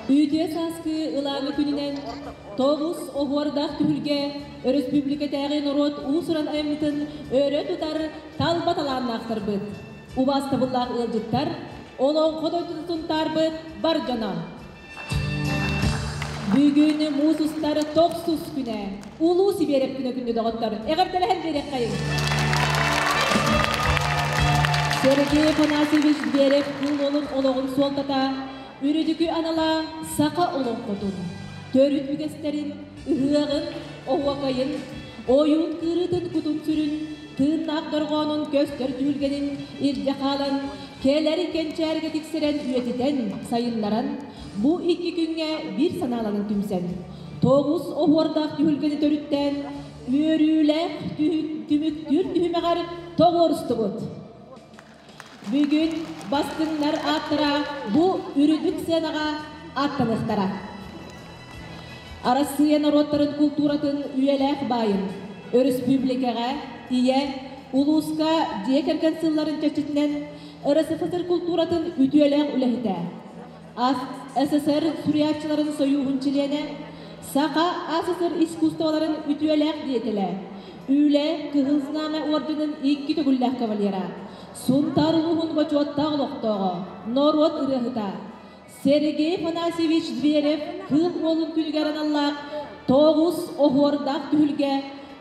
Үтүө сааскы ылааҥы күнүнэн тоҕус оһуордаах түһүлгэ өрөспүүбүлүкэтээҕи норуот уус-уран айымньытын өрө тутар талба талааннаахтарбыт, убаастабыллаах ыалдьыттар, олоҥхо дойдутун Сунтаарбыт бар дьоно! Бүгүн муус устар тохсус күнэ, Улуу Сибиэрэп күнэ күндү доҕоттор, эҕэрдэлэһэн биэриэххэйиҥ! Сергей Афанасьевич Зверев кыыл уолун олоҕун суолтата, үрүдүкү анала саха олоҥхотун, төрүт үгэстэрин, ыһыаҕын, оһуокайын, ойуун кыырыытын кутун-сүрүн, тыыннаах дорҕоонун көстөр түһүлгэнин илдьэ хаалан, кэлэр кэнчээргэ тиксэрэн үйэтитэн, сайыннаран, бу икки күҥҥэ биир санааланан түмсэн, тоҕус оһуордаах түһүлгэни төрүттээн, үөрүүлээх түмүктүүр түһүмэҕэр тоҕуорустубут. Бүгүн бастыҥнар ааттара бу үрдүк сыанаҕа аттаныахтара. Арассыыйа норуоттарын култууратын үйэлээх баайын, өрөспүүбүлүкэҕэ Ийэ, улууска дьиэ кэргэн сылларын чэрчитинэн РСФСР култууратын үтүөлээх үлэһитэ, СССР суруйааччыларын сойууһун чилиэнэ, Саха АССР искусстволарын үтүөлээх диэтэлэ, Үлэ Кыһыл Знамя орденын икки төгүллээх кавалера, Сунтаар улууһун бочуоттаах олохтооҕо, норуот ырыаһыта Сергей Афанасьевич Зверев Кыыл Уолун күнүгэр аналлаах тоҕус оһуордаах түһүлгэ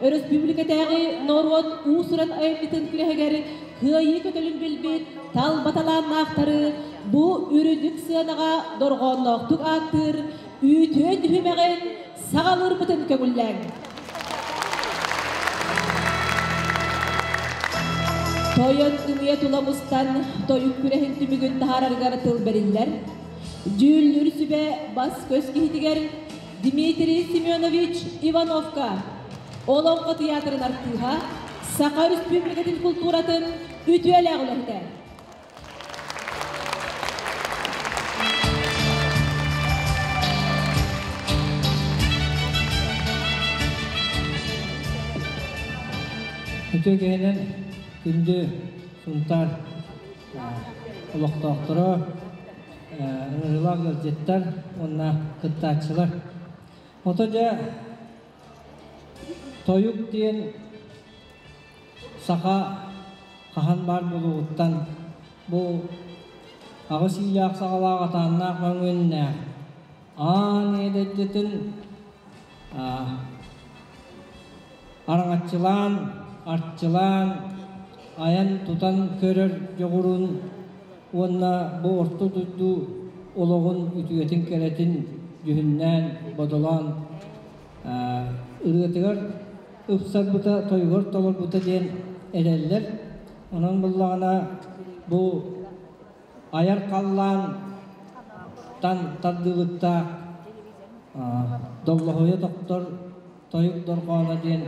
өрөспүүбүлүкэтээҕи норуот уус-уран айымньытын күрэһигэр кыайыы көтөлүн билбит талба талааннаахтары бу үрдүк сыанаҕа дорҕоонноохтук ааттыыр үтүө түһүмэҕин саҕалыырбытын көҥүллээҥ. Тойон ымыйа тула мустан тойук күрэһин түмүгүн таһаарарыгар тыл бэриллэр. Дьүүллүүр сүбэ бас-көс киһитигэр Дмитрий Семенович Ивановка, Олоҥхо тыйаатырын артыыһа, Саха Өрөспүүбүлүкэтин култууратын үтүөлээх үлэһитэ. Үтүө киһинэн күндү Сунтаар олохтоохторо, ыҥырыылаах ыалдьыттар уонна кыттааччылар. Ото дьэ тойук диэн саха хаһан баар буолуоҕуттан бу аҕыс иилээх саҕалаах атааннаах мөҥүөннээх аан эдэйдэтин араҥаччылаан, арчылаан, айан-тутан көрөр дьоҕурун уонна бу орто дойду олоҕун үтүөтүн-кэрэтин дьүһүннээн, бодолоон ырыатыгар ыпсарбыта, тойугар толорбута диэн эрэллэр. Онон буллаҕына бу айар халлаан тан тардыылыктаах доллоһуйа тохтор тойук дорҕооно диэн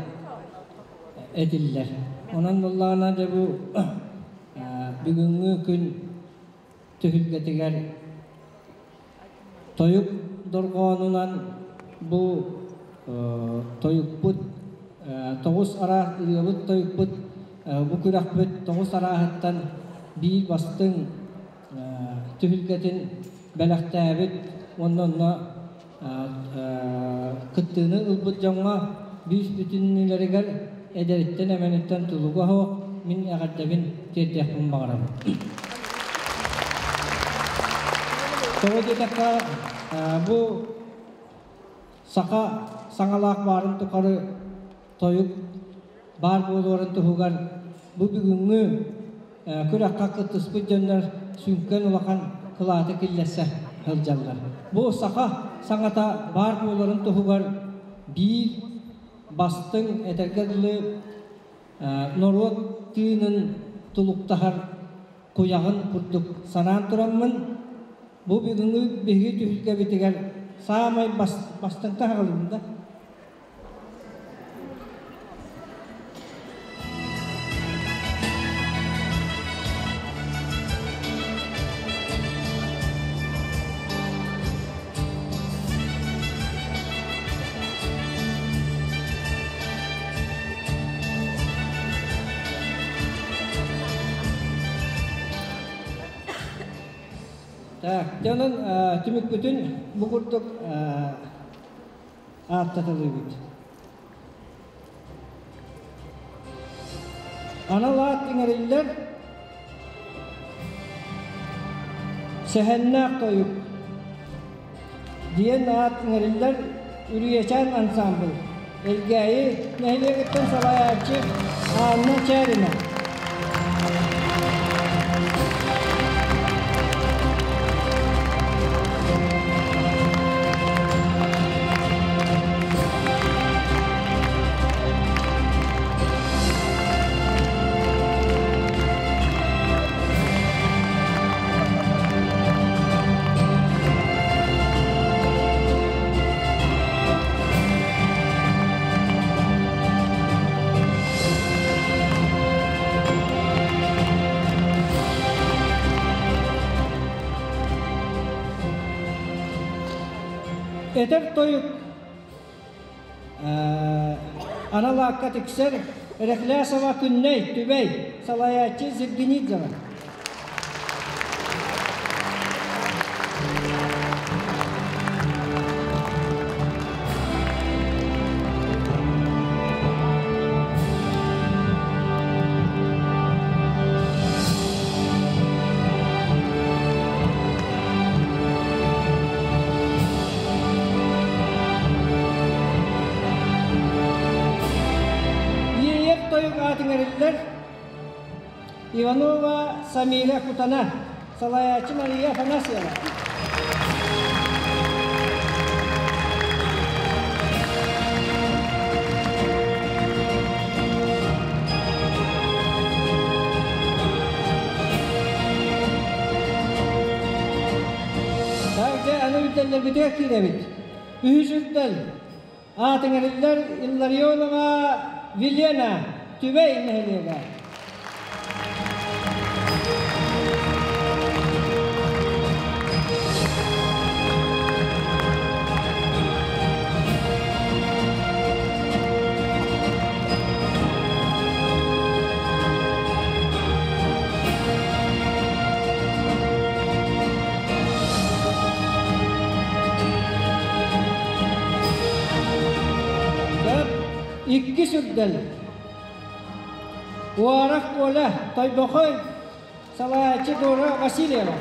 этиллэр. Онон буллаҕына дьэ бу бүгүҥҥү күн түһүлгэтигэр тойук дорҕоонунан бу тойукпут тоҕус араас ырыабыт тойукпут бу күрэхпит тоҕус арааһыттан биир бастыҥ түһүлгэтин бэлэхтээбит уонна онно кыттыыны ылбыт дьоҥҥо бүүс бүтүннүүлэригэр эдэриттэн эмэниттэн тулуга суох мин эҕэрдэбин тиэрдиэхпин баҕарабын. Тоҕо диэтэххэ, бу саха саҥалаах баарын тухары тойук баар буолуорун туһугар бу бүгүҥҥү күрэххэ кыттыспыт дьоннор сүҥкэн улахан кылааты киллэрсэ сылдьаллар. Бу саха саҥата баар буоларын туһугар биир бастыҥ этэргэ дылы норуот тыынын тулуктаһар куйаҕын курдук санаан тураммын, бу бүгүҥҥү биһиги түһүлгэбитигэр саамай бастыҥта аҕалыым да. Так, дьонун түмүкпүтүн бу курдук ааттатылыыбыт. Анал аат иҥэриллэр Сэһэннээх тойук диэн аат иҥэриллэр Үрүйэчээн ансаамбыл Элгээйи нэһилиэгиттэн салайааччы Анна Чээрина. Этэр тойук анал аакка тиксэр Рехлясова Күннэй Түбэй салайааччы Зергенидзева. Иэйэр тойук аатыҥариллар Иванова Самира Кутана, салайааччы Мария Афанасьева. Также аны үрдэллэрбитигэр киирэбит. Үһүс үрдэл аатыҥариллар Илларионова Вилена Түбэй нэһилиэгэ. Иккис үрдэл Уарах Коля Тойбохой салайааччы Дора Васильева.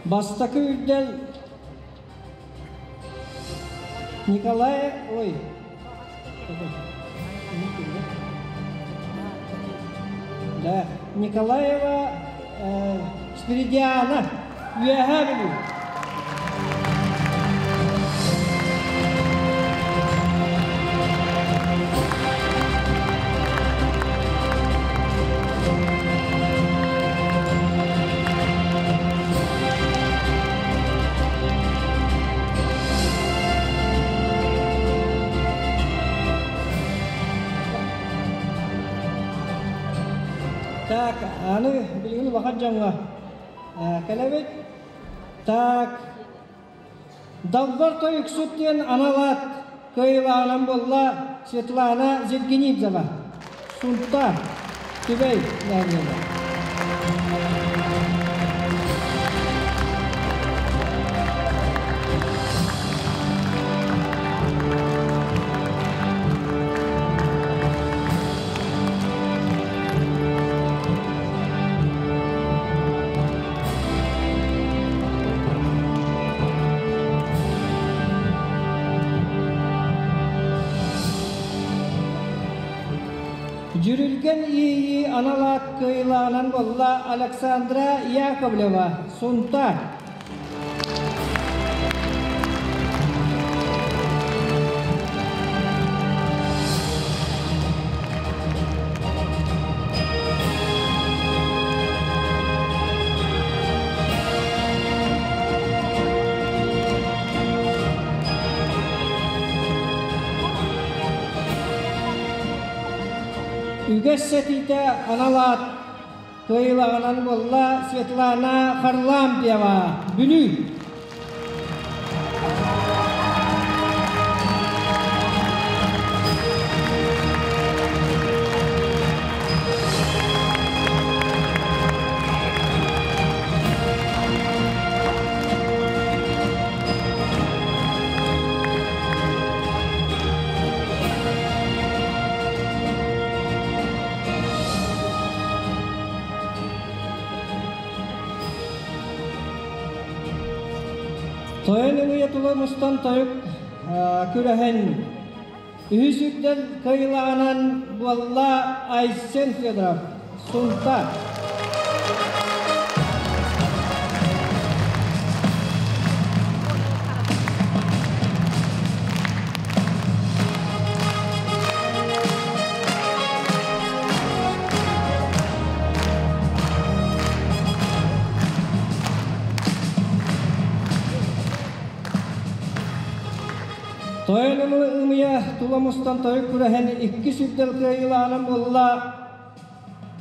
Бастакы үрдэл Николай, ой, да, Николаева Спиридиана, Үөһээ Бүлүү. Так, аны билигин улахан дьоҥҥо кэлэбит. Так, Далбар тойуксут диэн анал аат кыайыылааҕынан буолла Светлана Зергенидзева, Сунтаар, Түбэй нэһилиэгэ. Дьүрүлгэн иэйии анал аат кыайыылааҕынан буолла Александра Яковлева, Сунтаар. Үгэс сэтиитэ анал аат кыайыылааҕынан буолла Светлана Харлампьева, Бүлүү. Тойон ымыйа тула мустан тойук күрэһин үһүс үрдэл кыайыылааҕынан буолла Айсен Федоров, Сунтаар. Тойон ымыйа тула мустан тойук күрэһин иккис үрдэл кыайыылааҕынан буолла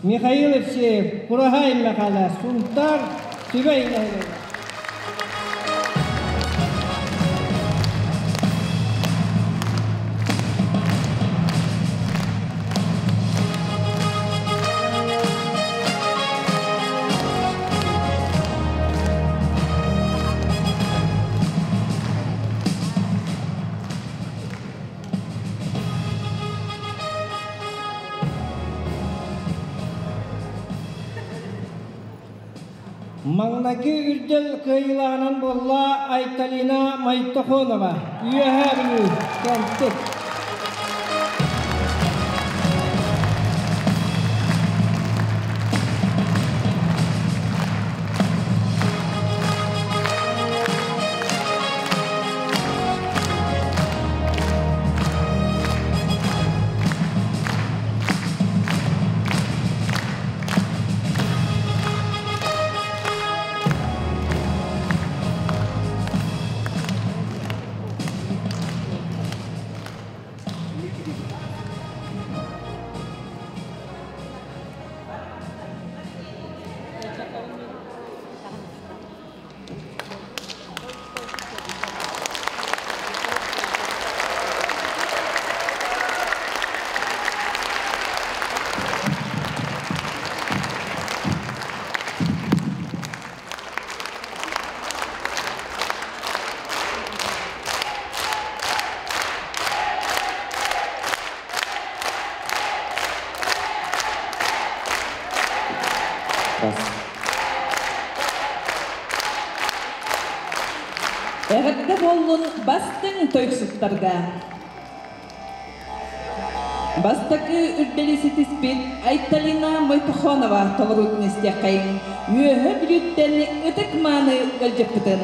Михаил Евсеев, Кураһай Мэхээлэ, Сунтаар, Түбэй нэһилиэгэ. Маҥнайгы үрдэл кыайыылааҕынан буолла Айталина Майтохонова, Үөһээ Бүлүү, Кэнтик. Эҕэрдэ буоллун бастыҥ тойуксуттарга! Бастакы үрдэли ситиспит Айталина Мойтохонова толоруутун истиэххэйиҥ, Үөһэ Бүлүүттэн ытык-мааны ыалдьыппытын.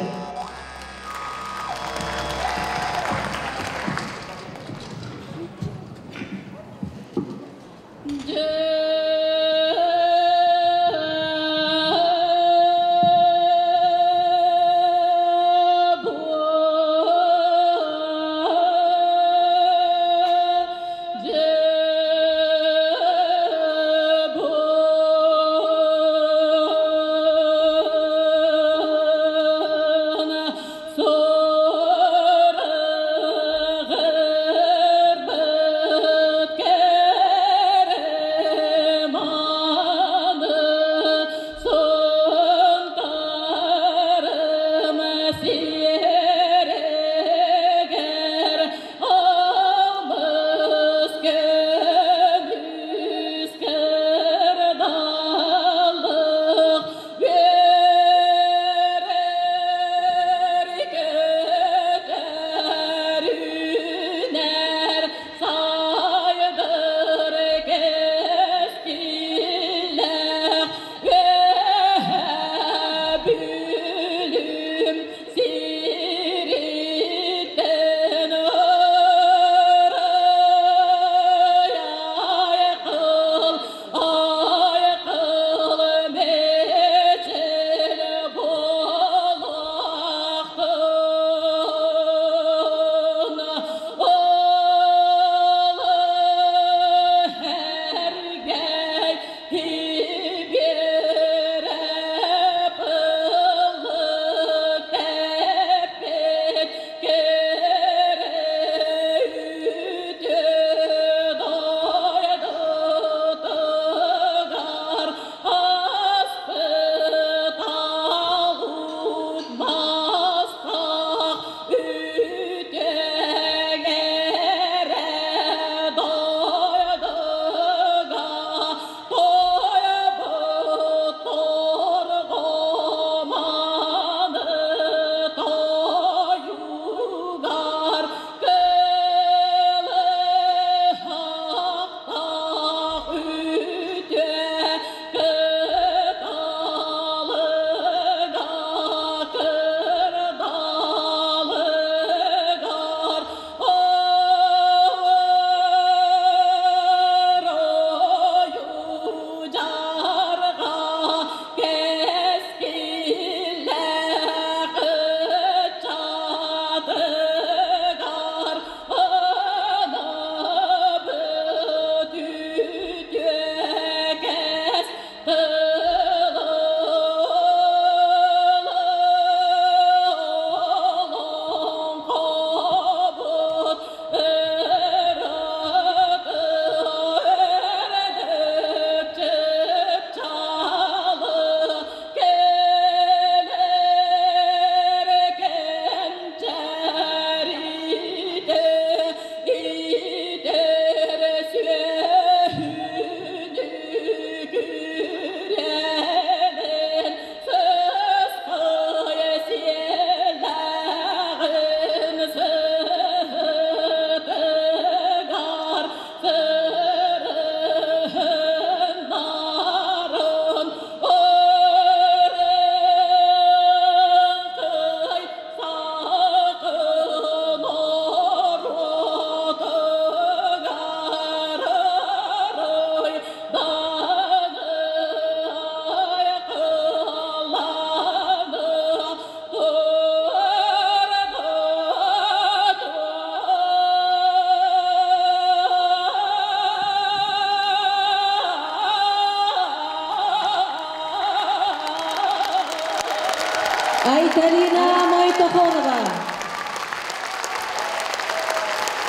Айталина Мойтохонова.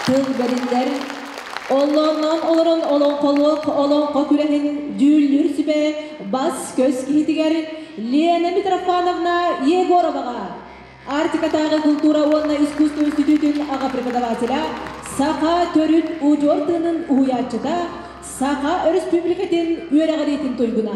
Тыл бэриллэр Оллоннон олорон олоҥхолуох олоҥхо күрэһин дьүүллүүр сүбэ бас-көс киһитигэр Лена Митрофановна Егороваҕа Арктикатааҕы култуура уонна искусство институтун аҕа преподавателя, саха төрүт удьуор тыынын уһуйааччыта, Саха Өрөспүүбүлүкэтин үөрэҕириитин туйгуна.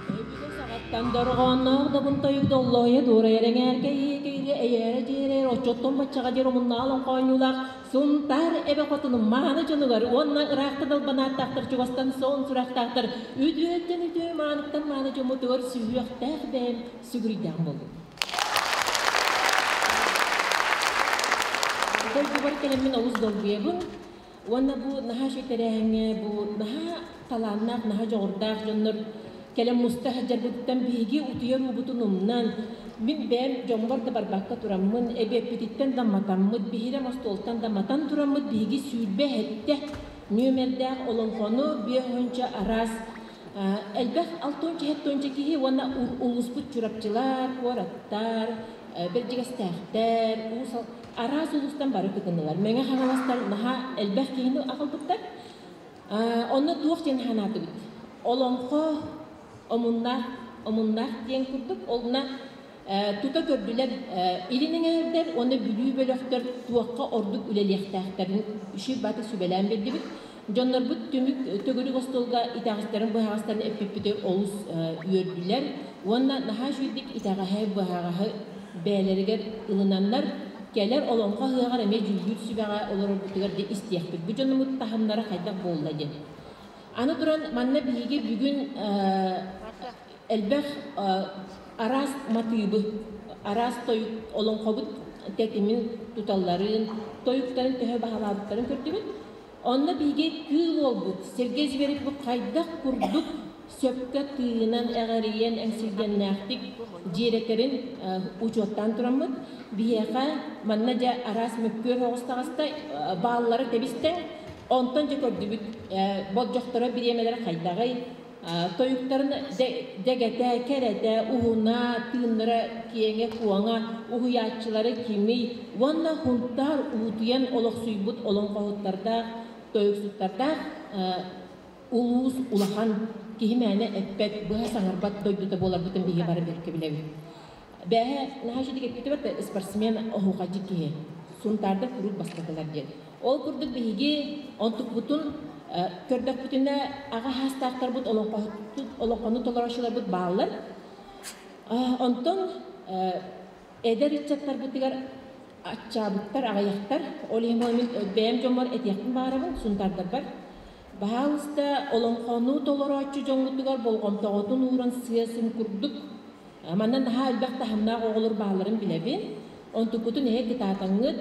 Өбүгэ саҕаттан дорҕоонноох добун тойук доллоһуйа дуорайар эҥээргэ иэкэйрэ эйээрэ дьиэрэр оччоттон баччаҕа диэри омуннаах олоҥхоонньуулаах Сунтаар эбэ хотунун мааны дьонугар уонна ыраахтан албанааттаахтар чугастан соон сурахтаахтар үтүөттэн үтүө мааныттан мааны дьоммутугар сүһүөхтээх бэйэм сүгүрүйдээх буоллум. Дойдубар кэлэммин олус долгуйабын уонна бу наһаа үчүгэй тэрээһиҥҥэ бу наһаа талааннаах, наһаа дьоҕурдаах дьоннор кэлэн муста сылдьарбытыттан биһиги утуйар уубутун умнан, мин бэйэм дьоммор да барбакка тураммын, эбиэппититтэн да матаммыт, биһирэм остуолтан да матан тураммыт биһиги 27 нүөмэрдээх олоҥхону 50 араас элбэх 60-70 киһи уонна улууспут чурапчылар, куораттар, бэрдьигэстээхтэр, уус араас улуустан бары кытыннылар. Мэҥэ Хаҥаластар наһаа элбэх киһини аҕалбыттар. Онно туох диэн санаатыбыт? Олоҥхо омуннаах, омуннаах диэн курдук, олна тута көрдүлэр илин эҥээрдэр уонна Бүлүү бөлөхтөр туохха ордук үлэлиэхтээхтэрин үчүгэй баты сүбэлээн биэрдибит. Дьоннорбут түмүк төгүрүк остуолга итэҕэстэрин-быһаҕастарын эппиппити олус үөрдүлэр уонна наһаа үчүгэйдик итэҕэһи-быһаҕаһы бэйэлэригэр ылынаннар, кэлэр олоҥхо ыһыаҕар эмиэ дьүүллүүр сүбэҕэ олорорбутугар дьэ истиэхпит. Бу дьонумут таһымнара хайдах буолла диэн. Аны туран, манна биһиги бүгүн элбэх араас матыыбы, араас тойук олоҥхобут тэтимин туталларын, тойуктарын төһө баһылаабыттарын көрдүбүт. Онно биһиги кыыл уолбут Сергей Зверев бу хайдах курдук сөпкө тыынан эҕэрийэн эҥсилгэннээхтик дьиэрэтэрин учуоттаан тураммыт, биһиэхэ манна дьэ араас мөккүөр оҕус таҕыста, бааллары тэбистэн, онтон дьэ көрдүбүт болдьохторо бириэмэлэрэ хайдаҕый, тойуктарын дэгэтэ, кэрэтэ, уһуна, тыыннара киэҥэ-куоҥа, уһуйааччылары кимий уонна Һунтаар уутуйан олохсуйбут олоҥхоһуттардаах, тойуксуттардаах улуус улахан киһи мээнэ эппэт, быһа саҥарбат дойдута буоларбытын биһиги бары бэркэ билэбит. Бээһэ наһаа үчүгэй эппитибэт спортсмен оһуохайдьыт киһи. Сунтаардар куруук бастакылар диэн. Ол курдук биһиги онтукпутун көрдөхпүтүнэ аҕа хаастаахтарбыт олоҥхону толорооччуларбыт бааллар. Онтон эдэр ыччаттарбытыгар аччаабыттар, аҕыйахтар. Ол иһин мин бэйэм дьоммор этиэхпин баҕарабын, сунтаардарбар. Баһаалыста олоҥхону толорооччу дьоҥҥутугар болҕомтоҕутун ууран сыа-сым курдук Манна наһаа элбэх таһымнаах оҕолор баалларын билэбин. Онтуккутун эһэ кытаатаҥҥыт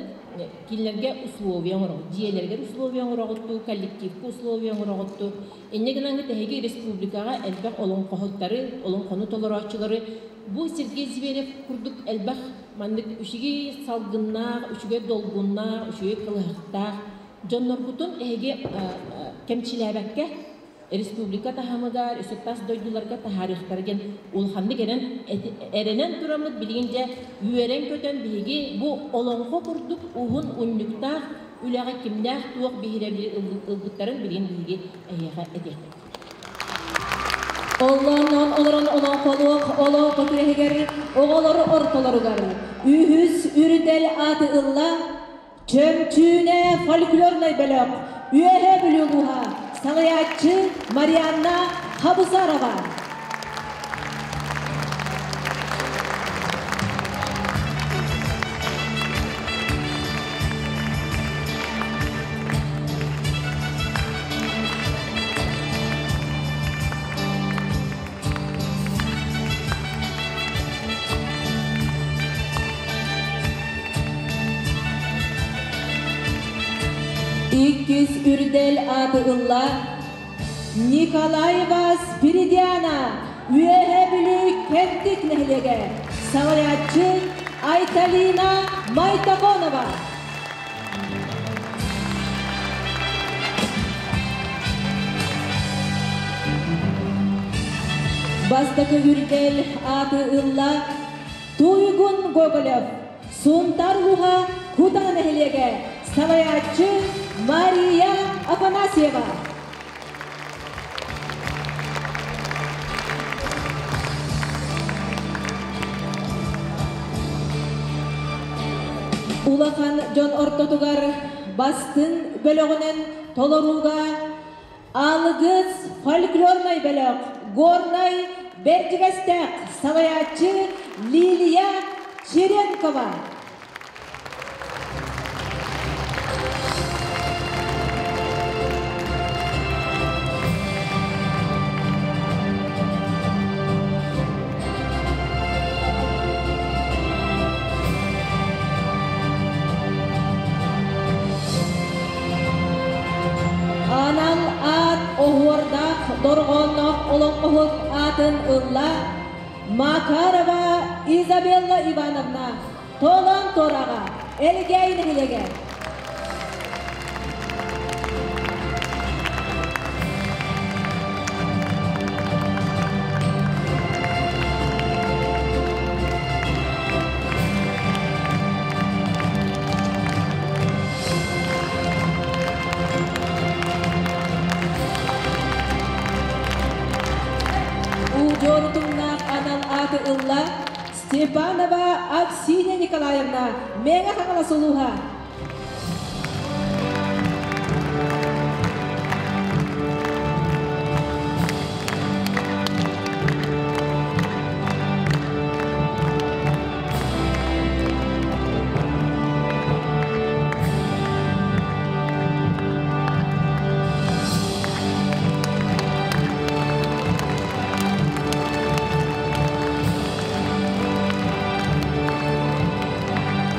кинилэргэ условия оҥороҕут, дьиэлэригэр условия оҥороҕут дуу, коллективка условия оҥороҕут дуу. Инньэ гынаҥҥыт эһиги республикаҕа элбэх олоҥхоһуттары, олоҥхону толорооччулары бу Сергей Зверев курдук элбэх маннык үчүгэй салгыннаах, үчүгэй долгуннаах, үчүгэй кылыһахтаах дьонноргутун эһиги кэмчилээбэккэ республика таһымыгар, өссө тас дойдуларга таһаарыахтара диэн улаханнык эрэн, эрэнэн тураммыт билигин дьэ үөрэн-көтөн биһиги бу олоҥхо курдук уһун унньуктаах үлэҕэ кимнээх туох биһирэбили ылбыттарын билигин биһиги эһиэхэ этиэхпит. Оллоонноон олорон олоҥхолуох олоҥхо күрэһигэр оҕолор ортолоругар үһүс үрдэл ааты ылла Чөмчүүнэ фольклорнай бөлөх Үөһээ Бүлүү улууһа салайааччы Марианна Хабусарова. Иккис үрдэл ааты ылла Николаева Спиридиана Үөһээ Бүлүү Кэнтик нэһилиэгэ салайааччы Айталина Майтаконова. Бастакы үрдэл ааты ылла Туйгун Гоголев, Сунтаар улууһа Кутана нэһилиэгэ, салайааччы Мария Афанасьева. Улахан дьон ортотугар бастыҥ бөлөҕүнэн толорууга Алгыс фольклорнай бөлөх Горнай Бэрдьигэстээх салайааччы Лилия Черенкова. Анал аат оһуордаах дорҕоонноох олоҥхоһут аатын ылла Макарова Изабелла Ивановна Толон Тораҕа, Элгээйи нэһилиэгэ. Удьуорутумнаах анал ааты ылла Степанова Аксинья Николаевна, Мэҥэ Хаҥалас улууһа.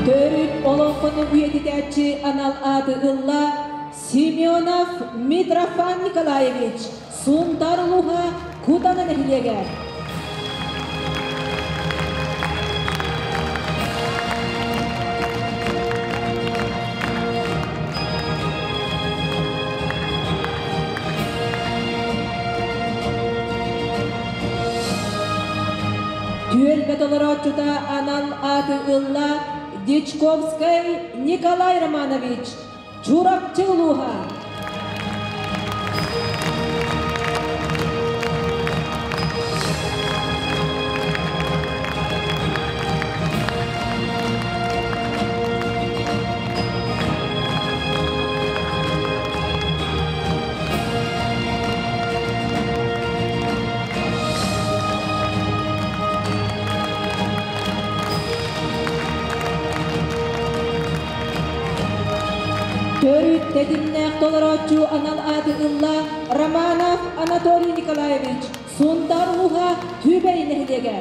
Төрүт олоҥхону үйэтитээччи анал ааты ылла Семенов Митрофан Николаевич, Сунтаар улууһа Кутана нэһилиэгэ. Түөлбэ толорооччута анал ааты ылла Дичковскай Николай Романович, Чурапчы улууһа. Төрүт тэтимнээх толорооччу анал ааты ылла Романов Анатолий Николаевич, Сунтаар улууһа Түбэй нэһилиэгэ.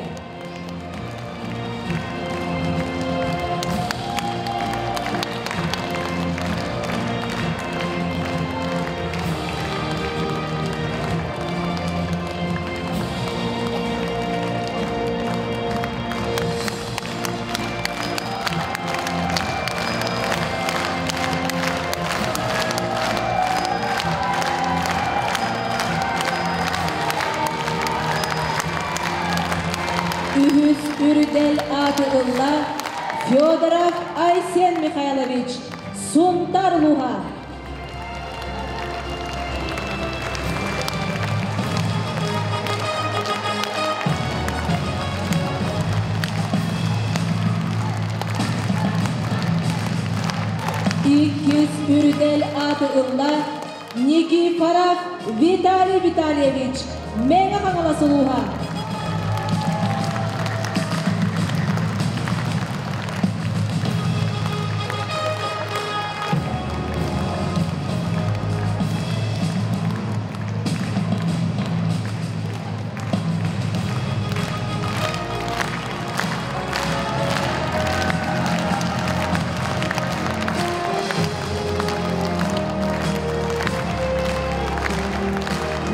Үһүс үрдэл ааты ылла Федоров Айсен Михайлович, Сунтаар улууһа. Иккис үрдэл ааты ылла Никифоров Виталий Витальевич, Мэҥэ Хаҥалас улууһа.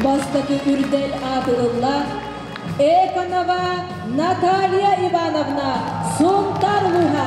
Бастакы үрдэл ааты ылла Эконова Наталья Ивановна, Сунтаар улууһа.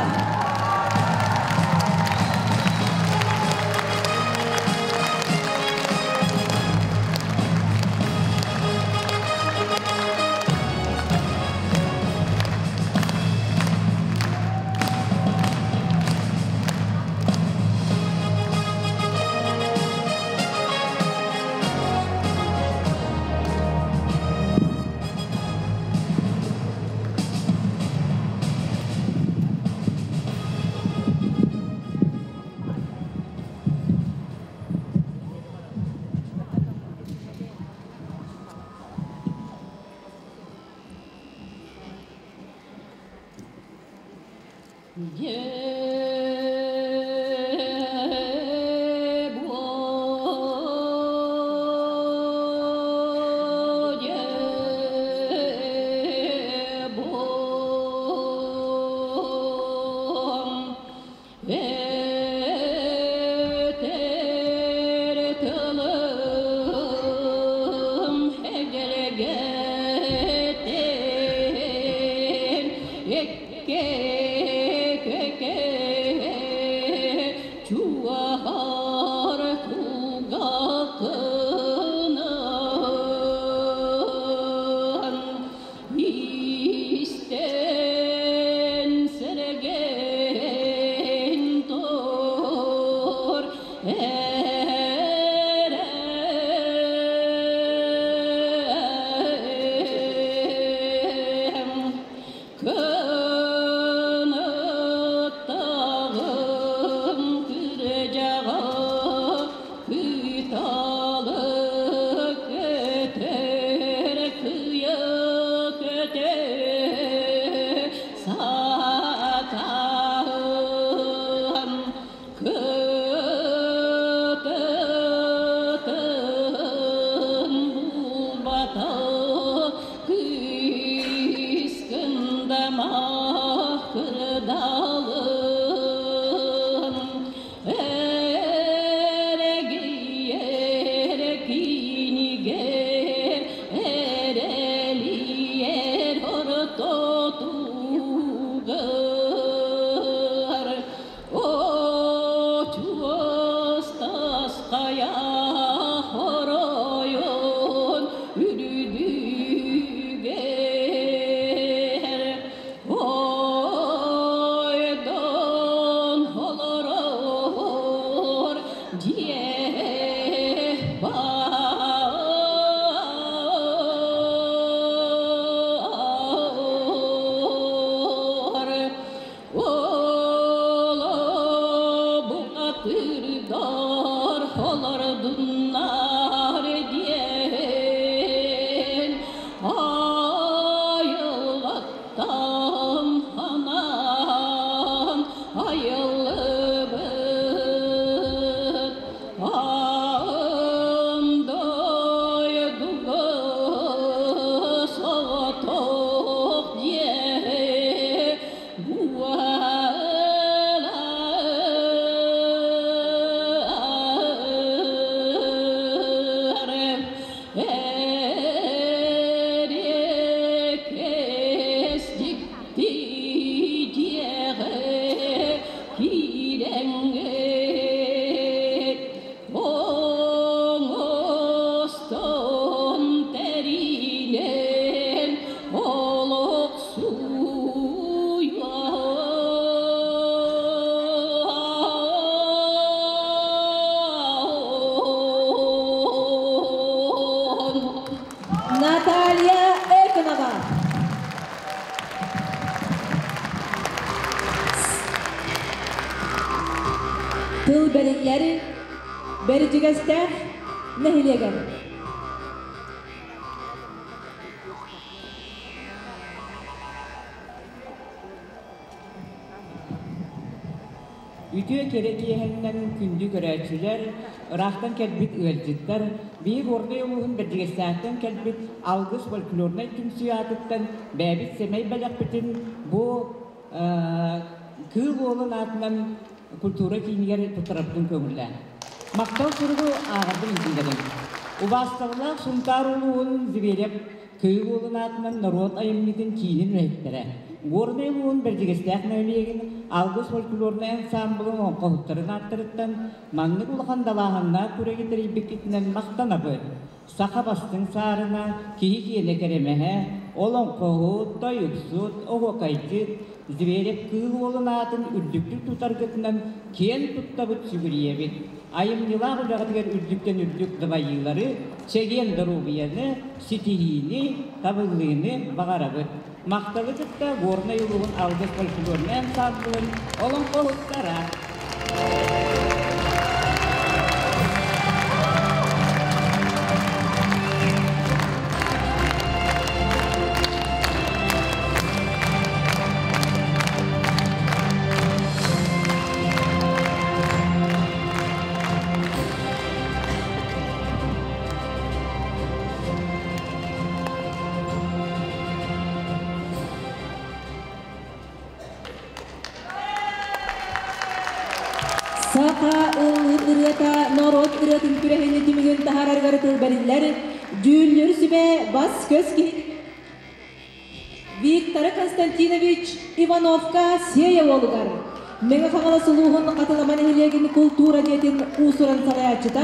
Наталья Эконова. Тыл бэриллэри бэрдьигэстээх нэһилиэгэр. Үтүө кэрэ киэһэннэн күндү көрөөччүлэр, ыраахтан кэлбит ыалдьыттар, биһиги Горнай улууһун Бэрдьигэстээхтэн кэлбит Алгыс фольклорнай түмсүү аатыттан бэйэбит сэмэй бэлэхпитин бу Кыыл Уолун аатынан культура киинигэр туттарарбытын көҥүллээн. Махтал суругу ааҕарбын иһитиннэриҥ. Убаастабылаах Сунтаар улууһун Зверев Кыыл Уолун аатынан норуот айымньытын киинин үлэһиттэрэ, Горнай улууһун Бэрдьигэстээх нэһилиэгин Алгыс фольклорнай ансаамбылын олоҥхоһуттарын ааттарыттан маннык улахан далааһыннаах күрэҕи тэрийбиккитинэн махтанабыт. Саха бастыҥ саарына, киһи киэнэ кэрэмэһэ, олоҥхоһут, тойуксут, оһуокайдьыт, Зверев Кыыл Уолун аатын үрдүктүк тутаргытынан киэн туттабыт, сүгүрүйэбит. Айымньылаах үлэҕитигэр үрдүктэн үрдүк дабайыылары, чэгиэн доруобуйаны, ситиһиини, табыллыыны баҕарабыт. Махталы кытта Горнай улууһун Алгыс фольклорнай ансаамбылын олоҥхоһуттара. Саха ыллыыр ырыата норуот ырыатын күрэһин түмүгүн таһаарарыгар тыл бэриллэр дьүүллүүр сүбэ бас-көс киһи Виктор Константинович Ивановка Сиэйэ уолугар Мэҥэ Хаҥалас улууһун Хатылама нэһилиэгин култуура дьиэтин уус-уран салайааччыта,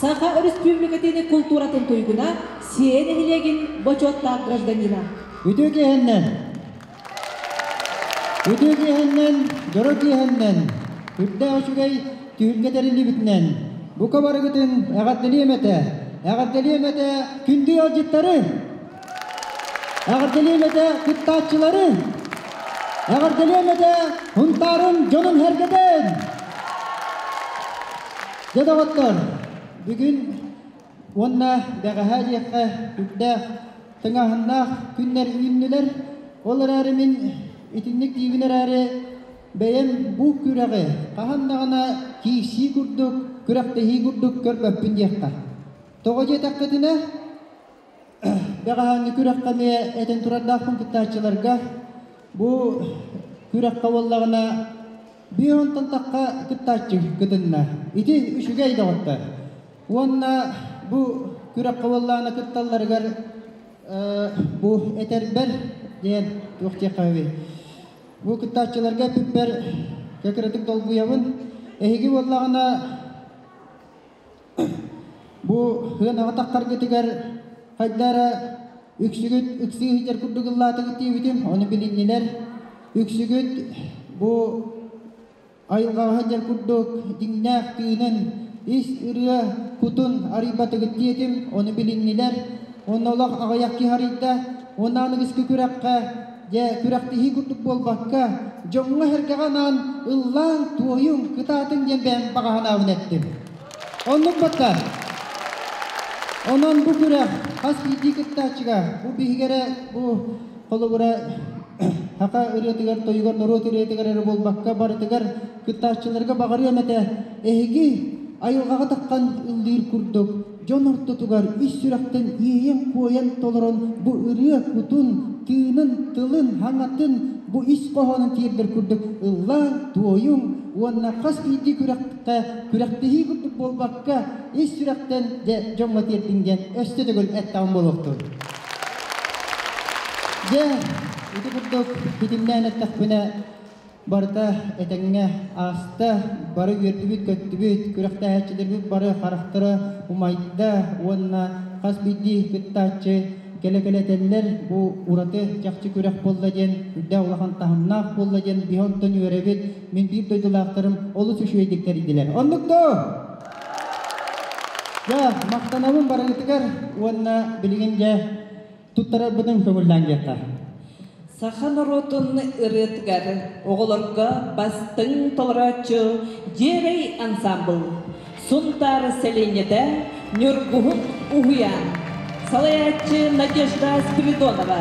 Саха Өрөспүүбүлүкэтин култууратын туйгуна, Сиэйэ нэһилиэгин бочуоттаах гражданина. Үтүө киэһэннэн! Үтүө киэһэннэн, дьоро киэһэннэн, үрдээх үчүгэй түһүлгэ тэриллибитинэн, бука барыгытын эҕэрдэлиэм этэ, эҕэрдэлиэм этэ күндү ыалдьыттары, эҕэрдэлиэм этэ кыттааччылары, эҕэрдэлиэм этэ Һунтаарым дьонун һэргэтэн! Дьэ доҕоттор, бүгүн уонна бэҕэһээ диэххэ үрдээх тыҥааһыннаах күннэр үүннүлэр. Ол эрээри мин итинник диибин эрээри, бэйэм бу күрэҕи хаһан даҕаны киирсии курдук, күрэхтэһии курдук көрбөппүн диэххэ. Тоҕо диэтэххитинэ, бэҕэһээҥҥи күрэххэ эмиэ этэн турардаахпын кыттааччыларга, бу күрэххэ буоллаҕына биир онтон тахха кыттааччы кытынна. Ити үчүгэй доҕоттор. Уонна бу күрэххэ буоллаҕына кытталларыгар бу этэрбэр диэн туох диэххэ үһү. Бу кыттааччыларга эппиппэр кыкырытык долгуйабын. Эһиги буоллаҕына бу сыанаҕа таххаргытыгар хайда эрэ үксүгүт ыксыы сылдьар курдук ыллаатыгыт диэбитим, ону билиннилэр. Үксүгүт бу айылҕаҕа сылдьар курдук дьиҥнээх тыынын, ис ырыа кутун арыйбатыгыт диэтим, ону билиннилэр. Уонна олох аҕыйах киһи арыйда. Уонна аныгыскы күрэххэ дьэ күрэхтэһии курдук буолбакка, дьоҥҥо-сэргэҕэ анаан ыллааҥ, туойуҥ, кытаатыҥ диэн бэйэм баҕа санаабын эттим. Оннук батта. Онон бу күрэх хас биирдии кыттааччыга бу биһиги эрэ бу холобура саха ырыатыгар, тойугар, норуот ырыатыгар эрэ буолбакка барытыгар кыттааччыларга баҕарыам этэ эһиги айылҕаҕа таххан ыллыыр курдук дьон ортотугар ис сүрэхтэн иэйэн-куойан толорон бу ырыа кутун, тыынын, тылын, хаҥатын бу ис хоһоонун тиэрдэр курдук ыллааҥ, туойуҥ уонна хас биирдии күрэххэ күрэхтэһии курдук буолбакка ис сүрэхтэн дьэ дьоҥҥо тиэрдиҥ диэн өссө төгүл эттэҕим буолуохтун. Дьэ, ити курдук ситимнээн эттэхпинэ барыта этэҥҥэ ааста, бары үөрдүбүт-көттүбүт, күрэхтэһээччилэрбит бары харахтара умайда уонна хас биирдии кыттааччы кэлэ-кэлэ этэллэр, бу ураты чахчы күрэх буолла диэн, үрдээх улахан таһымнаах буолла диэн биһи онтон үөрэбит, мин биир дойдулаахтарым олус үчүгэйдик тэрийдилэр. Оннук дуо? Дьэ, махтанабын барыгытыгар уонна билигин дьэ туттарарбытын көҥүллээн диэххэ. Саха норуотун ырыатыгар оҕолорго бастыҥ толорооччу Дьиэрэй ансаамбыл, Сунтаар сэлиэнньэтэ, Ньургуһун уһуйаан, салайааччы Надежда Спиридонова.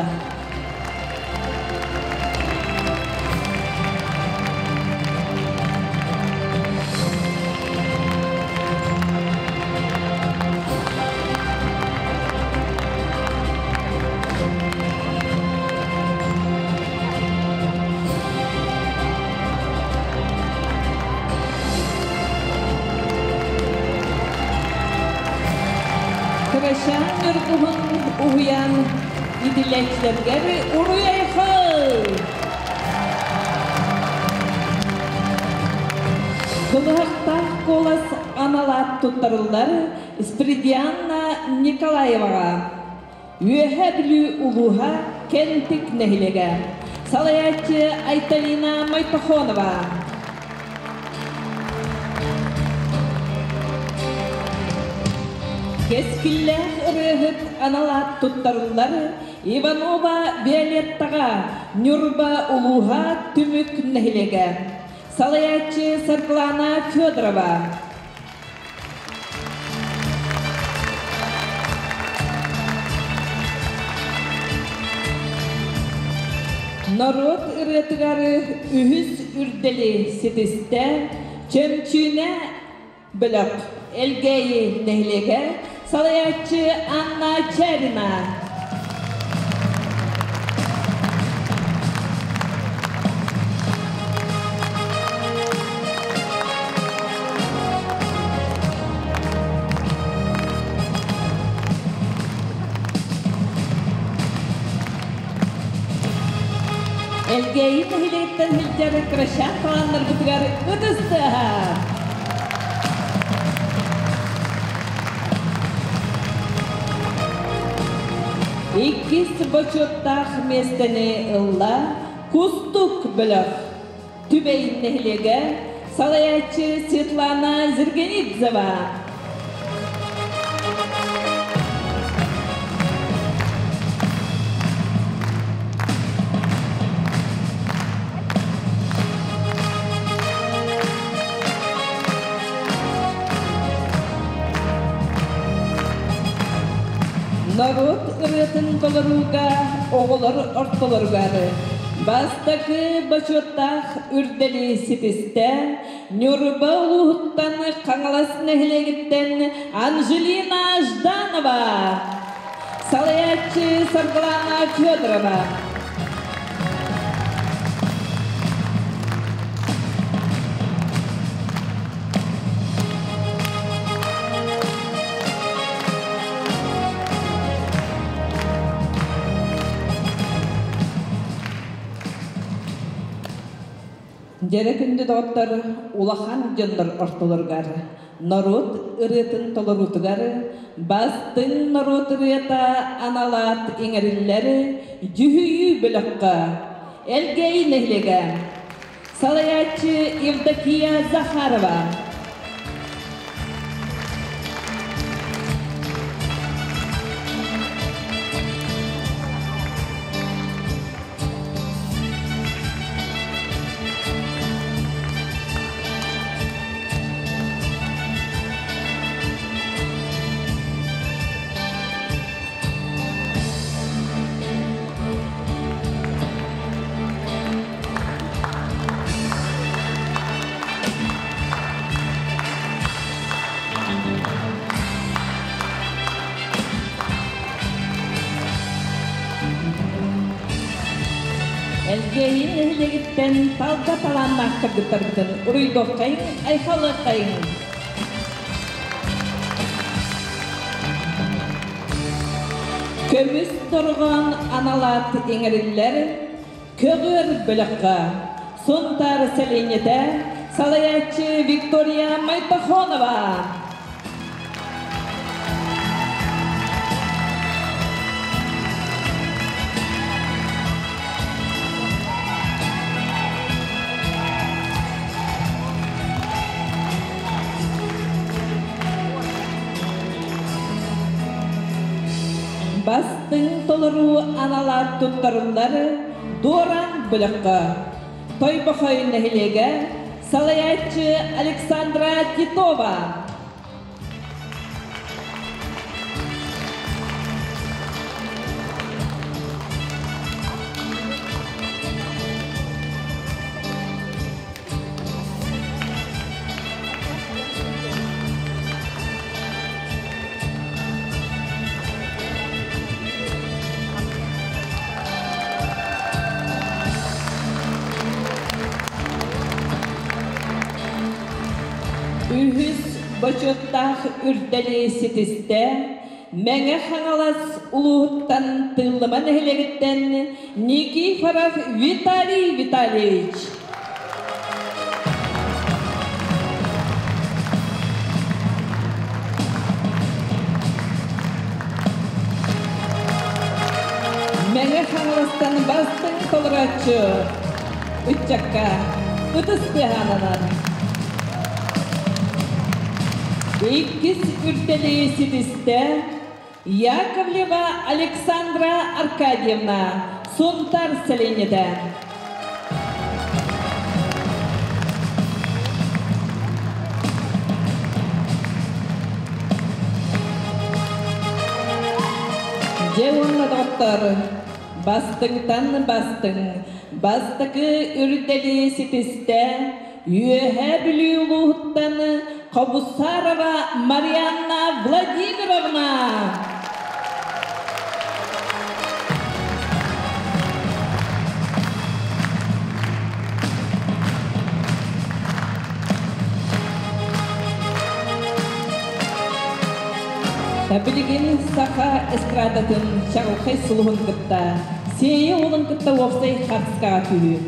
Кырачаан Ньургуһун уһуйаан итилээччилэригэр уруй-айхал! Кылыһахтаах куолас аналаат туттарыллар Спиридианна Николаеваҕа Үөһээ Бүлүү улууһа Кэнтик нэһилиэгэ. Салайааччы Айталина Мойтохонова. Кэскиллээх ырыаһыт анал аат туттарыллар Иванова Виолеттаҕа Ньурба улууһа Түмүк нэһилиэгэ. Салайааччы Саргылана Федорова. Норуот ырыатыгар үһүс үрдэли ситистэ Чөмчүүнэ бөлөх Элгээйи нэһилиэгэ салайааччы Анна Чарина. Элгээйи нэһилиэгиттэн сылдьар кырачаан талааннарбытыгар ытыс тыаһа! Иккис бочуоттаах миэстэни ылла Кустук бөлөх. Түбэй нэһилиэгэ салайааччы Светлана Зергенидзева. Норуот ырыатын толорууга оҕолор ортолоругар бастакы бочуоттаах үрдэли ситистэ Ньурба улууһуттан Хаҥалас нэһилиэгиттэн Анжелина Жданова, салайааччы Саргылана Федорова. Дьэрэ күндү доҕоттор, улахан дьоннор ортолоругар норуот ырыатын толоруутугар бастыҥ норуот ырыата аналаат иҥэриллэр дьүһүйүү бөлөххө Элгээйи нэһилиэгэ салайааччы Евдокия Захарова. Элгээйи нэһилиэгиттэн талга талааннаах кыргыттарбытын уруйдуоххайыҥ, айхаллыаххайыҥ! Көмүс дорҕоон аналаат иҥэриллэр Көҕүөр бөлөххө Сунтаар сэлиэнньэтэ салайааччы Виктория Майтохонова. Бастыҥ толоруу анала туттарыллар Дуораан бөлөххө Тойбохой нэһилиэгэ салайааччы Александра Титова. Үһүс бочуоттаах үрдэли ситистэ Мэҥэ Хаҥалас улууһуттан Тыыллыма нэһилиэгиттэн Никифоров Виталий Витальевич. Мэҥэ Хаҥаластан бастыҥ толорооччу ыччакка ытыс тыаһаананар. Иккис үрдэли ситистэ Яковлева Александра Аркадьевна, Сунтар сэлиэнньэтэ. Дьэ уонна доҕоттор, бастыҥтан бастыҥ, бастакы үрдэли ситистэ Үөһээ Бүлүү улууһуттан Хобусарова Марианна Владимировна. Билигин саха эстрадатын чаҕылхай сулуһун кытта Сиэйэ уолун кытта уопсай хартыскаҕа түһүү.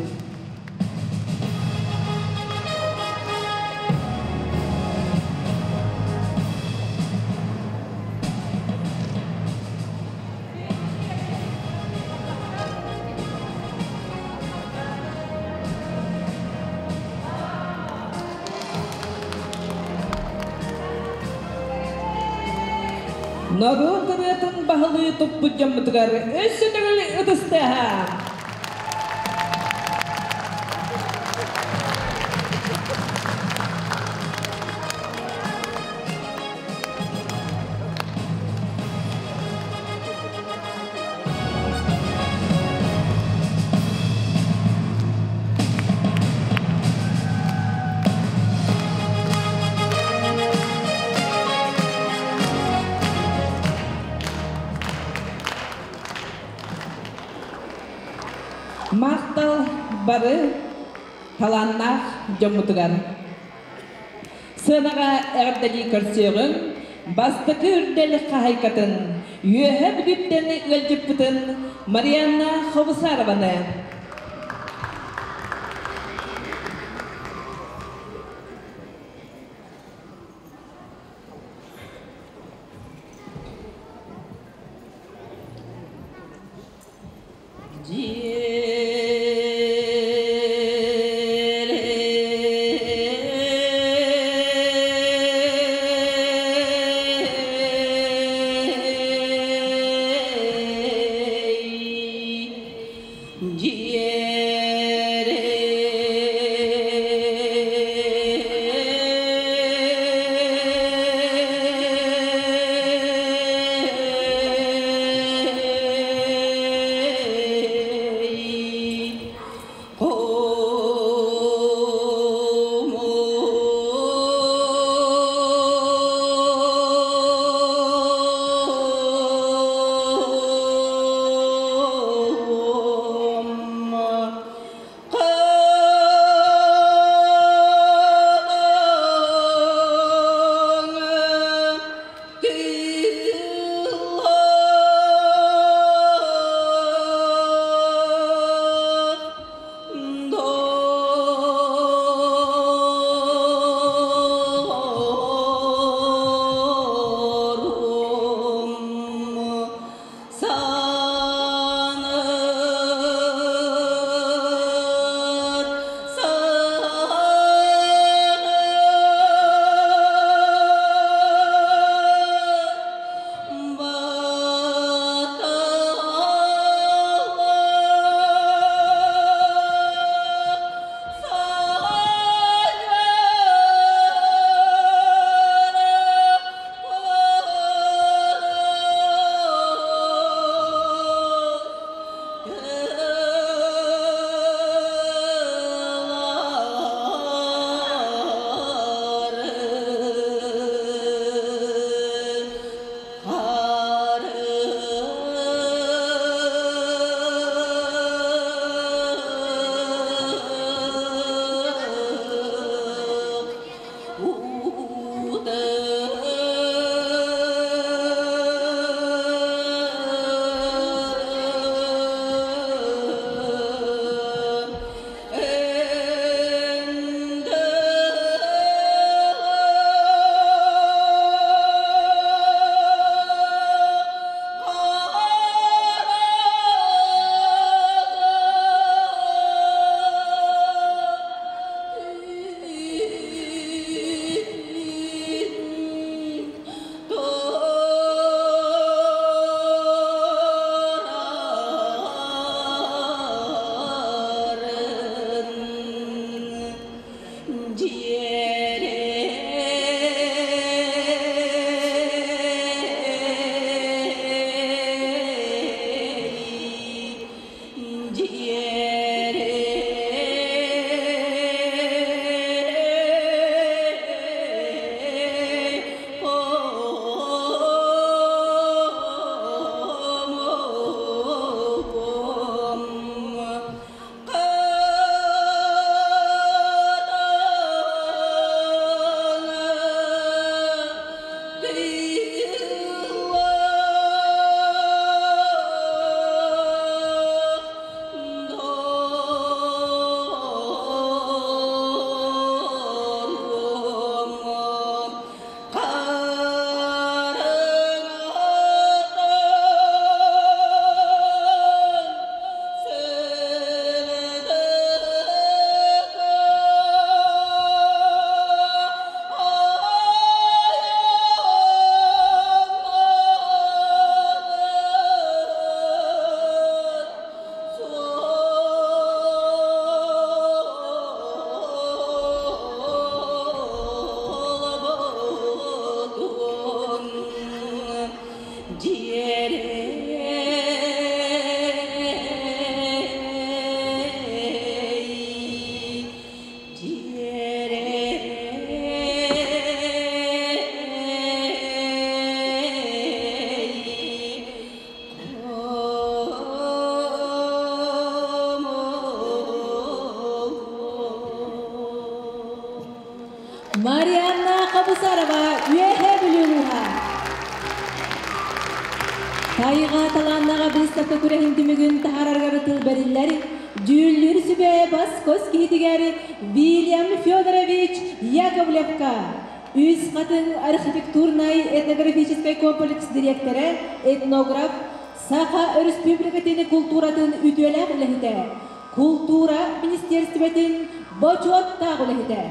Норуот ырыатын баһылыы туппут дьоммутугар өссө төгүл ытыстыаһа! Махтал бары талааннаах дьоммутугар. Сыанаҕа эҕэрдэлии көрсүөҕүҥ, бастакы үрдэл хаһайкатын, Үөһэ Бүлүүттэн ыалдьыппытын Марианна Хобусарованы. Марианна Хабусарова, Үөһээ Бүлүү улууһа. Тайҕа талааннаҕа быыстапка күрэһин түмүгүн таһаарарыгар тыл бэриллэр дьүүллүүр сүбэ бас-көс киһитигэр Вильям Федорович Яковлевка, Үс Хатыҥ архитектурнай этнографическай комплекс дириэктэрэ, этнограф, Саха Өрөспүүбүлүкэтин култууратын үтүөлээх үлэһитэ, култуура министиэристибэтин бочуоттаах үлэһитэ.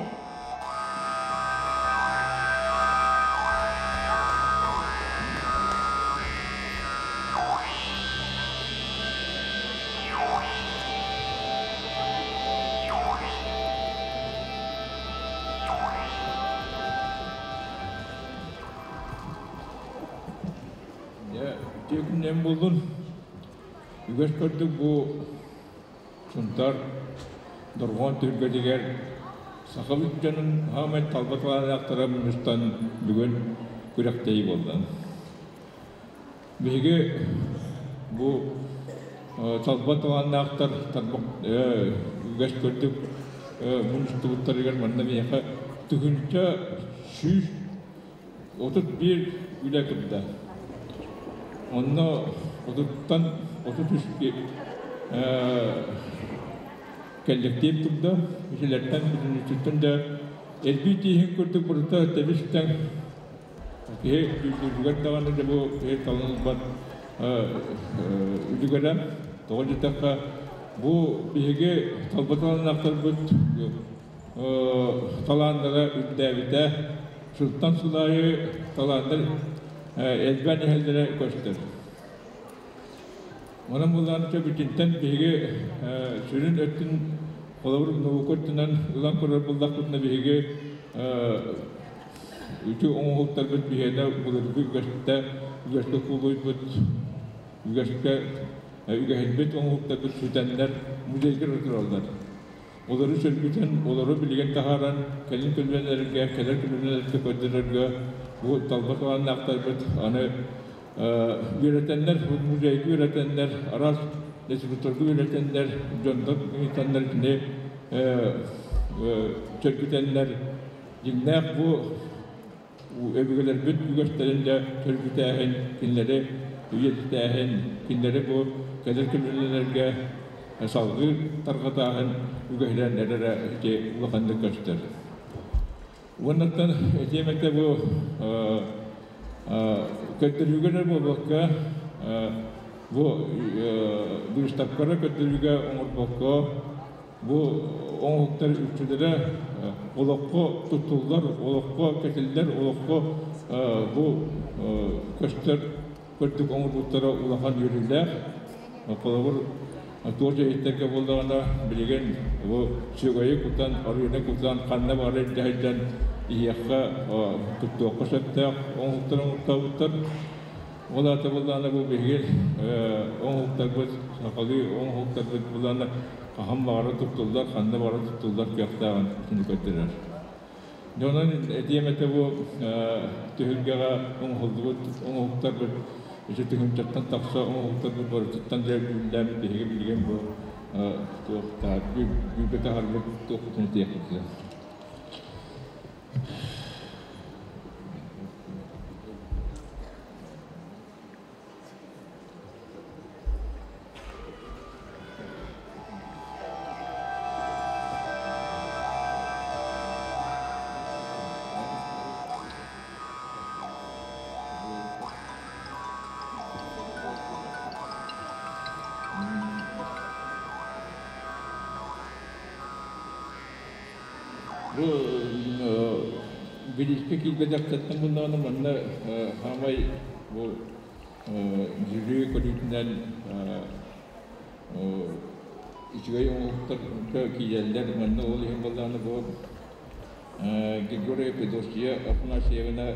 Дьэ, үтүө күнүнэн буоллун. Үгэс курдук бу Сунтаар дорҕоон түһүлгэтигэр сахабыт дьонун саамай талба талааннаахтара мунньустан бүгүн күрэхтэһии буолла. Биһиги бу талба талааннаахтар үгэс курдук мунньустубуттарыгар манна миэхэ 1131 үлэ турда. Онно отуттан 33 кэллэктиип турда. Итилэртэн бүтүннүүтүттэн да элбии тииһин курдук барыта тэбис-тэҥ киһи дьүүллүүрүгэр даҕаны да бу киһи талан ылбат үлүгэрэ. Тоҕо диэтэххэ, бу биһиги талба талааннаахтарбыт талааннара үрдээбитэ, сылтан сыл аайы талааннар элбээн иһэллэрэ көстөр. Онон буллааныча бүтүнтэн биһиги сүрүн өттүн холобур наука өттүнэн ылан көрөр буллахпытына биһиги үтүө оҥоһуктарбыт биһиэнэ былыргы үгэстэ үгэскэ кубулуйбут үгэскэ үгэһирбит оҥоһуктарбыт сүтэннэр музейга тураллар. Олору сөргүтэн, олору билигин таһааран, кэлин көлүөнэлэргэ, кэлэр көлүөнэлэргэ көрдөрөргө бу талба талааннаахтарбыт аны үөрэтэннэр, музейга үөрэтэннэр, араас институттарга үөрэтэннэр, дьонтон ыйытаннар кини сөргүтэннэр, дьиҥнээх бу өбүгэлэрбит үгэстэрин да сөргүтээһин, кинилэри үйэтитээһин, кинилэри бу кэлэр көлүөнэлэргэ салгыы тарҕатааһын үгэһинэн эрэ ити улаханнык көстөр. Уоннаттан этиэм этэ бу көрдөрүүгэ эрэ буолбакка, бу быыстапкара көрдөрүүгэ оҥорбокко, Бу оҥоһуктар үксүлэрэ олоххо туттуллар, олоххо кэтиллэр, олоххо бу көстөр курдук оҥорбуттара улахан үөрүүлээх. Холобур, туос иһиттэргэ буоллаҕына, билигин бу сүөгэйи кутан, арыыны кутан, ханна баҕарар илдьэ сылдьан иһиэххэ, туттуохха сөптөөх оҥоһуктар оҥортообуттар. Ол аата буоллаҕына бу биһиги оҥоһуктарбыт, сахалыы оҥоһуктарбыт буоллаҕына хаһан баҕарар туттуллар, ханна баҕарар туттуллар кыахтааҕын итини көрдөрөр. Дьэ онон этиэм этэ бу түһүлгэҕэ оҥоһуллубут оҥоһуктарбыт ити тыһыынчаттан тахса оҥоһуктарбыт барытыттан дьэ дьүүллээбит биһиги билигин бу туох дьүүлгэ таһарбыт туохпутун этиэхпит Бу бириискэ киирбэтэхтэттэн буллаҕына манна саамай бу дьүрү көрүүтүнэн үчүгэй оҥоһуктарга киирэллэр. Манна ол иһин буоллаҕына бу Григория Федосия Афанасьевна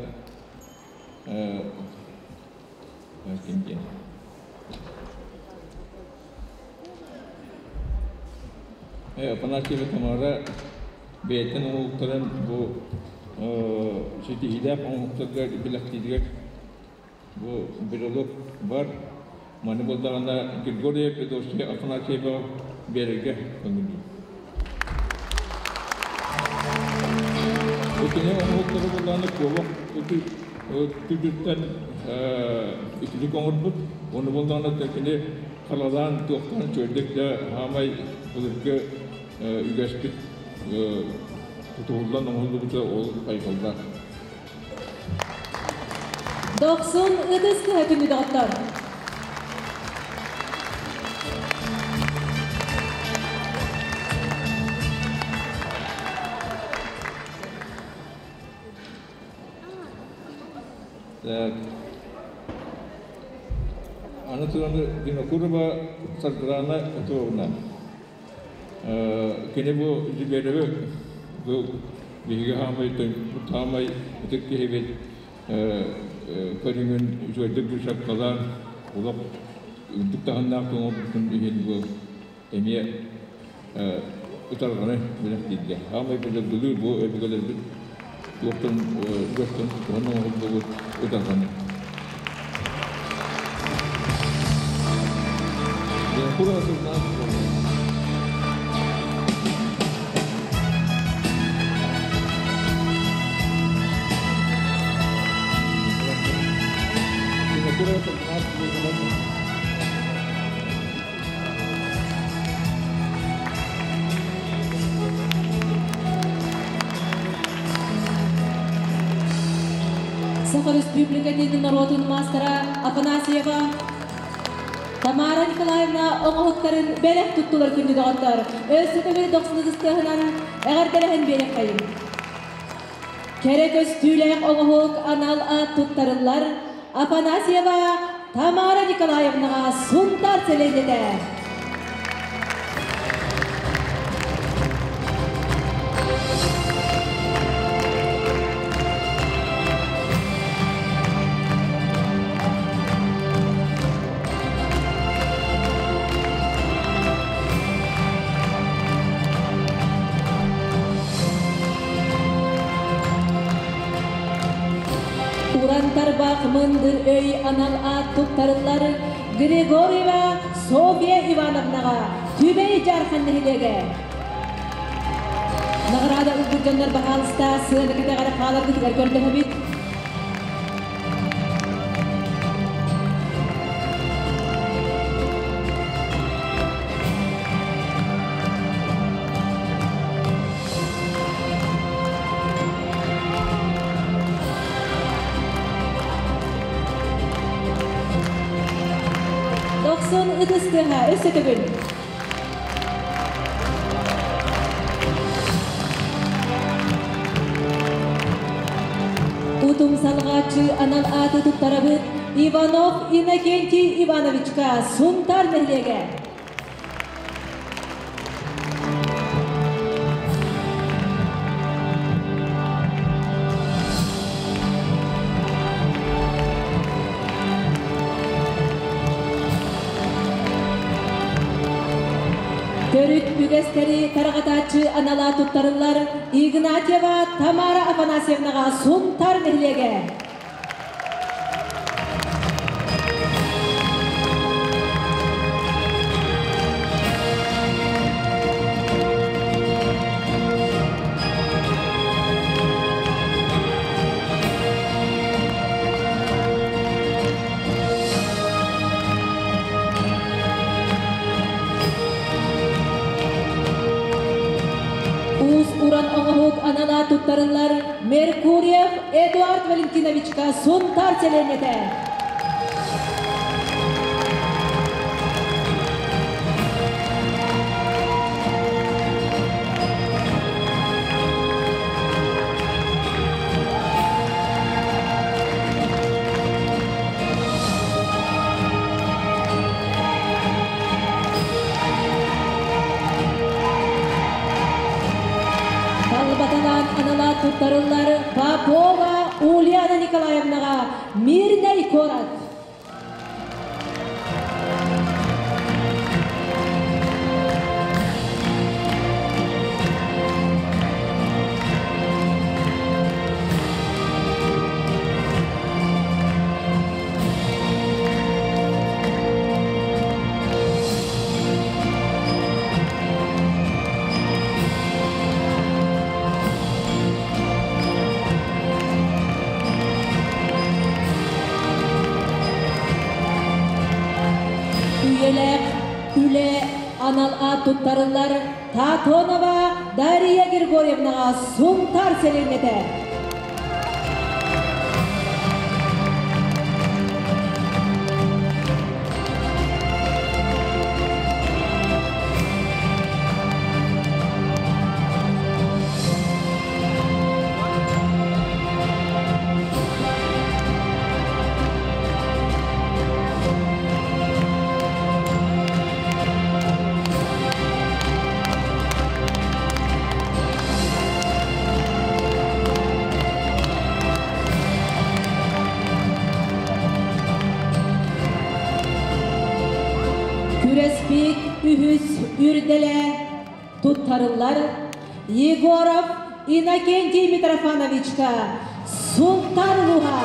ким диэн Афанасьева Тамара бэйэтин оҥоһуктарын бу ситиһиилээх оҥоһуктарга бэлэхтииригэр бу брелок бар. Маны буоллаҕына Григорий Федосия Афанасьева биэрэргэ көҥүллүүр. Кини оҥоһуктары буллааны куобах түдүттэн итилик оҥорбут. Оны буллааны кини халалаан туохтан чөйдүк да хаамай былыргы үгэспит тутуһуллан оҥоһуллубута ол хайҕаллаах. Дохсун ытыс тыаһа күндү доҕоттор. Так. Аны туран Винокурова Саргылана Петровна. Кини бу Зибереви бу биһиги хаамай хаамай ытык киһибит көрүҥүн үчүгэйдик быысапкалаан олох үрдүк таһымнаах оҥорбутун иһин бу эмиэ ытарҕаны бэлэхтииргэ. Хаамай былыргылыы бу өбүгэлэрбит туохтан үгэстэн тутуһан оҥоһуллубут ытарҕаны. Саха Республикатын норуотун маастара Афанасьева Тамара Николаевна оҥоһуктарын бэлэх туттулар күндү доҕоттор. Өссө төгүл дохсунугустыаһынан эҕэрдэлэһэн биэриэххэйим. Кэрэ көстүүлээх оҥоһук анал аат туттарыллар Афанасьева Тамара Николаевнаҕа Сунтаар сэлиэнньэтэ. Уран тарбах мындыр өй анал аат туттарыллар Григорьева Софья Ивановнаҕа Түбэй Дьаархан нэһилиэгэ. Наҕараада ылбыт дьоннор баһаалыста сыана кэтэҕэр хааларгытыгар көрдөһөбүт. Дохсун ытыс тыаһа өссө төгүл. Утум салҕааччы анал ааты туттарабыт Иванов Иннокентий Ивановичка Сунтаар нэһилиэгэ. Төрүт үгэстэри тарҕатааччы анала туттарыллар Игнатьева Тамара Афанасьевнаҕа Сунтаар нэһилиэгэ. Уус уран оҥоһук анала туттарыллар Меркурьев Эдуард Валентиновичка Сунтаар сэлиэнньэтэ. Талбаталаан анала туттарыллар Попова Ульяна Николаевнаҕа Мирнэй куорат. Үтүөлээх үлэ анал аат туттарыллар Татонова Дария Григорьевнаҕа Сунтаар сэлиэнньэтэ. Күрэспит үһүс үрдэлэ туттарыллар Егоров Иннокентий Митрофановичка Сунтар улууһа.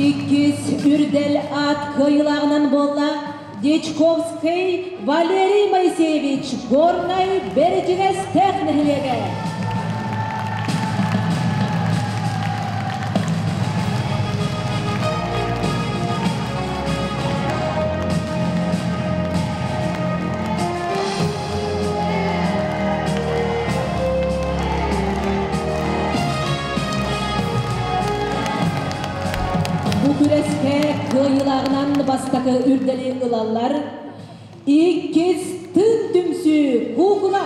Иккис үрдэл аат кыайыылааҕынан буолла Дьячковский Валерий Моисеевич Горнай Бэрдьигэстээх нэһилиэгэ. Бу күрэскэ кыайыылааҕынан бастакы үрдэли ылаллар иккис тын түмсүү куукула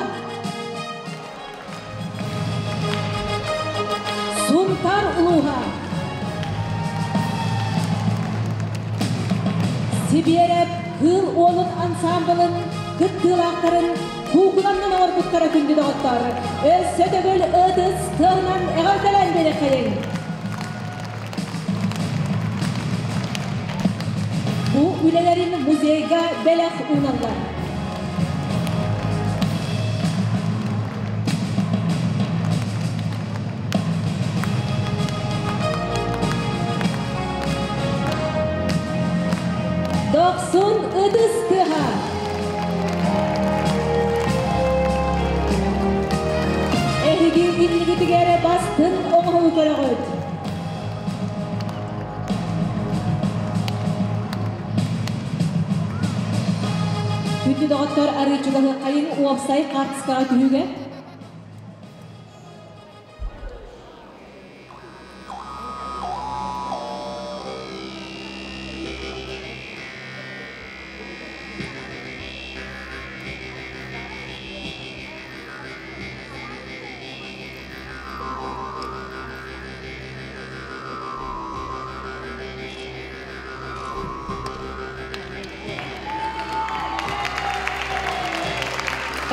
Сунтар улууһа Сибиэрэп Кыыл Уолун ансаамбылын кыттыылаахтарын куукуланнан оҥорбуттара күндү доҕоттор. Өссө төгүл ытыс тыалынан эҕэрдэлээн биэриэххэйиҥ. Бу үлэлэрин музейга бэлэх ууналлар. Дохсун ытыс тыаһа. Эһиги иннигитигэр бастыҥ оҥоһуу көрөҕүт. Күндү доҕоттор арыыччылаһыаххайыҥ уопсай хаартыскаҕа түһүүгэ.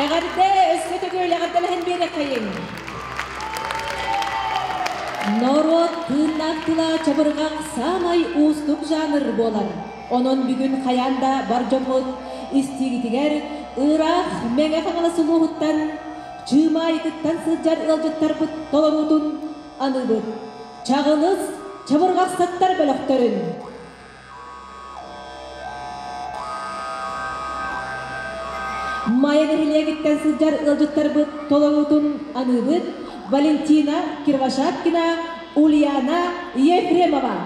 Эҕэрдэ өссө төгүл эҕэрдэлэһэн биэрэххэйиҥ. Норуот тыыннаах тыла чабырҕах саамай уустук жанр буолар. Онон бүгүн хайаан да бар дьоммут истиигитигэр ыраах Мэҥэ Хаҥалас улууһуттан Чыымаайытыттан сылдьар ыалдьыттарбыт толоруутун аныыбыт. Чаҕылыс чабырҕахсаттар бөлөхтөрүн. Майа нэһилиэгиттэн сылдьар ыалдьыттарбыт толоруутун аныыбыт Валентина Кирвашаткина, Ульяна Ефремова.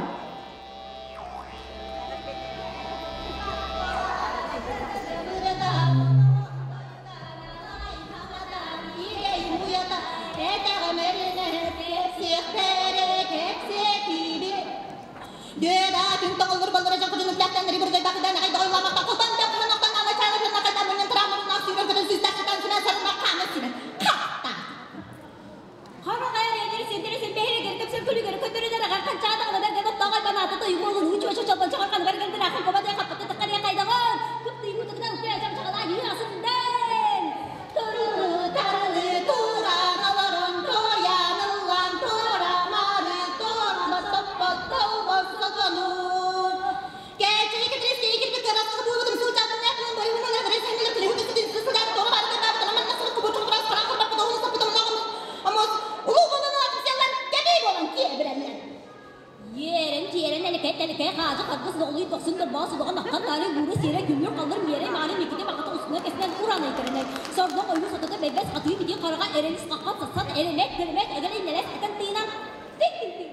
тэлэкэй хаажы харгыс доҕолуй дохсун дорбоо судоҕо маххан таары бууру сиэрэ күммүр халлыр миэрэй мааны микити махата устуна кэсинэн уран эйтэринэй сордоҥ ойуу сотото бэйбэс атыы битии хараҕа эрэлис хаххан сассан эрэмэт дэрэмэт эгэлэй нэлэс этэн тыынан тик тик тик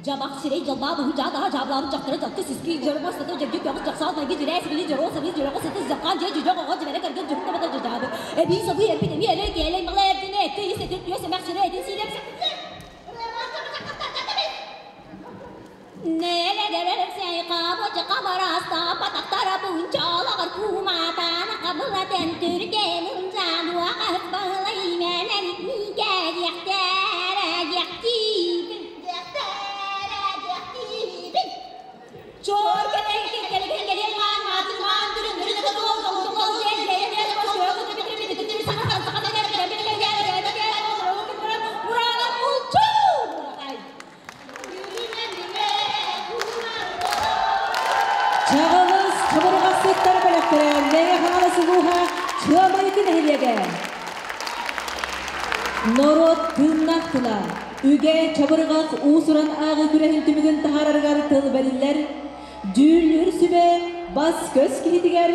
Жабақ сирей жалбаа быһы жаа жаблары жақтыры жатты сиски жарбас саты жөргө көҕүс жаксаал майгы жирээ сигили жоро саби жөрөгө сыты жаккан же жужок ого жибере көргөн журун табата жажаабы эби сабы эрбит эми эле келей мала эрдине этте ис этир түйө семак сире этин сийлеп Чаҕылыс чабырҕасыттар бөлөхтөрө Мэҥэ Хаҥалас улууһа Чыамайыкы нэһилиэгэ. Норуот тыыннаах тыла, үгэ чабырҕах уус-уран ааҕыы күрэһин түмүгүн таһаарарыгар тыл бэриллэр. Дьүүллүүр сүбэ бас-көс киһитигэр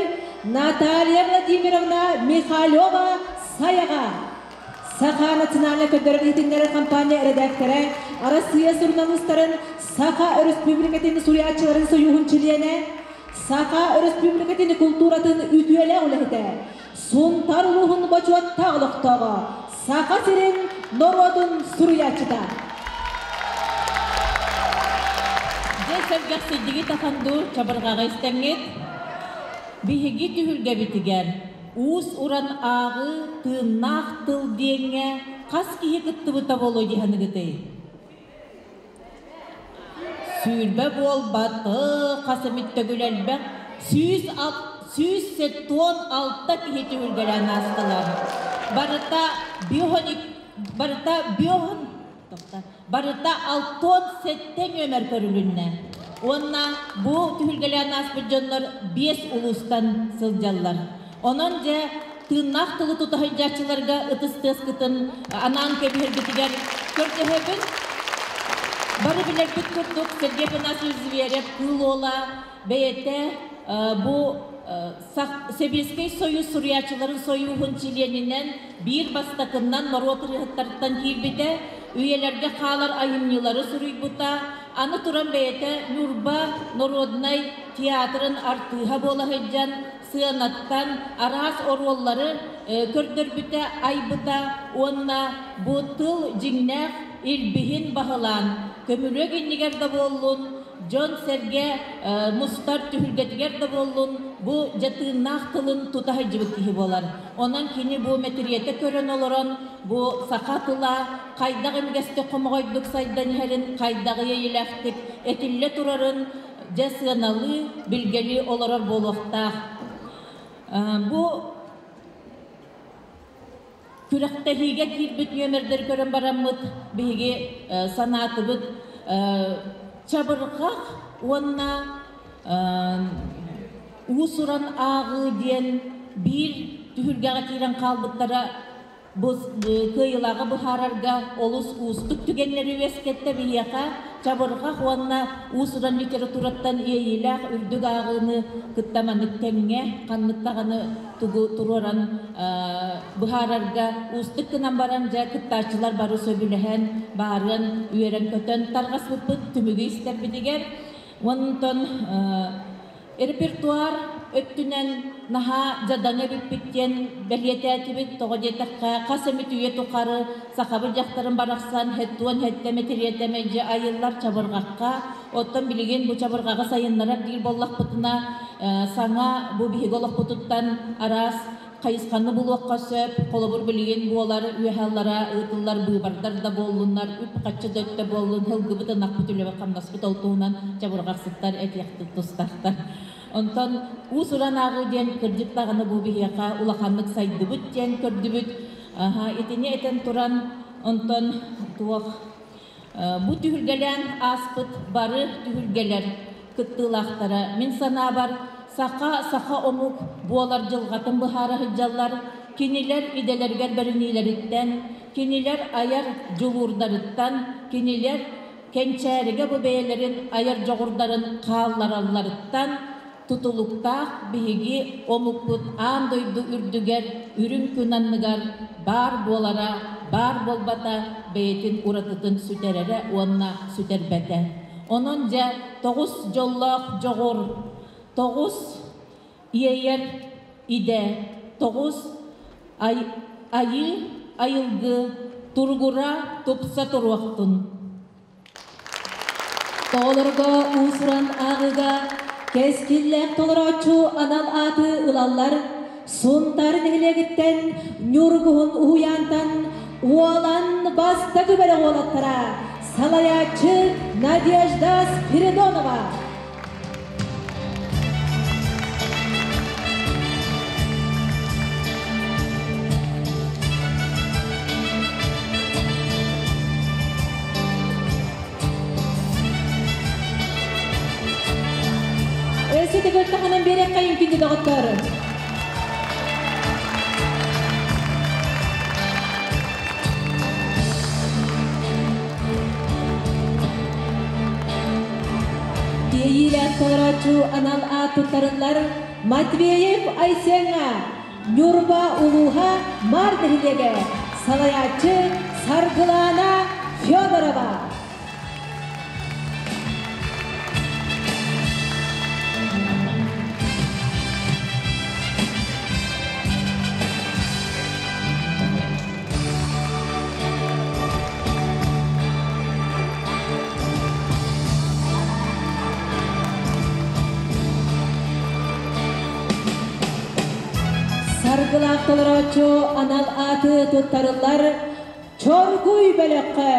Наталья Владимировна Михалева Сайаҕа. Саха национальнай көрдөрөр иһитиннэрэр компания эрэдээктэрэ, Арассыыйа суруналыыстарын Саха Өрөспүүбүлүкэтин суруйааччыларын сойууһун чилиэнэ, Саха Өрөспүүбүлүкэтин култууратын үтүөлээх үлэһитэ, Сунтаар улууһун бочуоттаах олохтооҕо, Саха сирин норуотун суруйааччыта. Дьэ сэргэхсийдигит ахан дуу, чабырҕаҕы истэҥҥит. Биһиги түһүлгэбитигэр уус-уран ааҕыы тыыннаах тыл диэҥҥэ хас киһи кыттыбыта буолуо дии саныгытый? Сүүрбэ буолбаты, хас эмит төгүл элбэх, 176 киһи түһүлгэлээн аастылар. Барыта биоһон барыта биоһон барыта 67 нүөмэр көрүлүннэ. Уонна бу түһүлгэлээн ааспыт дьоннор 5 улуустан сылдьаллар. Онон дьэ тыыннаах тылы тута сылдьааччыларга ытыс тыаскытын анаан кэбиһэрбитигэр көрдөһөбүн. Бары билэрбит курдук Сергей Афанасьевич Зверев Кыыл Уола бэйэтэ бу Сэбиэскэй Союз суруйааччыларын сойууһун чилиэнинэн биир бастакыннан норуот ырыаһыттарыттан киирбитэ, үйэлэргэ хаалар айымньылары суруйбута, аны туран бэйэтэ Ньурба народнай театрын артыыһа буола сылдьан сыанаттан араас оруоллары көрдөрбүтэ, айбыта уонна бу тыл дьиҥнээх илбиһин баһылаан, көмүлүөк иннигэр да буоллун, дьон-сэргэ мустар түһүлгэтигэр да буоллун, бу дьатыыннаах тылын тута сылдьыбыт киһи буолар. Онон кини бу мэтириэтэ көрөн олорон, бу саха тыла хайдах имигэстик хомоҕойдук сайдан иһэрин, хайдах иэйилээхтик этиллэ турарын дьэ сыаналыы, билгэлии олорор буолуохтаах. Бу күрэхтэһиигэ киирбит нүөмэрдэри көрөн бараммыт, биһиги санаатыбыт чабырҕах уонна уус-уран ааҕыы диэн биир түһүлгэҕэ киирэн хаалбыттара бу кыайыылааҕы быһаарарга олус уустук түгэннэри үөскэттэ биһиэхэ. Чабырҕах уонна уус-уран литератураттан иэйиилээх үрдүк ааҕыыны кытта маннык тэҥҥэ ханнык даҕаны тугу туруоран быһаарарга уустук гынан баран дьэ кыттааччылар бары сөбүлэһэн баарыан үөрэн-көтөн тарҕаспыппыт түмүгү истэрбитигэр. Онтон репертуар өттүнэн наһаа дьадаҥы эбиппит диэн бэлиэтээтибит. Тоҕо диэтэххэ, хас эмит үйэ тухары сахабыт дьахтарын барахсан хэттуон хэттэмэ тириэтэмэ дьэ айыллар чабырҕахха. Оттон билигин бу чабырҕаҕы сайыннарар диир буоллахпытына, саҥа бу биһиги олохпутуттан араас хайысханы булуохха сөп. Холобур билигин буолар үөһэллара ыытыллар быыбардар да буоллуннар, үп-харчы да өттө буоллун, һылгыбыт ынахпыт үлэбэ хамнаспыт ол туһунан чабырҕахсыттар этиэхтит тустахтар. Онтон уус-уран ааҕыы диэн кырдьык даҕаны бу биһиэхэ улаханнык сайдыбыт диэн көрдүбүт. Итини этэн туран, онтон туох бу түһүлгэлээн ааспыт бары түһүлгэлэр кыттыылаахтара мин санаабар саха саха омук буолар дьылҕатын быһаара сылдьаллар, кинилэр идэлэригэр бэриниилэриттэн, кинилэр айар дьулуурдарыттан, кинилэр кэнчээригэ бу бэйэлэрин айар дьоҕурдарын хаалларалларыттан тутулуктаах биһиги омукпут аан дойду үрдүгэр үрүҥ күн анныгар баар буолара, баар буолбата бэйэтин уратытын сүтэрэрэ уонна сүтэрбэтэ. Онон дьэ тоҕус дьоллоох дьоҕур, тоҕус иэйэр идэ, тоҕус айыы айылгы туругура тупса туруохтун. Оҕолорго уус-уран ааҕыыга кэскиллээх толорооччу анал ааты ылаллар Сунтаар нэһилиэгиттэн Ньургуһун уһуйаантан Уолан бастакы бөлөх уолаттара салайааччы Надежда Спиридонова. Өссө төгүл таһынан биэриэххэйин күндү доҕоттор. Тиэйиилээх толорооччу анал аат туттарыллар Матвеев Айсеҥҥа, Ньурба улууһа Маар нэһилиэгэ, салайааччы Саргылаана Федорова. Саргылаах толорооччу анал ааты туттарыллар Чоргуй бөлөххө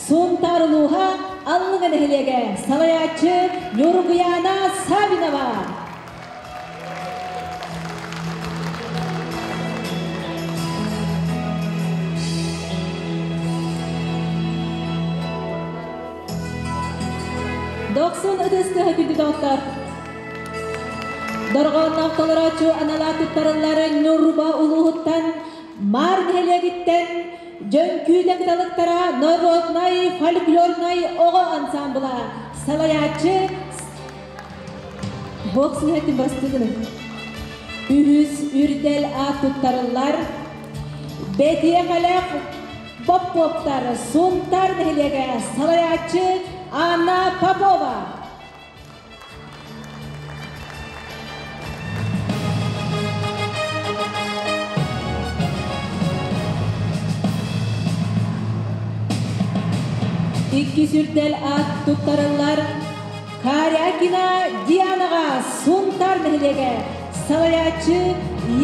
Сунтаар улууһа Аллыҥа нэһилиэгэ салайааччы Ньургуйаана Савинова. Дохсун ытыс тыаһа күндү доҕоттор. Дорҕоонноох толорооччу анала туттарыллар Ньурба улууһуттан Маар нэһилиэгиттэн Дьөҥкүүдэ кыталыктара народнай фольклорнай оҕо ансамбла салайааччы Бокс иһэтин бастыгыны. Үһүс үрдэл аат туттарыллар Бэтиэхэлээх Боппуоптар Сунтаар нэһилиэгэ салайааччы Анна Попова. Иккис үрдэл аат туттарыллар Карякина Дианаҕа Сунтаар нэһилиэгэ салайааччы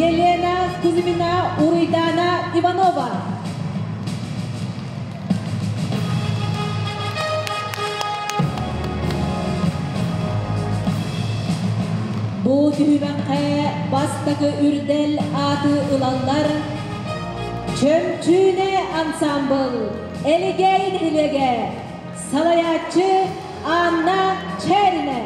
Елена Кузьмина Уруйдаана Иванова. Бу түһүмэххэ бастакы үрдэл ааты ылаллар Чөмчүүнэ ансамбыл Элигэй нэһилиэгэ салайааччы Анна Чээринэ.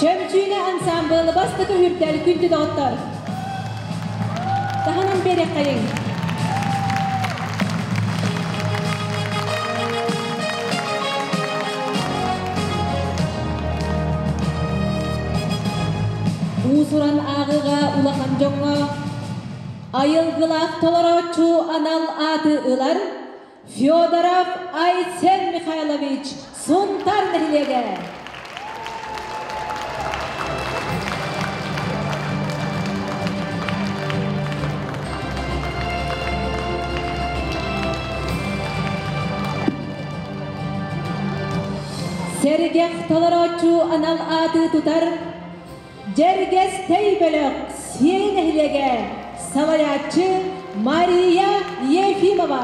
Чөмчүүнэ ансамбыл бастакы үрдэл күндү доҕоттор. Таһынан биэриэххэйиҥ. Уус-уран ааҕыыга улахан дьоҥҥо айылгылаах толорооччу анал ааты ылар Федоров Айсен Михайлович Сунтар нэһилиэгэ. Сэргэх толорооччу анал ааты тутар Дьэргэс Тэй бөлөх Сиэй нэһилиэгэ салайааччы Мария Ефимова.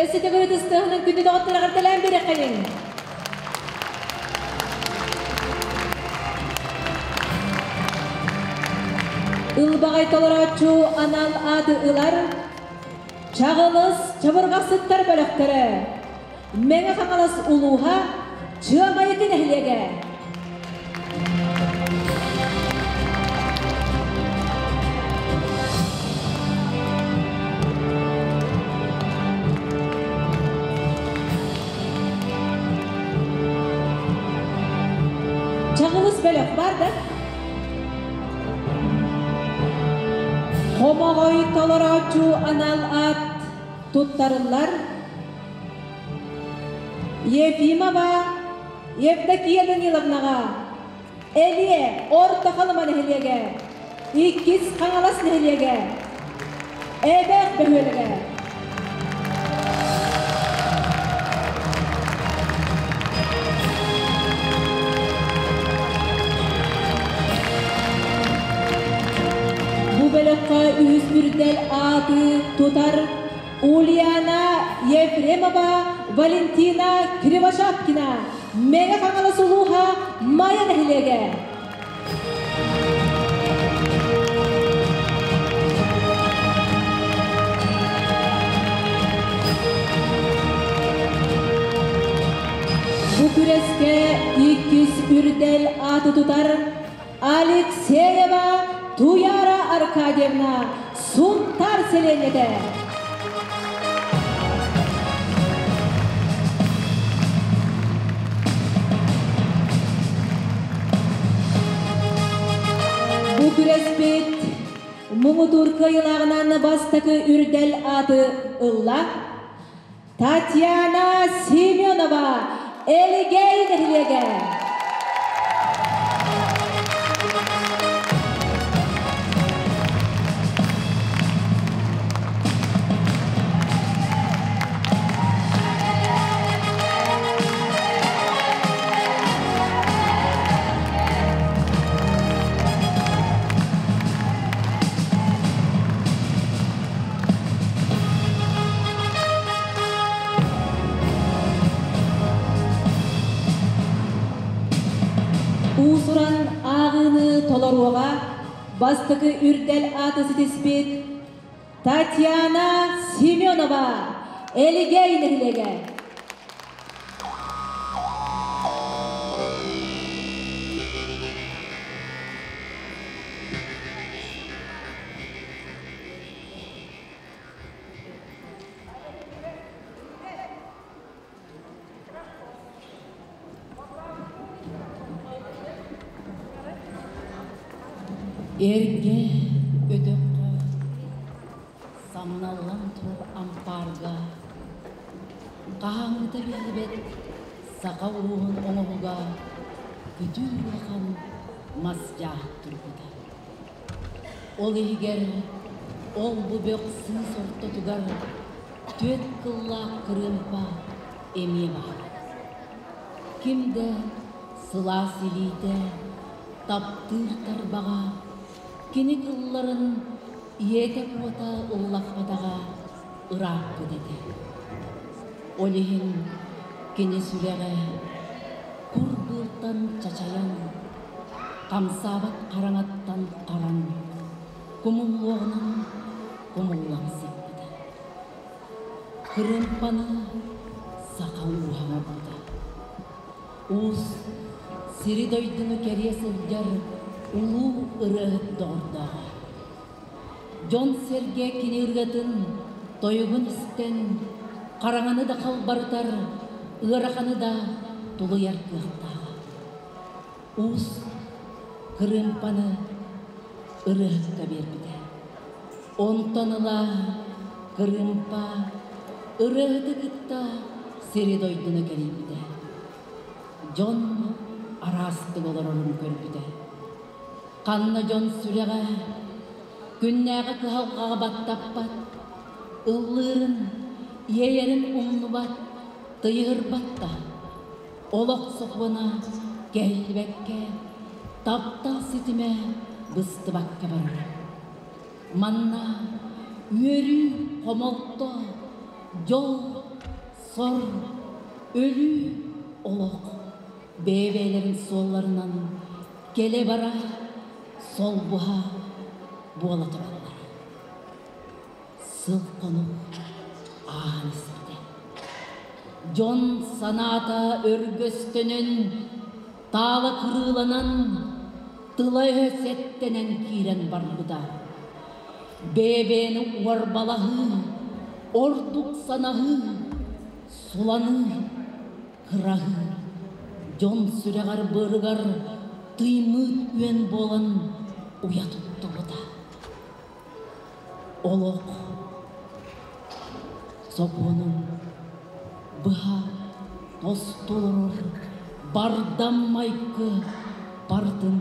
Өссө төгүл ытыстыһынан күндү доҕоттор эҕэрдэлээн биэриэххэйиҥ. Ылбаҕай толорооччу анал ааты ылар Чаҕылыс чабырҕахсыттар бөлөхтөрө Мэҥэ Хаҥалас улууһа Чыамайыкы нэһилиэгэ. Чаҕылыс бөлөх бар да? Хомоҕой толорооччу анал аат туттарыллар Ефимова Евдокия Даниловнаҕа, Элиэ Орто Халыма нэһилиэгэ, Иккис Хаҥалас нэһилиэгэ, Эбээх бөһүөлэгэ. Бу бөлөххө үһүс үрдэл ааты тутар Ульяна Ефремова, Валентина Кривошапкина, Мэҥэ Хаҥалас улууһа, Майа нэһилиэгэ. Бу күрэскэ иккис үрдэл ааты тутар Алексеева Туяра Аркадьевна, Сунтаар сэлиэнньэтэ. Бу күрэспит муҥутуур кыайыылааҕынан бастакы үрдэл ааты ылла Татьяна Семенова, Элигэй нэһилиэгэ. Уус-уран ааҕыыны толоруоҕа бастакы үрдэл ааты ситиспит Татьяна Семенова, Элигэй нэһилиэгэ. Эргэ өтөххө самналлан турар ампаарга хаһааҥҥыта биллибэт саха ууһун оҥоһуга күтүр улахан мас дьааһык турбута. Ол иһигэр ол-бу бөх сыыс ортотугар түөрт кыллаах кырыымпа эмиэ баара. Ким да сылаас илиитэ, таптыыр тарбаҕа, кини кылларын ийэтэ-куота ыллаппатаҕа ырааппыт этэ. Ол иһин кини сүрэҕэ кур быылтан чачайан, хамсаабат хараҥаттан харан, кумуллуоҕунан кумуллан сыппыта. Кырыымпаны саха ууһа оҥорбута. Уус сири-дойдуну кэрийэ сылдьар улуу ырыаһыт доҕордооҕо. Дьон-сэргэ кини ырыатын, тойугун истэн, хараҥаны да халбарытар, ыараханы да тулуйар кыахтааҕа. Уус кырыымпаны ырыаһыкка биэрбитэ. Онтон ыла кырыымпа ырыаһыты кытта сири-дойдуну кэрийбитэ. Дьон араастык олорорун көрбүтэ. Ханна дьон сүрэҕэ Күннээҕи кыһалҕаҕа баттаппат, ыллыырын, иэйэрин умнубат, тыйыһырбат да, олох сокуона кэһиллибэккэ, таптал ситимэ быстыбакка барара. Манна үөрүү, хомолто, дьол, сор, өлүү, олох бэйэ-бэйэлэрин суолларынан кэлэ-бара, солбуһа буола тураллара. Сыл-хонук ааһан испитэ. Дьон санаата өргөстөнөн, таала кырыыланан, тыла-өһө сэттэнэн киирэн барбыта. Бэйэ-бэйэни уорбалаһыы, ордук санаһыы, суланыы, кыраһыы, дьон сүрэҕэр-быарыгар тыймыыт үөн буолан уйа туттубута. Олох сокуонун быһа тосту олорор бардам майгы бардын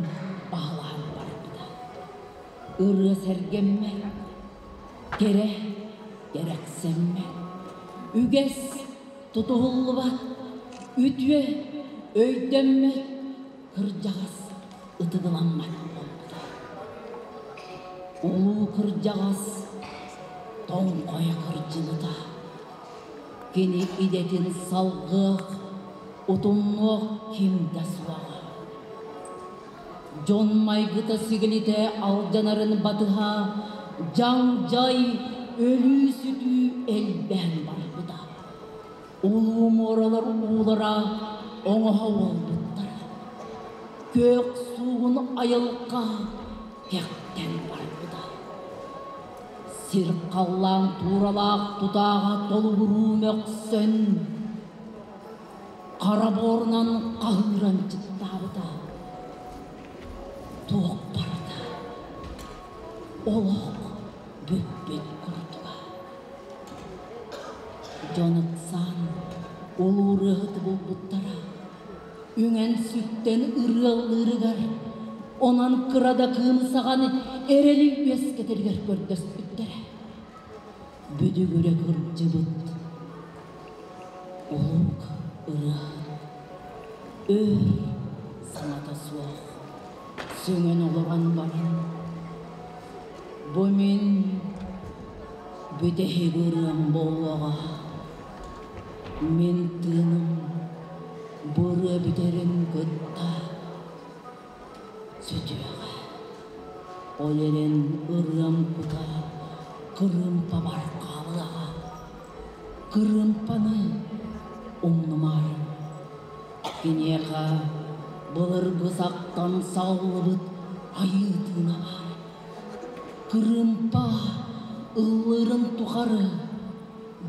баһылаан барбыта. Ырыа сэргэммэт, кэрэ кэрэхсэммэт, үгэс тутуһуллубат, үтүө өйдөммөт, кырдьаҕас ытыгыламмат буолбута. Улуу кырдьаҕас тоҥхойо кырдьыбыта. Кини идэтин салгыах, утумнуох ким да суоҕа. Дьон майгыта сигилитэ алдьанарын батыһа дьаҥ-дьай, өлүү-сүтүү элбээн барбыта. Улуу муоралар уулара оҥоһо уолбуттара. Күөх суугун айылҕа кэхтэн барбыта. Сир халлаан тууралаах тутааҕа толугуруу мөхсөн, хара буорунан хаһыыран чыттаабыта. Туох барыта олох бүппүт курдуга. Дьон ыксаан улуу ырыаһыты булбуттара. Үҥэн-сүктэн ырыаллыырыгар, онон кыра да кыымы саҕан эрэли үөскэтэригэр көрдөспүттэрэ. Бүдүгүрэ кырдьыбыт улуук ырыаһыт өр саҥата суох сөҥөн олорон баран бу мин бүтэһик ырыам буолуоҕа мин тыыным бу ырыа бүтэрин кытта сүтүөҕэ ол эрэн ырыам кута кырыымпабар хаалыаҕа кырыымпаны умнумаарыҥ киниэхэ былыргы сахтан саҕыллыбыт айыы тыына баар кырыымпа ыллыырын тухары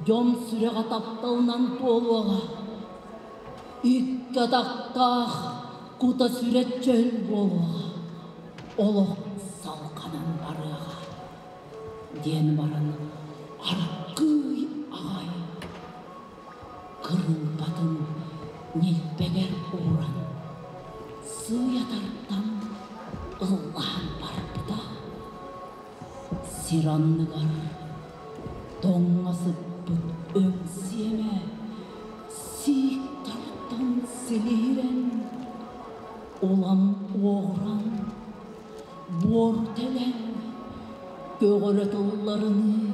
дьон сүрэҕэ тапталынан туолуоҕа икки атахтаах кута сүрэ чөл буолуоҕа олох салҕанан барыаҕа диэн баран аргыый аҕай кырыымпатын ньилбэгэр ууран сыыйа тардан ыллаан барбыта сир анныгар тоҥҥо сыппыт өҥ сиэмэ сиик тартан силиһирэн улам уоҕуран буор тэлэн көҕөрө тылларыныы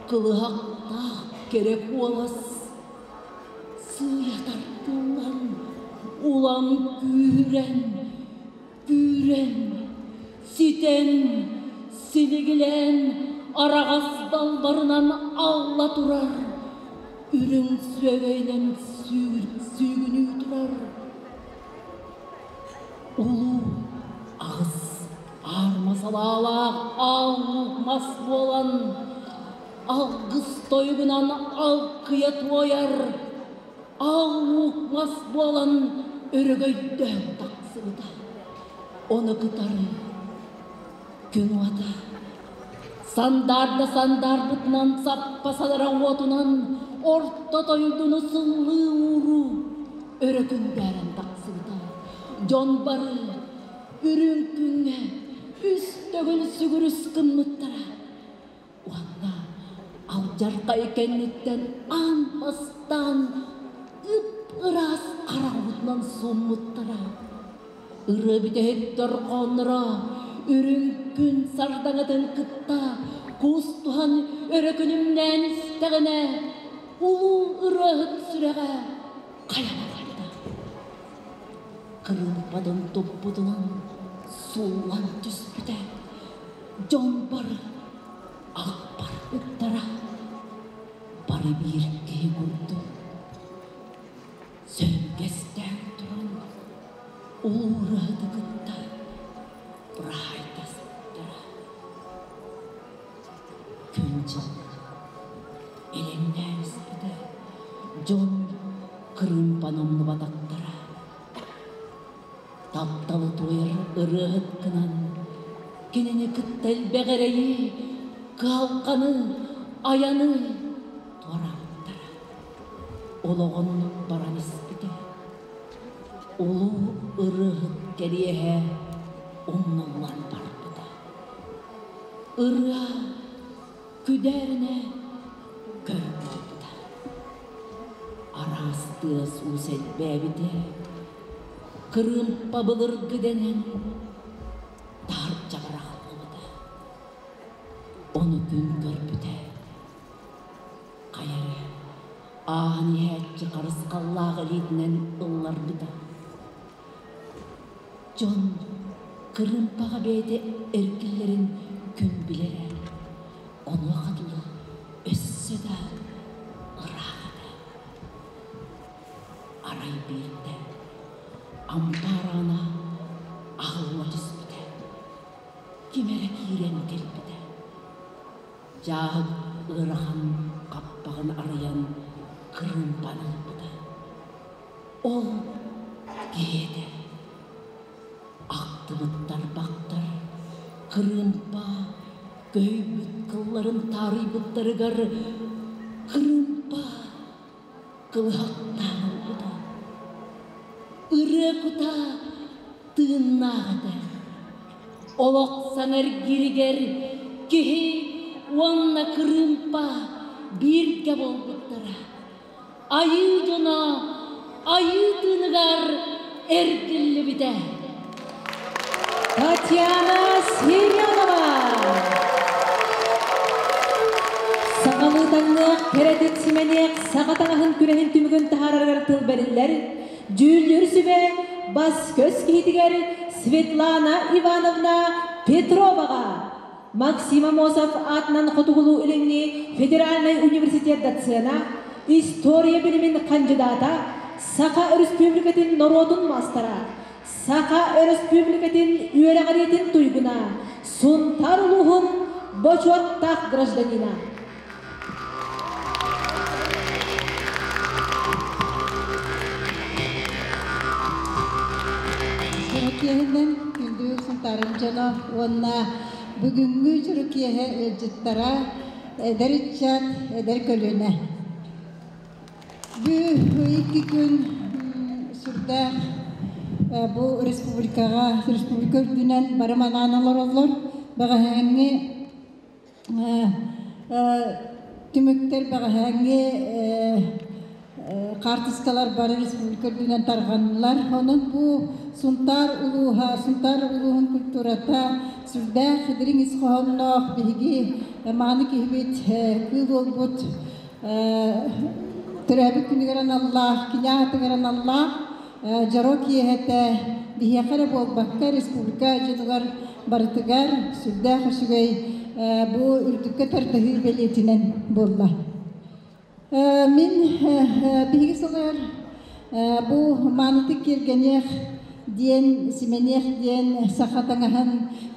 кылыһахтаах кэрэ куолас сыыйа тардыллан улам күүһүрэн күүрэн ситэн силигилээн араҕас далбарынан алла турар үрүҥ сүөгэйинэн сүүгүнүү турар улуу аҕыс аарма салаалаах аал мас буолан алгыс тойугунан алкыйа туойар аал мас буолан өрөгөйдөөн тахсыбыта. Ону кытары күн уота сандаарда сандаарбытынан саппа салара уотунан орто дойдуну сыллыы ууруу өрө күндээрэн тахсыбыта. Дьон бары үрүҥ күҥҥэ Үс төгүл сүгүрүс гыммыттара. Уонна алдьархай кэнниттэн аан бастаан ып-ыраас хараҕыбытынан сууммуттара. Ырыа бүтэһик дорҕоонноро үрүҥ күн сардаҥатын кытта куустуһан өрө күлүмнээн истэҕинэ, улуу ырыаһыт сүрэҕэ хайа барда. Кырыымпатын туппутунан сууллан түспүтэ. Дьон бары ах барбыттара. Бары биир киһи курдук сөргэстээн туран улуу ырыаһыты кытта быраһаайдаспыттара. Күн-дьыл элэҥнээн испитэ, дьон кырыымпаны умнубатахтара. Тапталы туойар ырыаһыт гынан кинини кытта элбэх эрэйи, кыһалҕаны, айаны туораабыттара. Олоҕун баран испитэ. Улуу ырыаһыт кэриэһэ умнуллан барбыта. Ырыа күдээринэ көр буолбута. Араас тыас-уус элбээбитэ. Кырыымпа былыргы дэнэн таһырдьа быраҕыллыбыта. Ону күн көрбүтэ. Хайа эрэ ааһан иһээччи харысхаллаах илиитинэн ылларбыта. Дьон кырыымпаҕа бэйэтэ эргиллэрин күн билэрэ. Онуоха дылы өссө да ыраах этэ. Арай биирдэ ампаар аана аһылла түспүтэ. Ким эрэ киирэн кэлбитэ. Дьааһык ыарахан хаппаҕын арыйан кырыымпаны ылбыта. Ол киһи этэ. Ахтыбыттар бахтар, кырыымпа көһүйбүт кылларын таарыйбыттарыгар кырыымпа кылыһахтаан ылбыта. Ырыа кута тыыннаах этэ. Олох саҥа эргииригэр киһи уонна кырыымпа бииргэ буолбуттара. Айыы дьоно айыы тыыныгар эргиллибитэ. Татьяна Семенова! Сахалыы таҥныах, кэрэтик симэниэх, саха таҥаһын күрэһин түмүгүн таһаарарыгар тыл бэриллэр. Дьүүллүүр сүбэ бас-көс киһитигэр Светлана Ивановна Петроваҕа Максим Аммосов аатынан Хотугулуу-Илиҥҥи федеральнай университет доцена, история билимин хандьыдаата, Саха Өрөспүүбүлүкэтин норуотун маастара, Саха Өрөспүүбүлүкэтин үөрэҕириитин туйгуна, Сунтаар улууһун бочуоттаах гражданина. Киэһинэн күндү Сунтаарын дьоно уонна бүгүҥҥү дьоро киэһэ ыалдьыттара, эдэр ыччат, эдэр көлүөнэ. Бу икки күн сүрдээх бу республикаҕа, республика үрдүнэн бары манаан олороллор. Бэҕэһээҥҥи Түмүктэр бэҕэһээҥҥи хаартыскалар бары республика үрдүнэн тарҕаннылар. Онон бу Сунтаар улууһа, Сунтаар улууһун культурата сүрдээх дириҥ ис хоһоонноох биһиги мааны киһибит, кыыл уолбут төрөөбүт күнүгэр аналлаах, кини аатыгар аналлаах дьоро киэһэтэ биһиэхэ эрэ буолбакка республика дьонугар барытыгар сүрдээх үчүгэй бу үрдүккэ тардыһыы бэлиэтинэн буолла. Мин биһиги сылар бу маанытык киэргэниэх диэн симэниэх диэн саха таҥаһын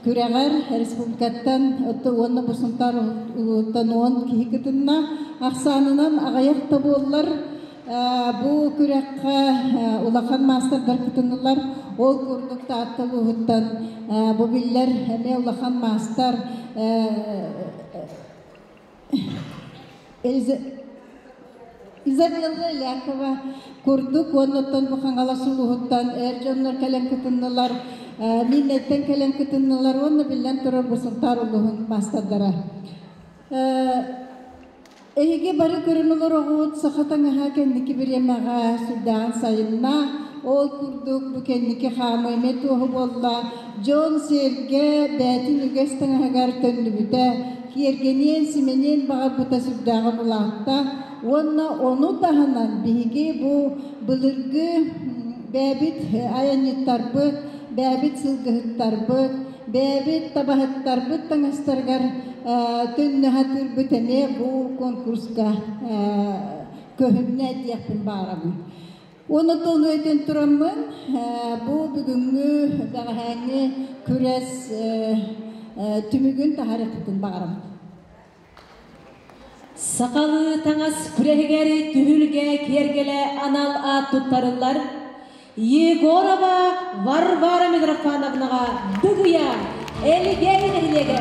күрэҕэр республикаттан уонна бу Сунтаар улууттан 10 киһи кытынна. Ахсаанынан аҕыйах да буоллар Бу күрэххэ улахан маастардар кытыннылар. Ол курдук Таатта улууһуттан бу биллэр эмиэ улахан маастар Изабелла Лякова курдук уонна оттон бу Хаҥалас улууһуттан эр дьоннор кэлэн кытыннылар. Миирнэйтэн кэлэн кытыннылар уонна биллэн турар бу Сунтаар улууһун маастардара. Эһиги бары көрөн олороҕут, саха таҥаһа кэнники бириэмэҕэ сүрдээҕин сайынна. Ол курдук бу кэнники хаамыы эмиэ туоһу буолла. Дьон-сэргэ бэйэтин үгэс таҥаһыгар төннүбүтэ, киэргэниэн, симэниэн баҕарбыта сүрдээҕин улаатта. Уонна ону таһынан биһиги бу былыргы бэйэбит айанньыттарбыт, бэйэбит сылгыһыттарбыт, бэйэбит табаһыттарбыт таҥастарыгар төннө сатыырбыт эмиэ бу конкурска көһүннэ диэхпин баарабын. Уонна тону этэн тураммын, бу бүгүҥҥү бэҕэһээҥҥи күрэс түмүгүн таһаарыахпытын баҕарабын. Сахалыы таҥас күрэһигэр түһүлгэ киэргэлэ анал аат туттарыллар. Егорова Варвара Митрофановнаҕа Дыгыйа Элигэй нэһилиэгэ.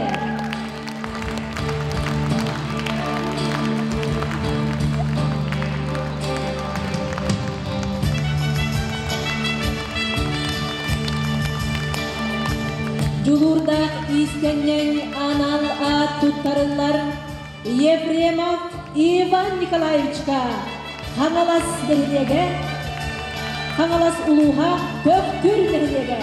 Дьулуурдаах иистэнньэҥ анал аат туттарыллар Ефремов Иван Николаевичка Хаҥалас нэһилиэгэ, Хаҥалас улууһа Төхтүр нэһилиэгэ.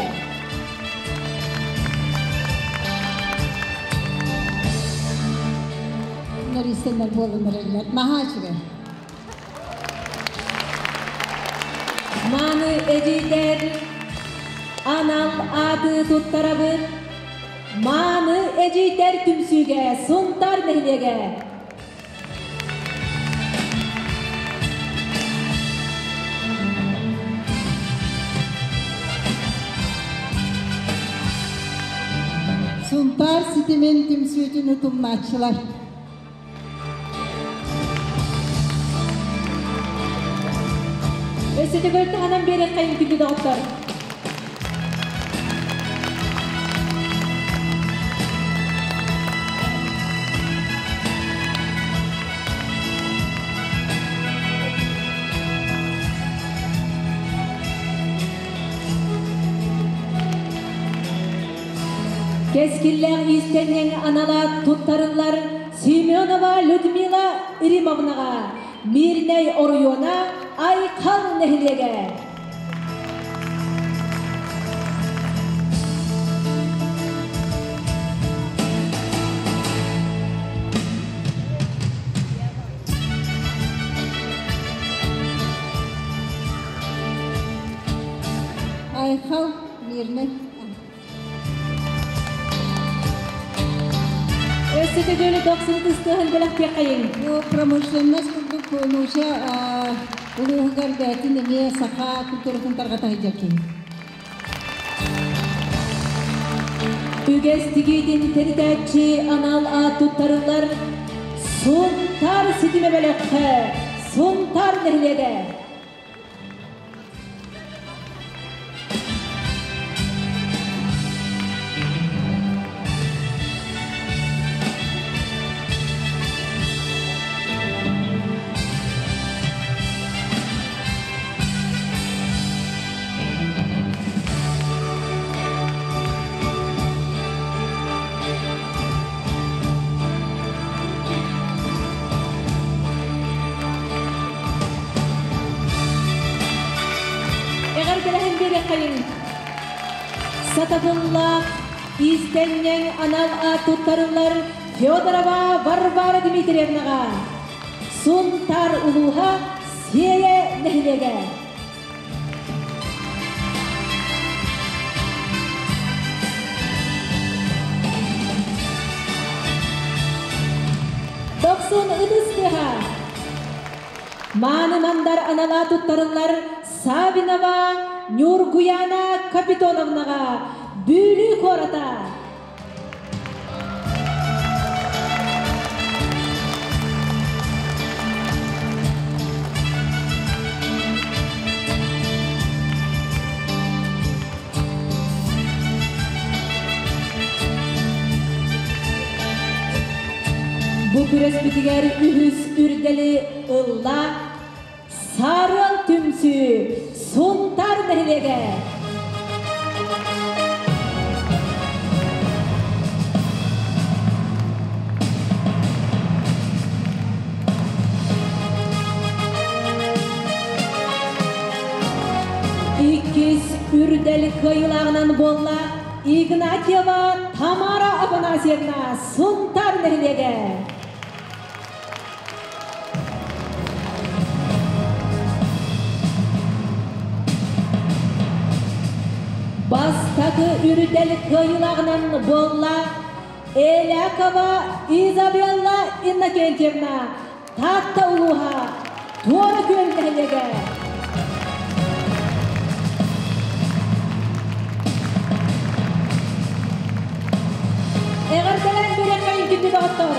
Иистэннэр буолан эрэллэр. Наһаа үчүгэй. Маны эдьиийдэр анал ааты туттарабыт. Мааны эдьиийдэр түмсүүгэ Сунтаар нэһилиэгэ. Сунтаар ситимин түмсүүтүн утумнааччылар. Өссө төгүл таһынан биэриэххэйин күндү доҕоттор. Кэскиллээх иистэнньэҥ анала туттарыллар Семенова Людмила Римовнаҕа Мирнэй оройуона Айхал нэһилиэгэ. Айхал Мирнэй. Өссө төгүл дохсун тыстыһын бэлэхтиэххэйиҥ. Бу промышленность курдук нууча улууһугар бэйэтин эмиэ саха культуратын тарҕата сылдьар киһи. Үгэс тигиитин тэнитээччи анал аат туттарыллар Сунтаар ситимэ бэлэххэ Сунтаар нэһилиэгэ. Эҕэрдэлэһэн биэриэххэйиҥ. Сатабыллаах иистэнньэҥ анал аат туттарыллар Федорова Варвара Дмитриевнаҕа. Сунтаар улууһа Сиэйэ нэһилиэгэ. Дохсун ытыс тыаһа. Мааны мандар анала туттарыллар Савинова Нюргуяна Капитоновнаҕа Бүлүү куората. Бу күрэспитигэр үһүс үрдэли ылла Сарыал түмсүү Сунтаар нэһилиэгэ. үрдэл кыайыылааҕынан буолла Игнатьева Тамара Афанасьевна, Сунтаар нэһилиэгэ. Бастакы үрдэл кыайыылааҕынан буолла Элякова Изабелла Иннокентьевна, Таатта улууһа, Туора Күөл нэһилиэгэ. Эҕэрдэлээн бириэххэйин күндү доҕоттор!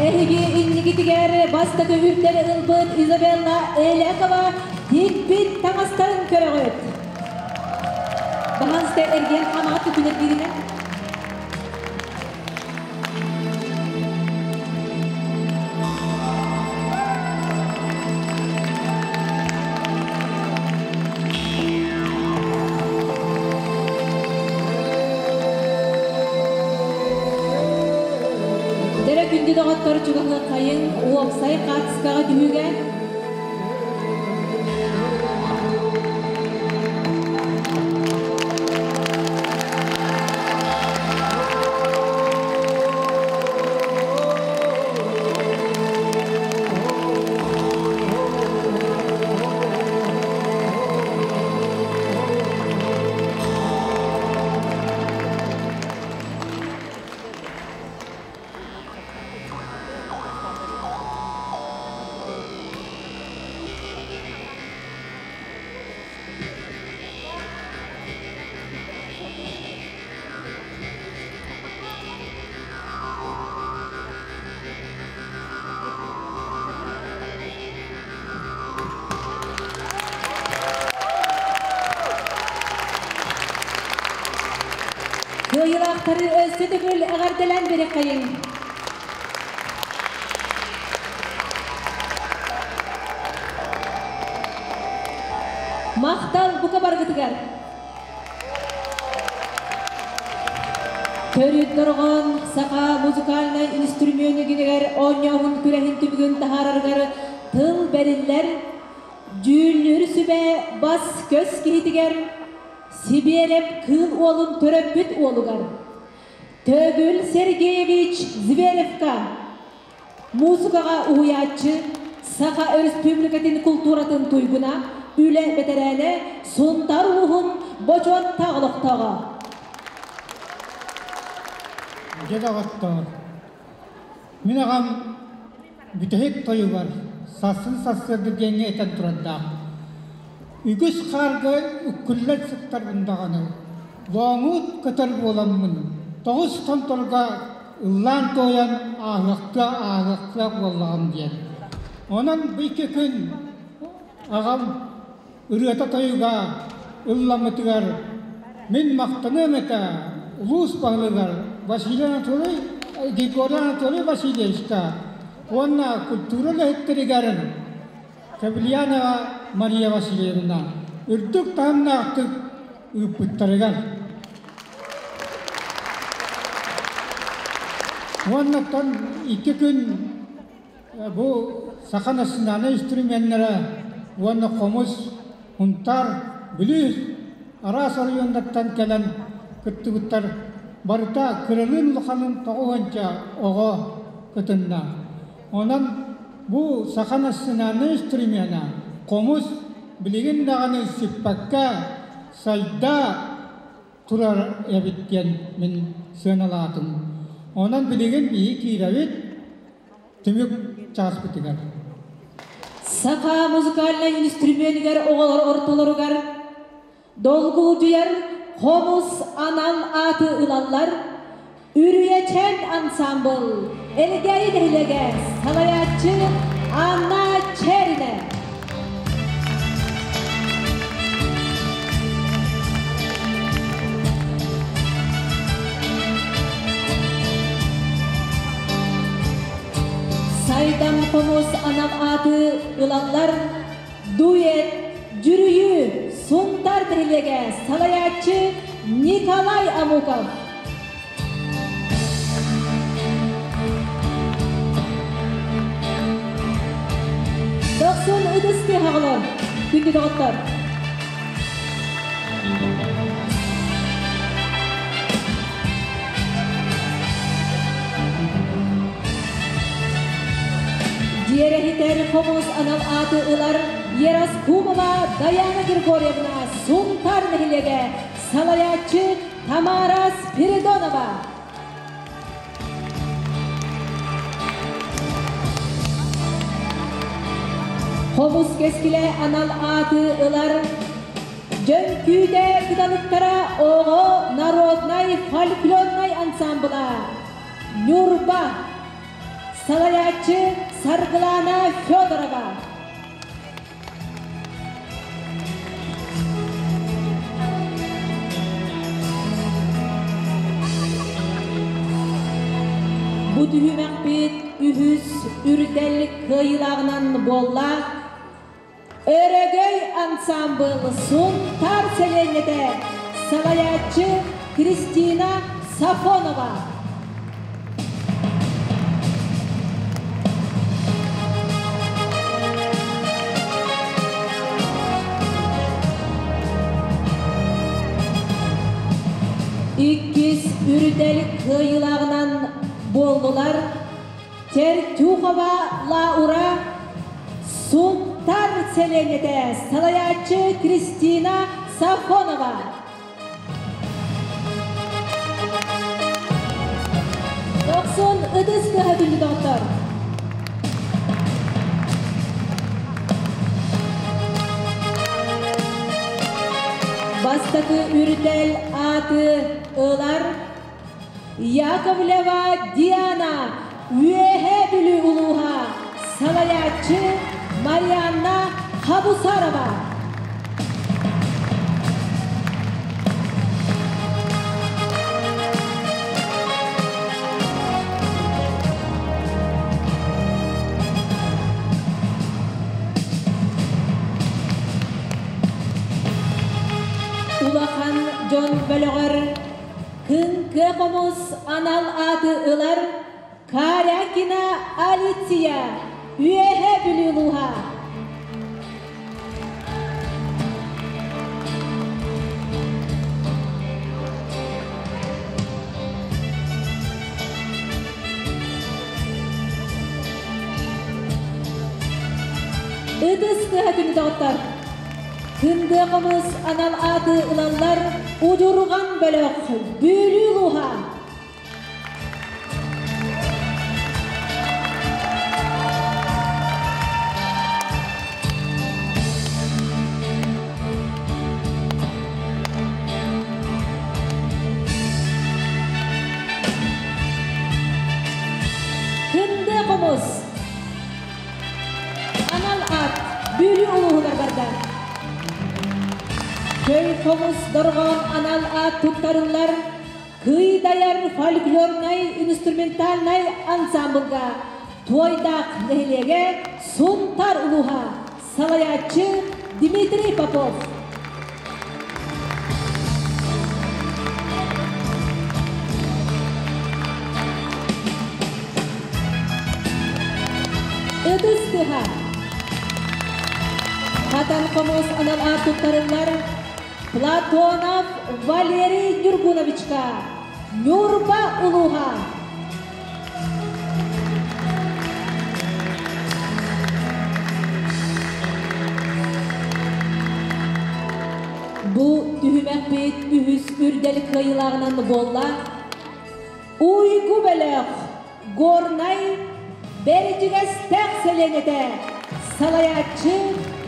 Эһиги иннигитигэр бастакы үрдэли ылбыт Изабелла Элякова тикпит таҥастарын көрөҕүт. Баһанста эргиэн хамаҕа түкүнэр бииринэн. Дэрэ күндү доҕоттор чугаһыаххайыҥ, уопсай хаартыскаҕа түһүүгэ. Кыайыылаахтары өссө төгүл эҕэрдэлээн биэриэххэйиҥ. Махтал бука баргытыгар. Төрүт дорҕоон саха музыкальнай инструментигэр оонньооһун күрэһин түмүгүн таһаарарыгар тыл бэриллэр, дьүүллүүр сүбэ бас-көс киһитигэр Сибиэрэп Кыыл Уолун төрөппүт уолугар Төгүл Сергеевич Зверевка, муусукаҕа уһуйааччы, Саха Өрөспүүбүлүкэтин култууратын туйгуна, үлэ бэтэрээнэ, Сунтаар улууһун бочуоттаах олохтооҕо. Дьэ доҕоттоор, мин аҕам бүтэһик тойугар сарсын сарсыарда диэҥҥэ этэн турардаах. Үгүс хаарга үккүллэн сыттарбын даҕаны, лооҥуут көтөр буоламмын, тоҕус томторго ыллаан-туойан ааһыахтыа-ааһыахтыа буоллаҕым диэн. Онон бу икки күн аҕам ырыата-тойуга ылламмытыгар мин махтаныам этэ улуус баһылыгар Василий Анатолий Григорий Анатолий Васильевичка уонна культура үлэһиттэригэр Кавильянова Мария Васильевна үрдүк таһымнаахтык ыыппыттарыгар. Уоннаттан икки күн Бу саха национальнай инструменнара уонна хомус, Һунтаар, Бүлүү араас оройуоннартан кэлэн кыттыбыттар. Барыта кыралыын улаханын тоҕус уонча оҕо кытынна. Онон бу саха национальнай инструмена хомус билигин даҕаны сиппэккэ сайда турар эбит диэн мин сыаналаатым. Онон билигин биһи киирэбит түмүк чааспытыгар. Саха музыкальнай инструменигэр оҕолор ортолоругар долгулдьуйар хомус анал ааты ылаллар Үрүйэчээн ансаамбыл Элгээйи нэһилиэгэ салайааччы Анна Черина. Сайдам хомус анал ааты ылаллар дуэт Дьүрүйүү Сунтаар нэһилиэгэ салайааччы Николай Амуков. Дохсун ытыс тыаһаҕылар, күндү доҕоттор! Дьиэрэһитэр хомус анал ааты ылар Ераскумова Даяна Григорьевна Сунтаар нэһилиэгэ салайааччы Тамара Спиридонова. Хомус кэскилэ анал ааты ылар Дьөҥкүүдэ кыталыктара оҕо народнай фольклорнай ансамбла Ньурба салайааччы Саргылана Федорова. Бу түһүмэхпит үһүс үрдэл кыайыылааҕынан буолла. Өрөгөй ансамбыл Сунтаар сэлиэнньэтэ салайааччы Кристина Сафонова. Иккис үрдэл кыайыылааҕынан буоллулар Тертюхова Лаура Сунтар сэлиэнньэтэ салайааччы Кристина Сафонова. Дохсун ытыс тыаһа күндү доҕоттор. Бастакы үрдэл ааты ылар Яковлева Диана Үөһээ Бүлүү улууһа салайааччы Марианна Хабусарова. Улахан дьон бөлөҕөр Кыҥкы хомус анал ааты ылар Корякина Алиция, Үөһээ Бүлүү улууһа. Ытыс тыаһа күнү доҕоттор! Кындыа хомус анал ааты ылаллар Удьурҕан бөлөх Бүлүү улууһа. Кындыа хомус Анал аат Бүлүү улууһугар барда. Көй хомус дорҕоон анал аат туттарыллар Кыйдайар фольклорнай инструментальнай ансамблга Туойдаах нэһилиэгэ Сунтаар улууһа салайааччы Дмитрий Попов. Ытыс тыһа. Хатан хомус анал аат туттарыллар Платонов Валерий Нюргуновичка Ньурба улууһа. Бу түһүмэхпит үһүс үрдэл кыайыылааҕынан буолла. Уйгу бөлөх Горнай Бэрдьигэстээх сэлиэнньэтэ салайааччы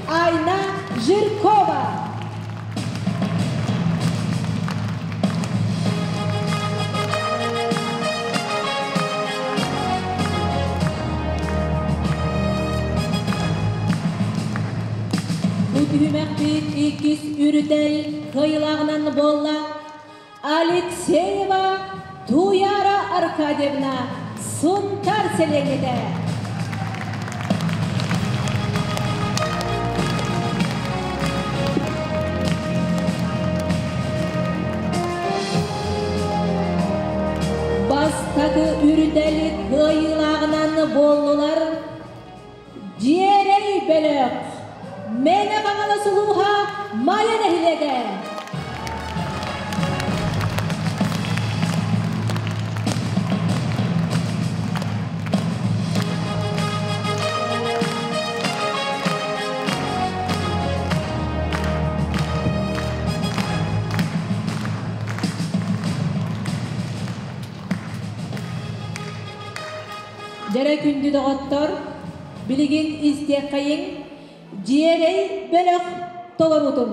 Айна Жиркова. Бу түһүмэхпит иккис үрдэл кыайыылааҕынан буолла Алексеева Туяра Аркадьевна Сунтаар сэлиэнньэтэ. Бастакы үрдэл кыайыылааҕынан буоллулар Дьиэрэй бөлөх, Мэҥэ Хаҥалас улууһа Майа нэһилиэгэ. Дьэрэ күндү доҕоттор, билигин истиэххэйиҥ Дьиэрэй бөлөх толоруутун.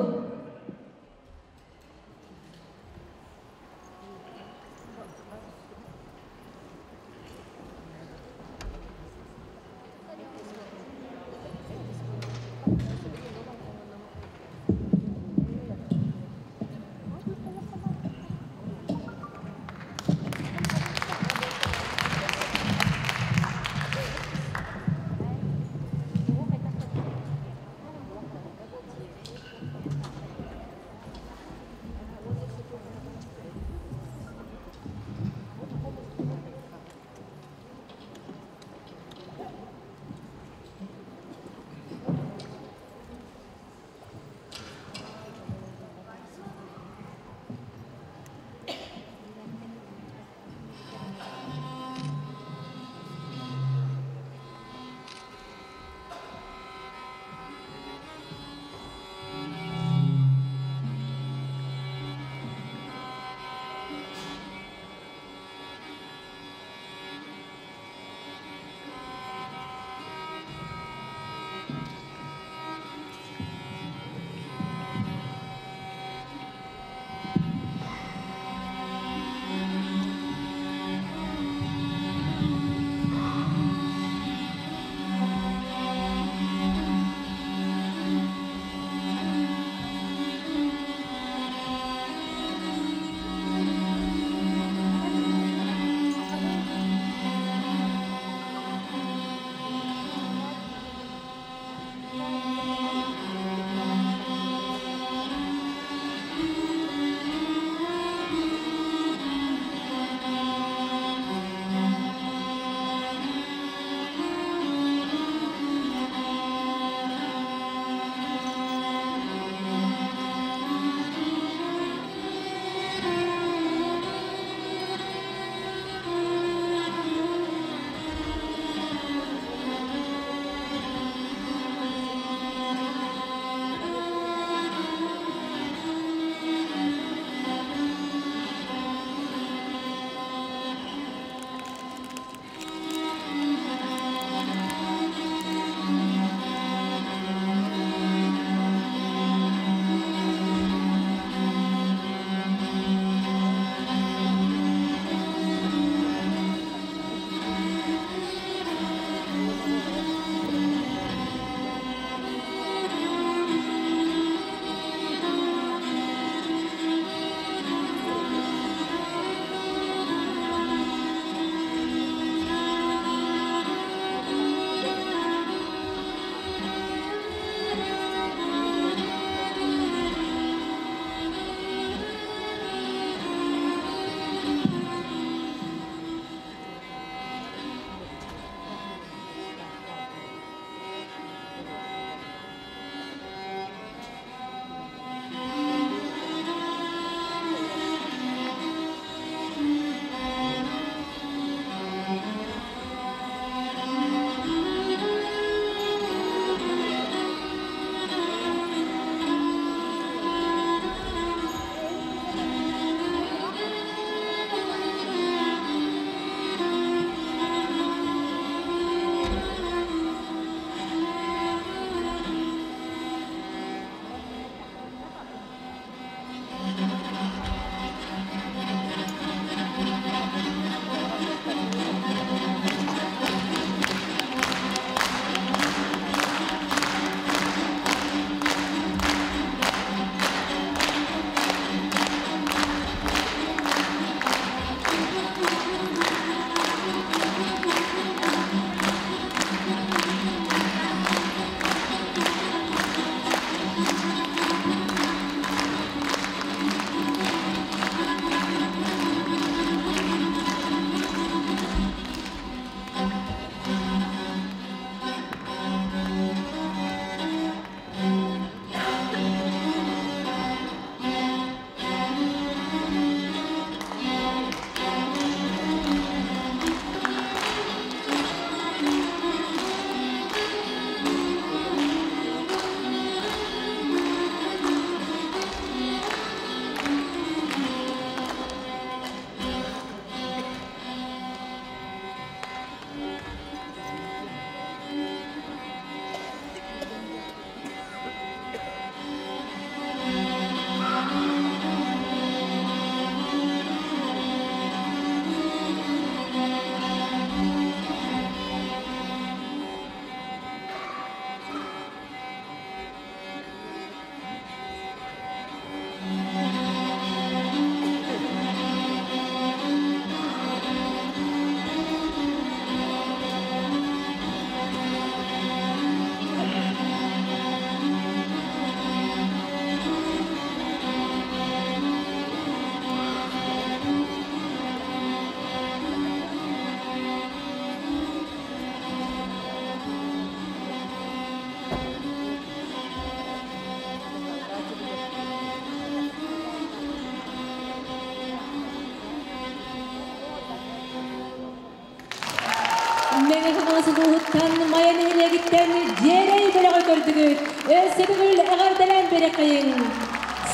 Мэҥэ Хаҥалас улууһуттан Майа нэһилиэгиттэн Дьиэрэй бөлөҕү көрдүгүт. Өссө төгүл эҕэрдэлээн биэриэххэйиҥ.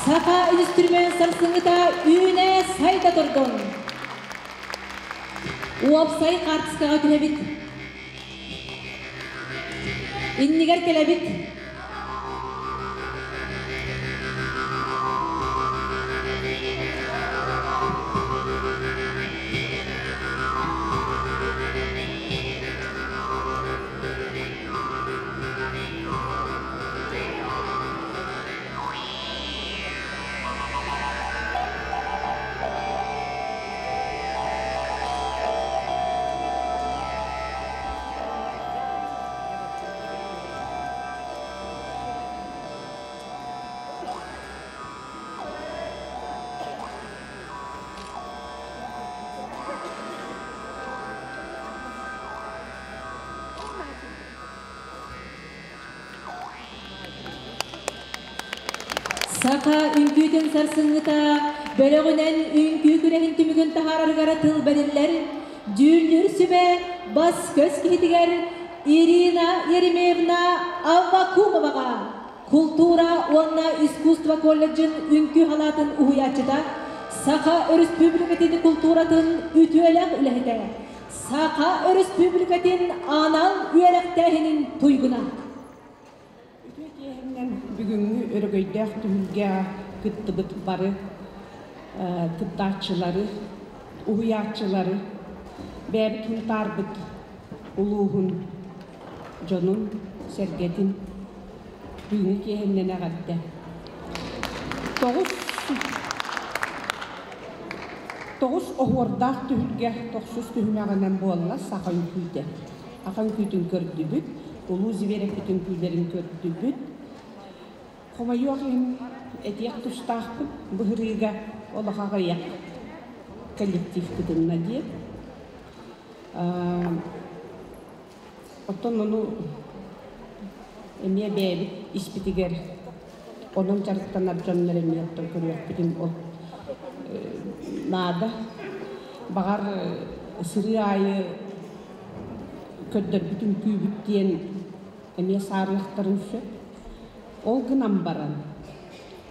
Саха үнүстүрүмүөн сарсыҥҥыта үүнэ сайда турдун. Уопсай хаартыскаҕа түһэбит. Иннигэр кэлэбит. Саха үҥкүүтүн сарсыҥҥыта бөлөҕүнэн үҥкүү күрэһин түмүгүн таһаарарыгар тыл бэриллэр дьүүллүүр сүбэ бас-көс киһитигэр Ирина Еремеевна Аввакумоваҕа култуура уонна искусство колледжын үҥкүү халаатын уһуйааччыта, Саха Өрөспүүбүлүкэтин култууратын үтүөлээх үлэһитэ, Саха Өрөспүүбүлүкэтин анал үөрэхтээһинин туйгуна. Үтүө киэһэннэн бүгүҥҥү өрөгөйдөөх түһүлгэ кыттыбыт бары кыттааччылары, уһуйааччылары, бэйэбит Сунтаарбыт улууһун дьонун, сэргэтин бүгүҥҥү киэһэннэн эҕэрдэ. Тоҕус тоҕус оһуордаах түһүлгэ тохсус түһүмэҕинэн буолла саха үҥкүүтэ. Аха үҥкүүтүн көрдүбүт, улуу Зверевпит үҥкүүлэрин көрдүбүт. Хомойуох иһин этиэх тустаахпыт быһырыыга олох аҕыйах коллектив кытынна диэн. Оттон ону эмиэ бэйэбит испитигэр онон дьарыктанар дьоннор эмиэ оттон көрүөхпүтүн ол наада. Баҕар сырыы аайы көрдөрбүт үҥкүүбүт диэн эмиэ саарыахтарын сөп. Ол гынан баран,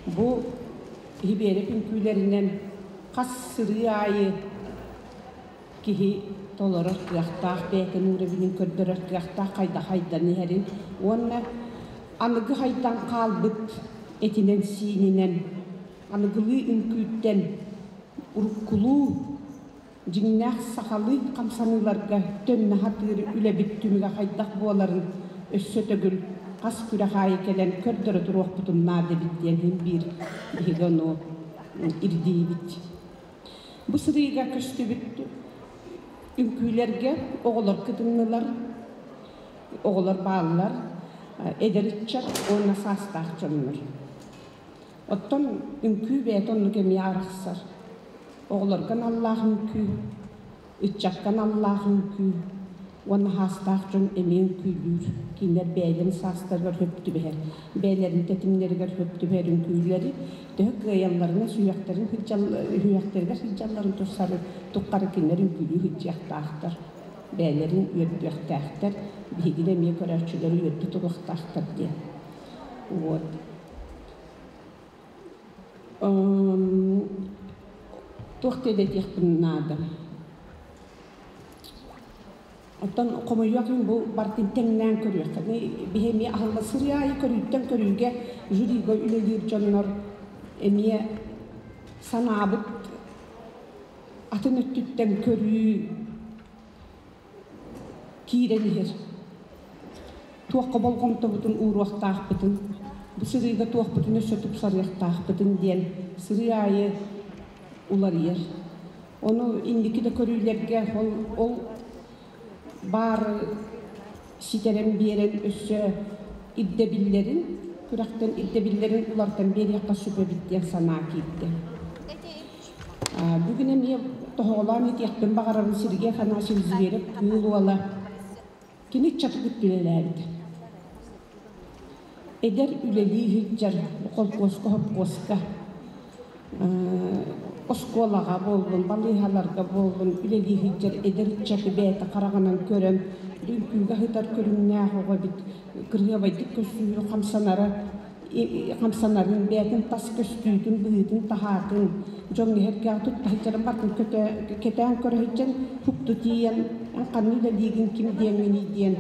бу Сибиэрэп үҥкүүлэринэн хас сырыы аайы киһи толорор кыахтаах, бэйэтин уровенын көрдөрөр кыахтаах хайдах хайдан иһэрин уонна аныгы хайдан хаалбыт этинэн-сиининэн аныгылыы үҥкүүттэн уруккулуу дьиҥнээх сахалыы хамсаныыларга төннө сатыыр үлэбит түмүгэ хайдах буоларын өссө төгүл хас күрэх аайы кэлэн көрдөрө туруохпутун наада эбит диэн иһин биир биһиги ону ирдиибит. Бу сырыыга көстүбүт үҥкүүлэргэ оҕолор кытыннылар, оҕолор бааллар, эдэр ыччат уонна саастаах дьоннор. Оттон үҥкүү бэйэтэ оннук эмиэ арахсар. Оҕолорго аналлаах үҥкүү, ыччакка аналлаах үҥкүү уонна саастаах дьон эмиэ үҥкүүлүүр. Кинилэр бэйэлэрин саастарыгар сөп түбэһэр, бэйэлэрин тэтимнэригэр сөп түбэһэр үҥкүүлэри төһө кыайалларына сүһүөхтэрин сүһүөхтэригэр сылдьалларын тупсары туххары кинилэр үҥкүүлүү сылдьыахтаахтар, бэйэлэрин үөрдүөхтээхтэр, биһигини эмиэ көрөөччүлэри үөрдэ туруохтаахтар диэн. Вот. Туох диэтиэхпин наада. Оттон хомойуох иһин бу барытын тэҥнээн көрүөххэ. Биһи эмиэ аһылла сырыы аайы көрүүттэн көрүүгэ жюрига үлэлиир дьоннор эмиэ санаабыт атын өттүттэн көрүү киирэн иһэр. Туохха болҕомтобутун ууруохтаахпытын, бу сырыыга туохпутун өссө тупсарыахтаахпытын диэн сырыы аайы уларыйар. Ону инники да көрүүлэргэ ол, ол баар ситэрэн биэрэн өссө ирдэбиллэрин, күрэхтэн ирдэбиллэрин улартан биэриэххэ сөп эбит диэн санаа киирдэ. Бүгүн эмиэ тоһоҕолоон этиэхпин баҕарабын Сергей Афанасьевич Зверев Кыыл Уола. Кини ыччатыгыт үлэлээбитэ. Эдэр үлэлии сылдьар холкуоска, хопкуоска. Оскуолаҕа буоллун, балыыһаларга буоллун үлэлии сылдьар эдэр ыччаты бэйэтэ хараҕынан көрөн, үҥкүүгэ сытар көрүҥнээх оҕо эбит, кырыабайдык көстүүрү хамсанара хамсанарын, бэйэтин тас көстүүтүн, быһыытын-таһаатын, дьоҥҥо иһэргэҕэ тутта сылдьарын барытын кэтээн көрө сылдьан, хупту тиийэн, эн ханна үлэлиигин, ким диэҥҥиний диэн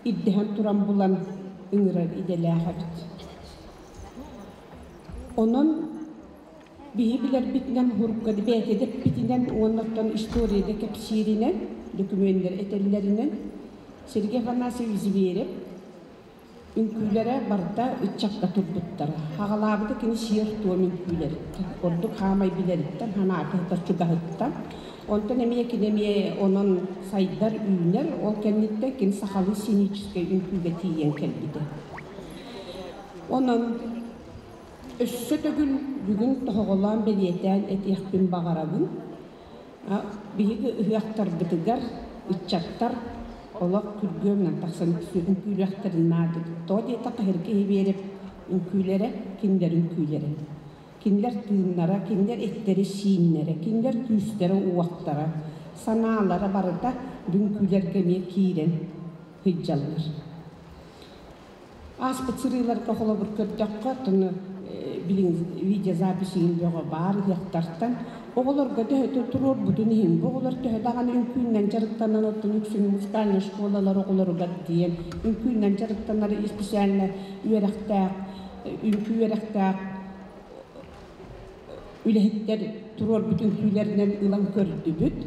ирдэһэн туран булан ыҥырар идэлээх эбит. Онон биһи билэрбитинэн хурга бэйэтэ дэппитинэн уонна оттон историяда кэпсииринэн, докумуоннар этэллэринэн Сергей Афанасьевич Зверев үҥкүүлэрэ барыта ыччакка турбуттара. Хаҕалаабыта кини сиэр-туом үҥкүүлэриттэн, ордук хаамай билэриттэн, ханаатыһытар чугаһыттан. Онтон эмиэ кини эмиэ онон сайдар, үүнэр, ол кэнниттэн кини сахалыы сценическэй үҥкүүгэ тиийэн кэлбитэ. Онон өссө төгүл бүгүн тоһоҕолоон бэлиэтээн этиэхпин баҕарабын. Биһиги ыһыахтарбытыгар ыччаттар олох күргүөмүнэн тахсан үҥкүүлүөхтэрин наада. Тоҕо диэтэххэ, Сергей Зверев үҥкүүлэрэ кинилэр үҥкүүлэрэ. Кинилэр тыыннара, кинилэр эттэрэ-сииннэрэ, кинилэр күүстэрэ-уохтара, санаалара барыта үҥкүүлэргэ эмиэ киирэн сылдьаллар. Ааспыт сырыыларга холобур көрдөххө, оттон билин видеозапись бөҕө баар ыһыахтартан оҕолорго төһөтө туруорбутун иһин, бу оҕолор төһө даҕаны үҥкүүннэн дьарыктанан, оттон үксүн музыкальнай школалар оҕолоругар диэн үҥкүүннэн дьарыктанар специально үөрэхтээх, үҥкүү үөрэхтээх үлэһиттэр туруорбут үҥкүүлэринэн ылан көрдүбүт.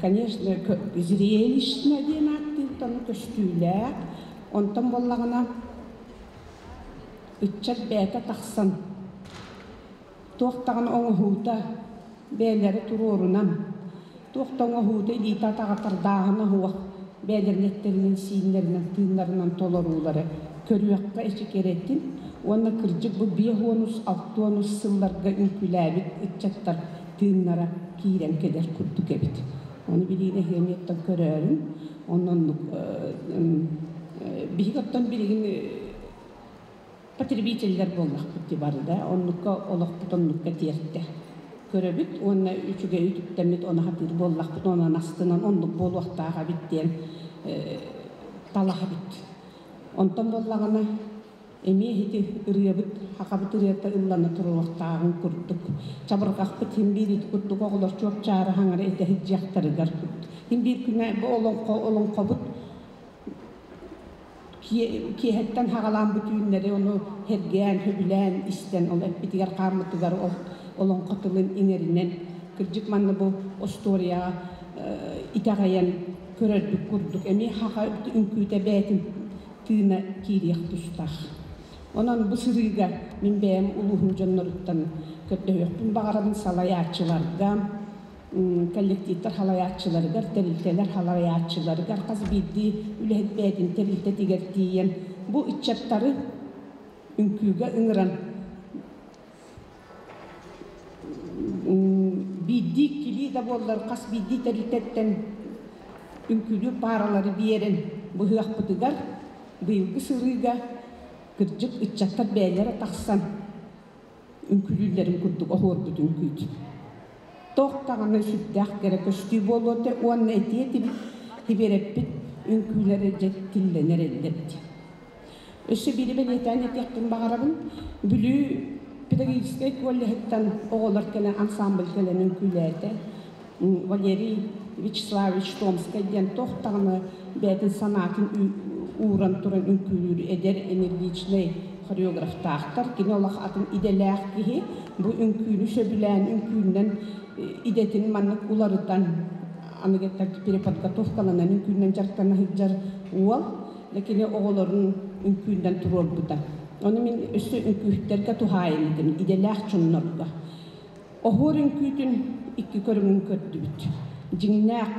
Конечно, зрелищно диэн ааттыыртан көстүүлээх. Онтон буоллаҕына ыччат бэйэтэ тахсан туох даҕаны оҥоһуута бэйэлэрэ туруорунан, туох да оҥоһуута илиитэ атаҕа тардааһына суох бэйэлэрин эттэринэн, сииннэринэн, тыыннарынан толоруулары көрүөххэ эчикэрэтин уонна кырдьык бу биэс алта уонус сылларга үҥкүүлээбит ыччаттар тыыннара киирэн кэлэр курдук эбит. Ону билигин эһиэмиэттэн көрөөрүн, онон биһиги оттон билигин потребителлэр буоллахпыт дии бары да, оннукка олохпут оннукка тиэртэ. Көрөбүт уонна үчүгэй үтүктэммит ону хатыыр буоллахпыт, онон астынан оннук буолуохтаах эбит диэн талаһабыт. Онтон буоллаҕына эмиэ ити ырыабыт, хахабыт ырыата ыллана туруохтааҕын курдук. Чабырҕахпыт хин биир ити курдук оҕолор чуопчаары хаҥара этэ сылдьыахтарыгар курдук. Хин биир күнэ бу олоҥхо олоҥхобут киэһэттэн хаҕалаан бу түүннэри ону һэргээн, сөбүлээн истэн, ол эппитигэр хааммытыгар ол олоҥхо тылын иҥэринэн, кырдьык манна бу остуоруйаҕа итэҕэйэн көрөрбүт курдук, эмиэ хаха үҥкүүтэ бэйэтин тыына киириэх тустаах. Онон бу сырыыга мин бэйэм улууһум дьонноруттан көрдөһүөхпүн баҕарабын салайааччыларга, коллективтар халайааччыларыгар, тэрилтэлэр халайааччыларыгар хас биирдии үлэһит бэйэтин тэрилтэтигэр тиийэн бу ыччаттары үҥкүүгэ ыҥыран биирдии иккилии да буоллар хас биирдии тэрилтэттэн үҥкүүлүүр пааралары биэрэн быһыахпытыгар быйылгы сырыыга кырдьык ыччаттар бэйэлэрэ тахсан үҥкүүлүүллэрин курдук оһуорбут үҥкүүт. Туох даҕаны сүрдээх кэрэ көстүү буолуо этэ уонна этиэ этибит, тибиэрэппит үҥкүүлэрэ дьэ тиллэнэр эллэбит. Өссө биири бэлиэтээн этиэхпин баҕарабын. Бүлүү педагогическай коллеһыттан оҕолор кэлэн ансамбль кэлэн үҥкүүлээтэ. Валерий Вячеславович Томскай диэн туох даҕаны бэйэтин санаатын ууран туран үҥкүүлүүр эдэр энергичнэй хореографтаахтар. Кини олох атын идэлээх киһи. Бу үҥкүүнү сөбүлээн, үҥкүүннэн идэтин маннык уларытан, аныгы переподготовкаланан үҥкүүннэн дьарыктана сылдьар уол. Кини оҕолорун үҥкүүннэн туруорбута. Ону мин өссө үҥкүүһүттэргэ туһаайан этим, идэлээх дьоннорго. Оһуор үҥкүүтүн икки көрүҥүн көрдүбүт. Дьиҥнээх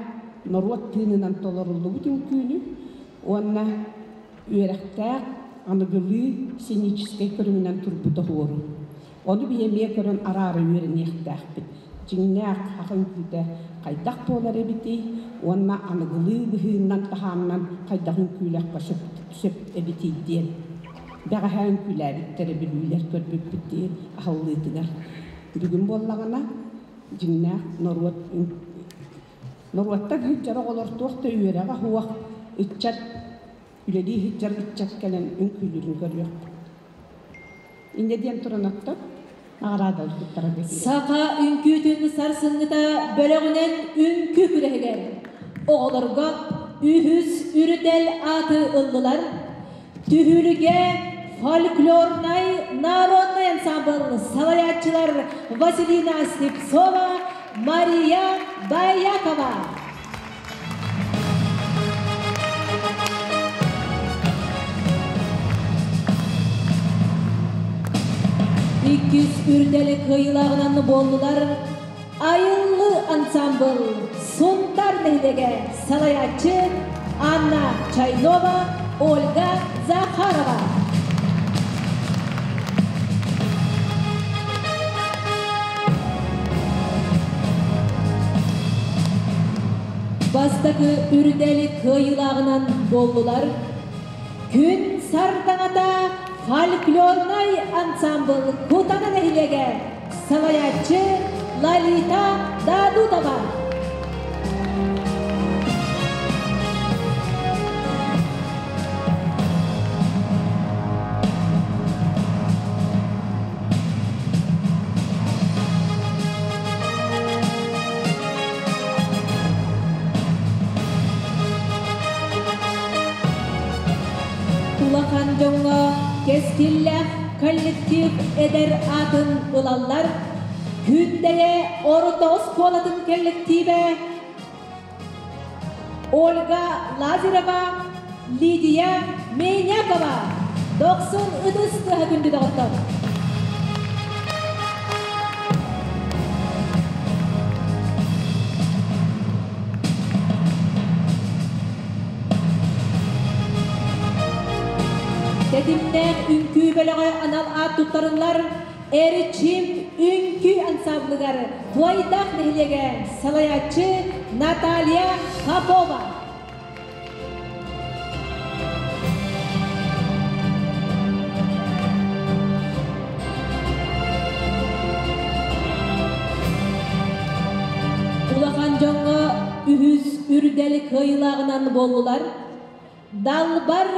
норуот тыынынан толоруллубут үҥкүүнү уонна үөрэхтээх аныгылыы сценическэй көрүҥүнэн турбут оһуору. Ону биһи эмиэ көрөн араара үөрэниэхтээхпит. Дьиҥнээх саха үҥкүүтэ хайдах буолар эбитий уонна аныгылыы быһыынан таһааннан хайдах үҥкүүлэххэ сөп, сөп эбитий диэн. Бэҕэһээ үҥкүүлээбиттэрэ бүлүүлэр көрбүппүт дии аһыллыытыгар. Бүгүн буоллаҕына дьиҥнээх норуот норуоттан сылдьар оҕолор туох да үөрэҕэ суох ыччат үлэлии сылдьар ыччат кэлэн үҥкүүлүүрүн көрүөхпүт. Инньэ диэн туран оттон наҕараадаларбыттара Саха үҥкүүтүн сарсыҥҥыта бөлөҕүнэн үҥкүү күрэһигэр оҕолорго үһүс үрдэл ааты ыллылар. Түһүлгэ фольклорнай народнай ансамбл салайааччылар Василина Слепцова, Мария Боякова. Иккис үрдэли кыайыылааҕынан буоллулар Айыллы ансамбл Сунтар нэһилиэгэ салайааччы Анна Чайнова, Ольга Захарова. Бастакы үрдэли кыайыылааҕынан буоллулар Күн сардаҥата фольклорнай ансамбл Кутана нэһилиэгэ салайааччы Лолита Дадутова. Улахан дьоҥҥо кэскиллээх коллектив эдэр аатын ылаллар. Күндэйэ орто оскуолатын коллективэ Ольга Лазарева, Лидия Менякова. Дохсун ытыс тыаһа күндү доҕоттор. Тэтимнээх үҥкүү бөлөҕө анал аат туттарыллар Эрчим үҥкүү ансамблыгар Туойдаах нэһилиэгэ салайааччы Наталья Попова. Улахан дьоҥҥо үһүс үрдэл кыайыылааҕынан буоллулар. Далбар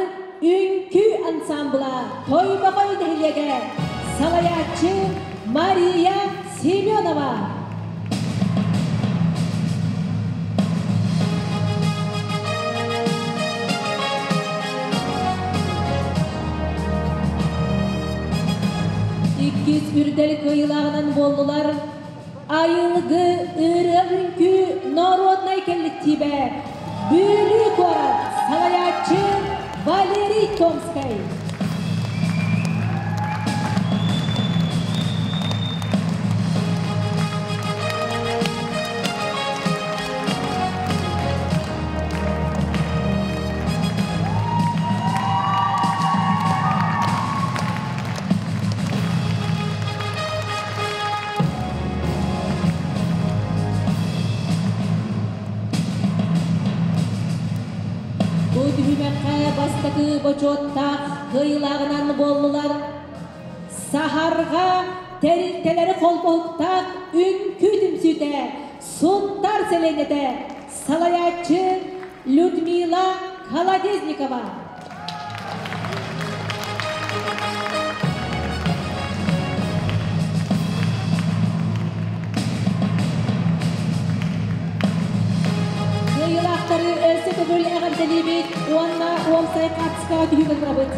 үҥкүү ансамбла Тойбохой нэһилиэгэ салайааччы Мария Семенова. Иккис үрдэл кыайыылааҕынан буоллулар Айылгы ырыа үҥкүү народнай коллективэ Бүлүү куорат салайааччы Валерий Томскай. Бу түһүмэххэ бастакы бочуоттаах кыайыылааҕынан буоллулар Саһарҕа тэрилтэлэри холбоһуктаах үҥкүү түмсүүтэ Сунтаар сэлиэнньэтэ салайааччы Людмила Колодезникова. Кыайыылаахтары өссө төгүл эҕэрдэлиибит уонна уопсай хаартыскаҕа түһүүгэ турабыт.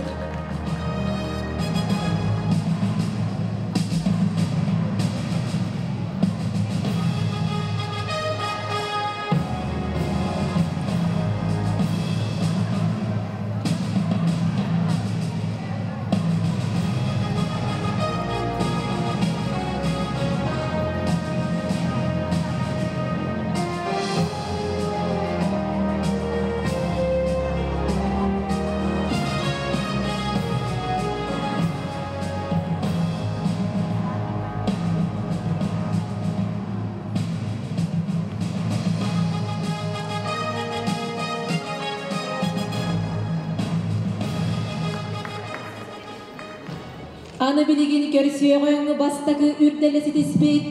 Аны билигин көрсүөҕүҥ бастакы үрдэлэ ситиспит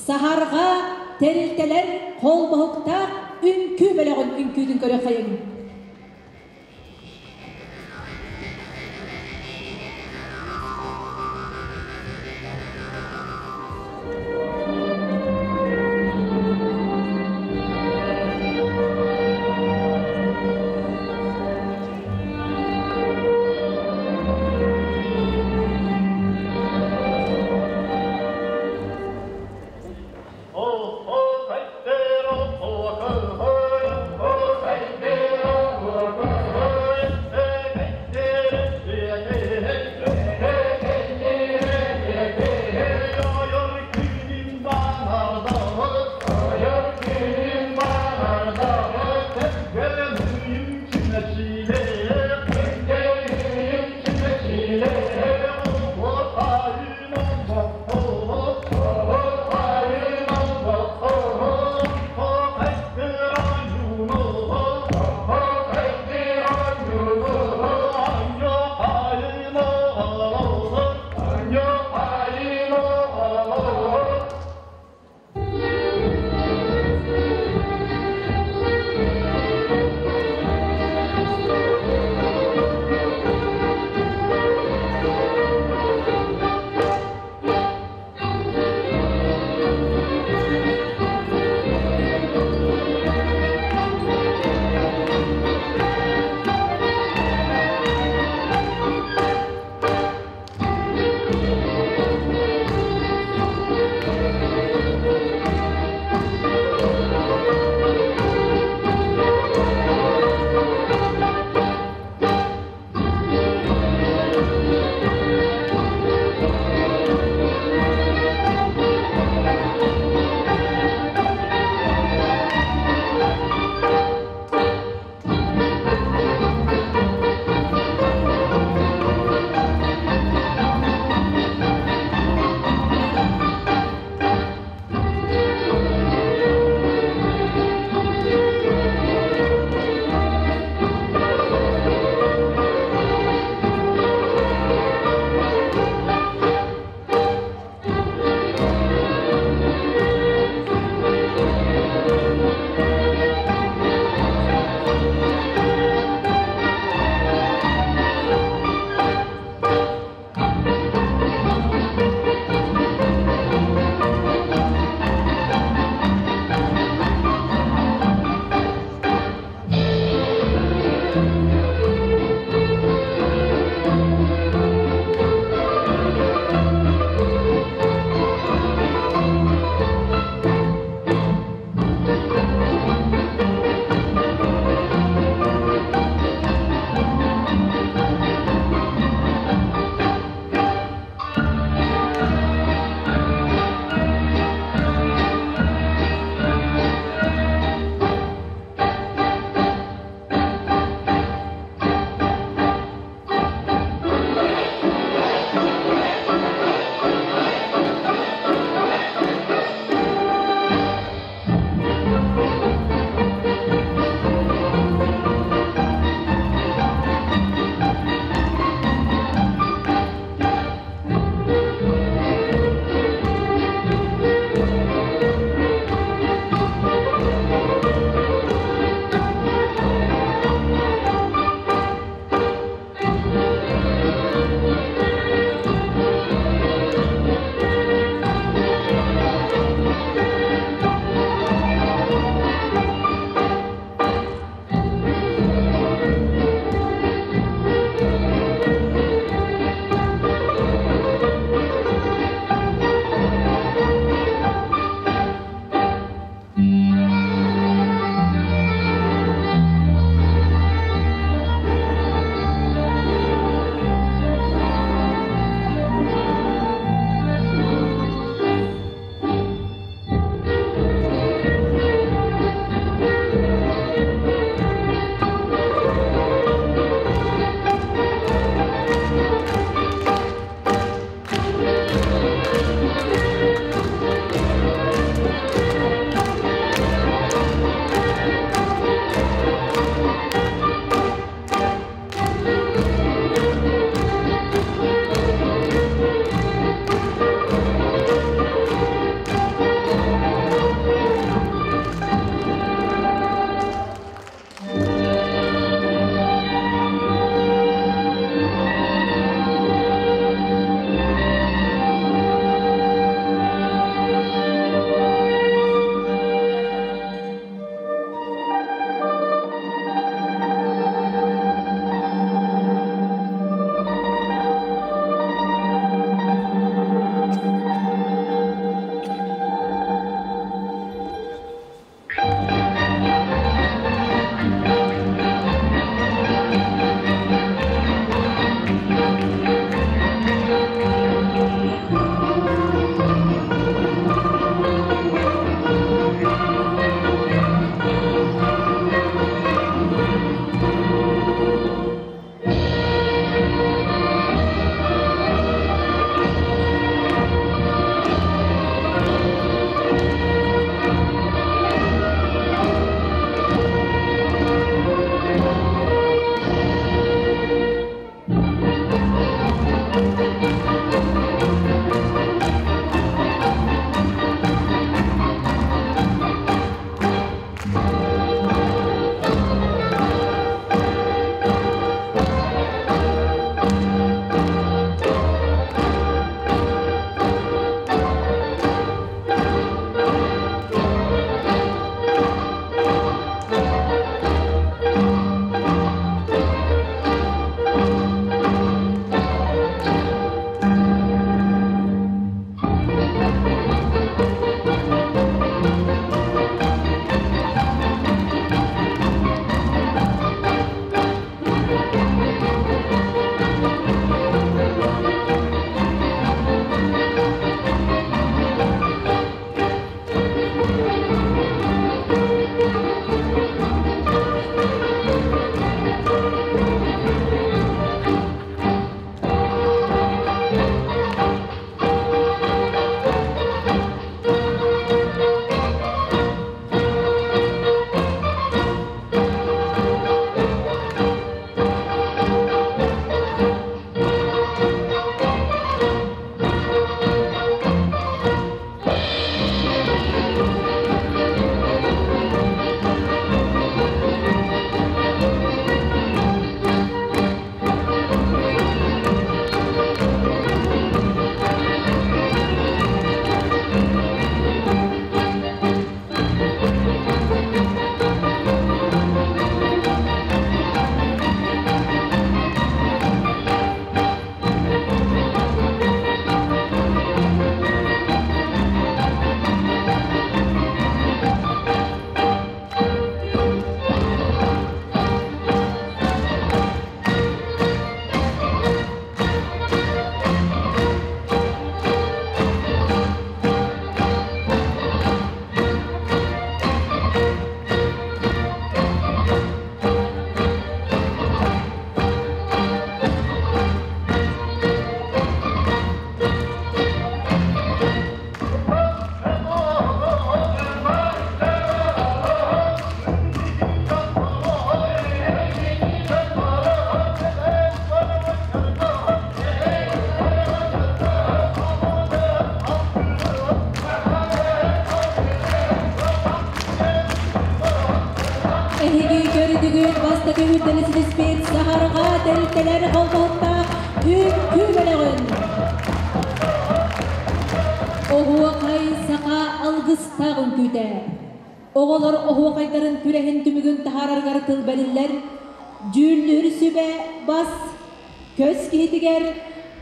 Саһарҕа тэрилтэлэр холбоһуктаах үҥкүү бөлөҕүн үҥкүүтүн көрүөххэйиҥ. Эһиги көрдүгүт бастакы үрдэли ситиспит саһарҕа тэрилтэлэр холбоһуктаах үҥкүү бөлөҕүн. Оһуохай саха алгыстаах үҥкүүтэ. Оҕолор оһуохайдарын күрэһин түмүгүн таһаарарыгар тыл бэриллэр. Дьүүллүүр сүбэ бас көс киһитигэр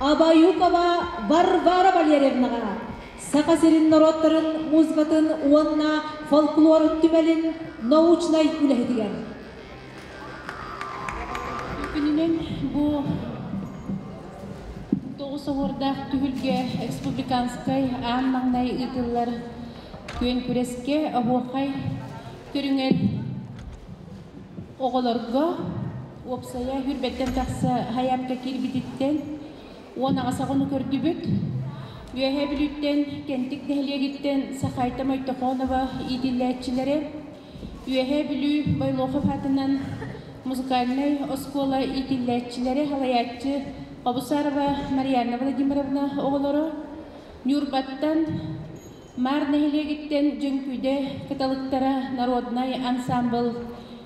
Абаюкова Варвара Валерьевнаҕа Саха сирин норуоттарын музыкатын уонна фольклорун түмэлин научнай үлэһитигэр. Күнүнэн бу тоҕус оһуордаах түһүлгэ республиканскай аан маҥнай ыытыллар күөн күрэскэ оһуохай көрүҥэр оҕолорго уопсайа хүрбэттэн тахса хайаапка киирбититтэн 18 оҕону көрдүбүт. Үөһээ Бүлүүттэн, Кэнтик нэһилиэгиттэн Сахайта Мойтохонова иитиллээччилэрэ, Үөһээ Бүлүү Бойлохов аатынан музыкальнай оскуола иитиллээччилэрэ, салайааччы Хобусарова Марианна Владимировна оҕолоро, Ньурбаттан Маар нэһилиэгиттэн Дьөҥкүүдэ кыталыктара народнай ансаамбыл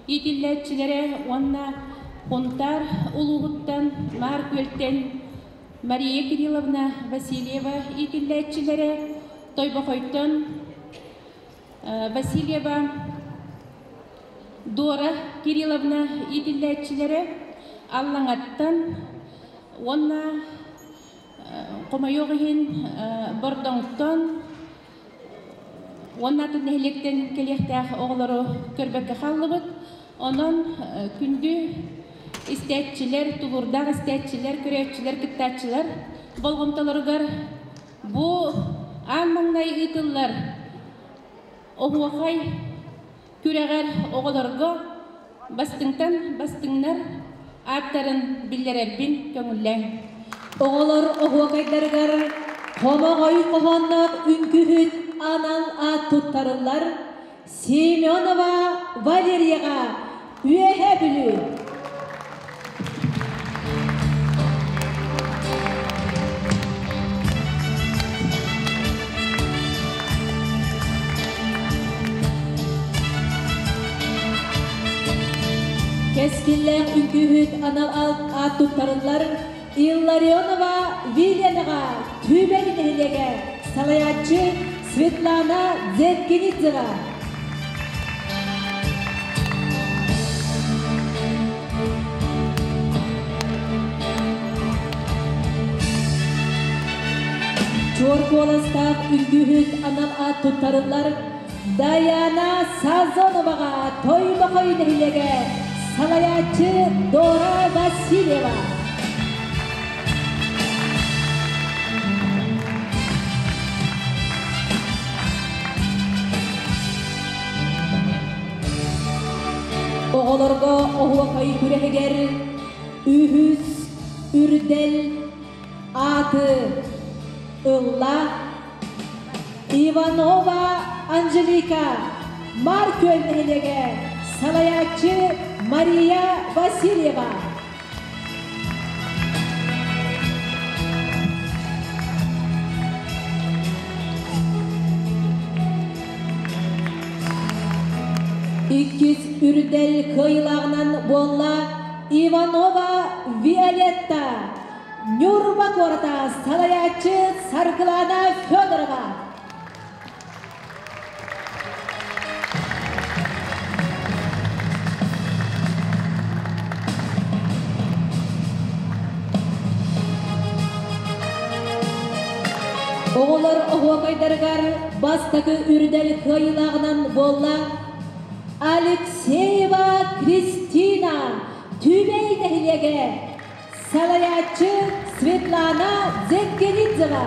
иитиллээччилэрэ уонна Хунтаар улууһуттан Маар Күөлтэн Мария Кирилловна Васильева иитиллээччилэрэ, Тойбохойтон Васильева Дора Кирилловна иитиллээччилэрэ, Аллаҥаттан уонна Хомойуох иһин, Бордоҥтон уонна атын нэһилиэктэн кэлиэхтээх оҕолору көрбөккө хааллыбыт. Онон күндү истээччилэр, тулуурдаах истээччилэр, көрөөччүлэр, кыттааччылар болҕомтолоругар бу аан маҥнай ыытыллар оһуохай күрэҕэр оҕолорго бастыҥтан бастыҥнар ааттарын биллэрэрбин көҥүллээҥ. Оҕолор оһуокайдарыгар хомоҕой хоһоонноох үҥкүүһүт анал аат туттарыллар Семенова Валерияҕа Үөһээ Бүлүү. Кэскиллээх үҥкүүһүт анал аат туттарыллар Илларионова Виленаҕа Түбэй нэһилиэгэ салайааччы Светлана Зеткинидзева. Чуор куоластаах үҥкүүһүт анал аат туттарыллар Даяна Сазоноваҕа Тойбохой нэһилиэгэ салайааччы Дора Васильева. Оҕолорго оһуокай күрэһигэр үһүс үрдэл ааты ылла Иванова Анжелика, Мар Күөл нэһилиэгэ, салайааччы Мария Васильева. Иккис үрдэл кыайыылааҕынан буолла Иванова Виолетта, Ньурба куората салайааччы Саргылана Федорова. Оҕолор оһуокайдарыгар бастакы үрдэл кыайыылааҕынан буолла Алексеева Кристина, Түбэй нэһилиэгэ, салайааччы Светлана Зеккенидзева.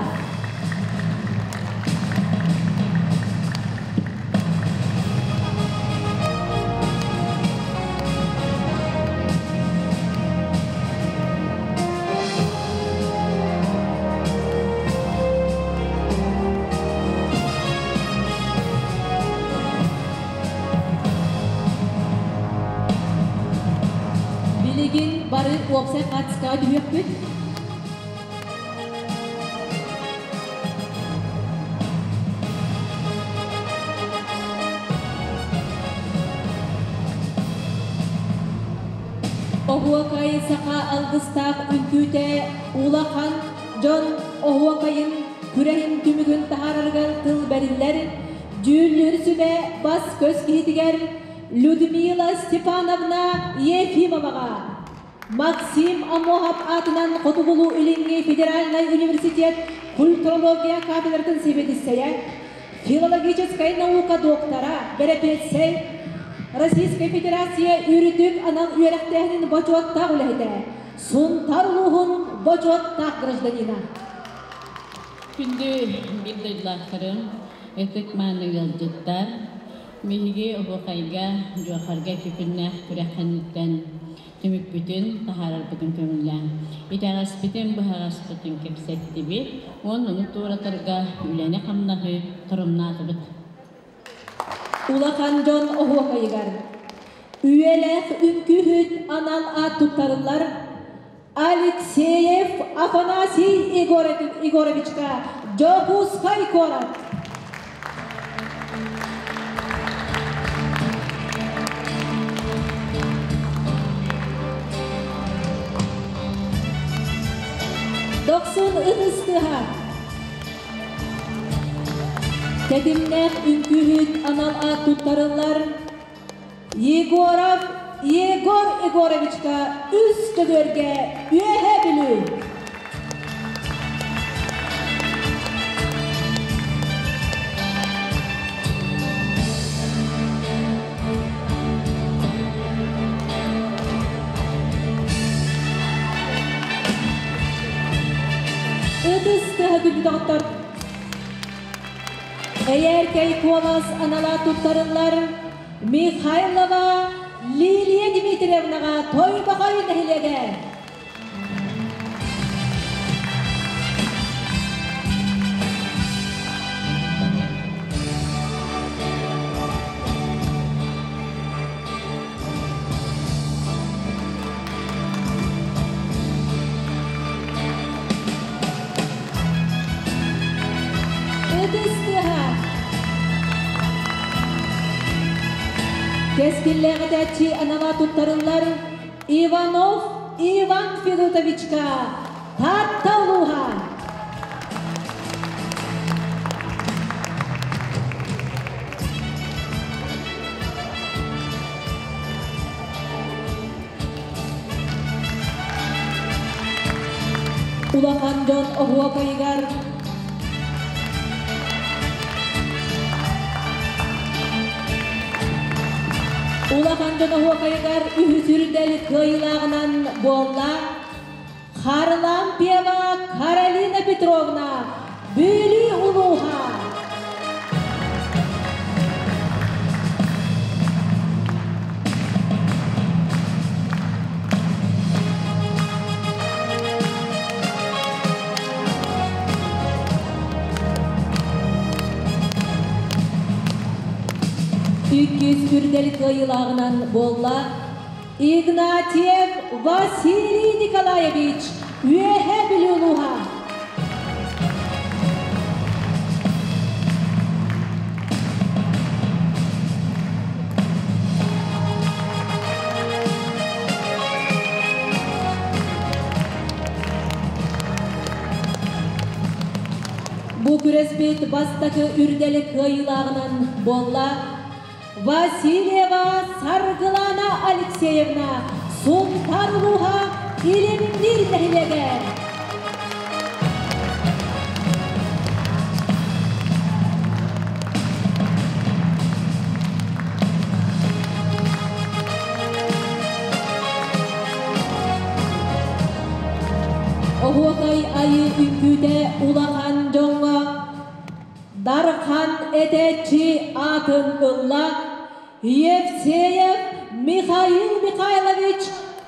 Билигин бары уопсай хаачыстыбаҕа түһүөхпүт. Оһуокай саха алгыстаах үҥкүүтэ улахан дьон оһуокайын күрэһин түмүгүн таһаарарыгар тыл бэриллэр дьүүллүүр сүбэ бас-көс киһитигэр Людмила Степановна Ефимоваҕа Максим Аммосов аатынан Хотугулуу-Илиҥҥи федеральнай университет культурология кафедратын сэбиэдиссэйэ, филологическай наука доктора, бэрэпиэссэй, Российскай Федерация үрдүк анал үөрэхтээһинин бочуоттаах үлэһитэ, Сунтар улууһун бочуоттаах гражданина. Күндү биир дойдулаахтарым, ытык-мааны ыалдьыттар, биһиги оһуохайга, дьуохарга күннээх күрэх кэнниттэн түмүкпүтүн таһаарарбытын көҥүллээн, итэҕэспитин, быһаҕаспытын кэпсэттибит уонна ону туоратарга үлэни-хамнаһы торумнаатыбыт. Улахан дьон оһуохайыгар үйэлээх үҥкүүһүт анал аат туттарыллар Алексеев Афанасий Егоровичка Дьокуускай куорат. Дохсун ытыс тыаһа. Тэтимнээх үҥкүүһүт анал аат туттарыллар Егоров Егор Егоровичка үс көбүөргэ Үөһээ Бүлүү. Ытыс тыаһа күндү доҕоттор. Эйээркэй куолас анала туттарыллар Михайлова Лилия Дмитриевнаҕа Тойбохой нэһилиэгэ. Ытыс тыаһа. Кэскиллээх этээччи анала туттарыллар Иванов Иван Федотовичка Таатта улууһа. Улахан дьон оһуокайыгар Улахан дьон оһуокайыгар үһүс үрдэл кыайыылааҕынан буолла Харлампьева Каролина Петровна, Бүлүү улууһа. Иккис үрдэл кыайыылааҕынан буолла Игнатьев Василий Николаевич, Үөһээ Бүлүү улууһа. Бу күрэспит бастакы үрдэли кыайыылааҕынан буолла Васильева Саргылана Алексеевна, Сунтаар улууһа Илимниир нэһилиэгэ. Оһуокай айыы үҥкүүтэ улахан дьоҥҥо Дархан этээччи аатын ылла Евсеев Михаил Михайлович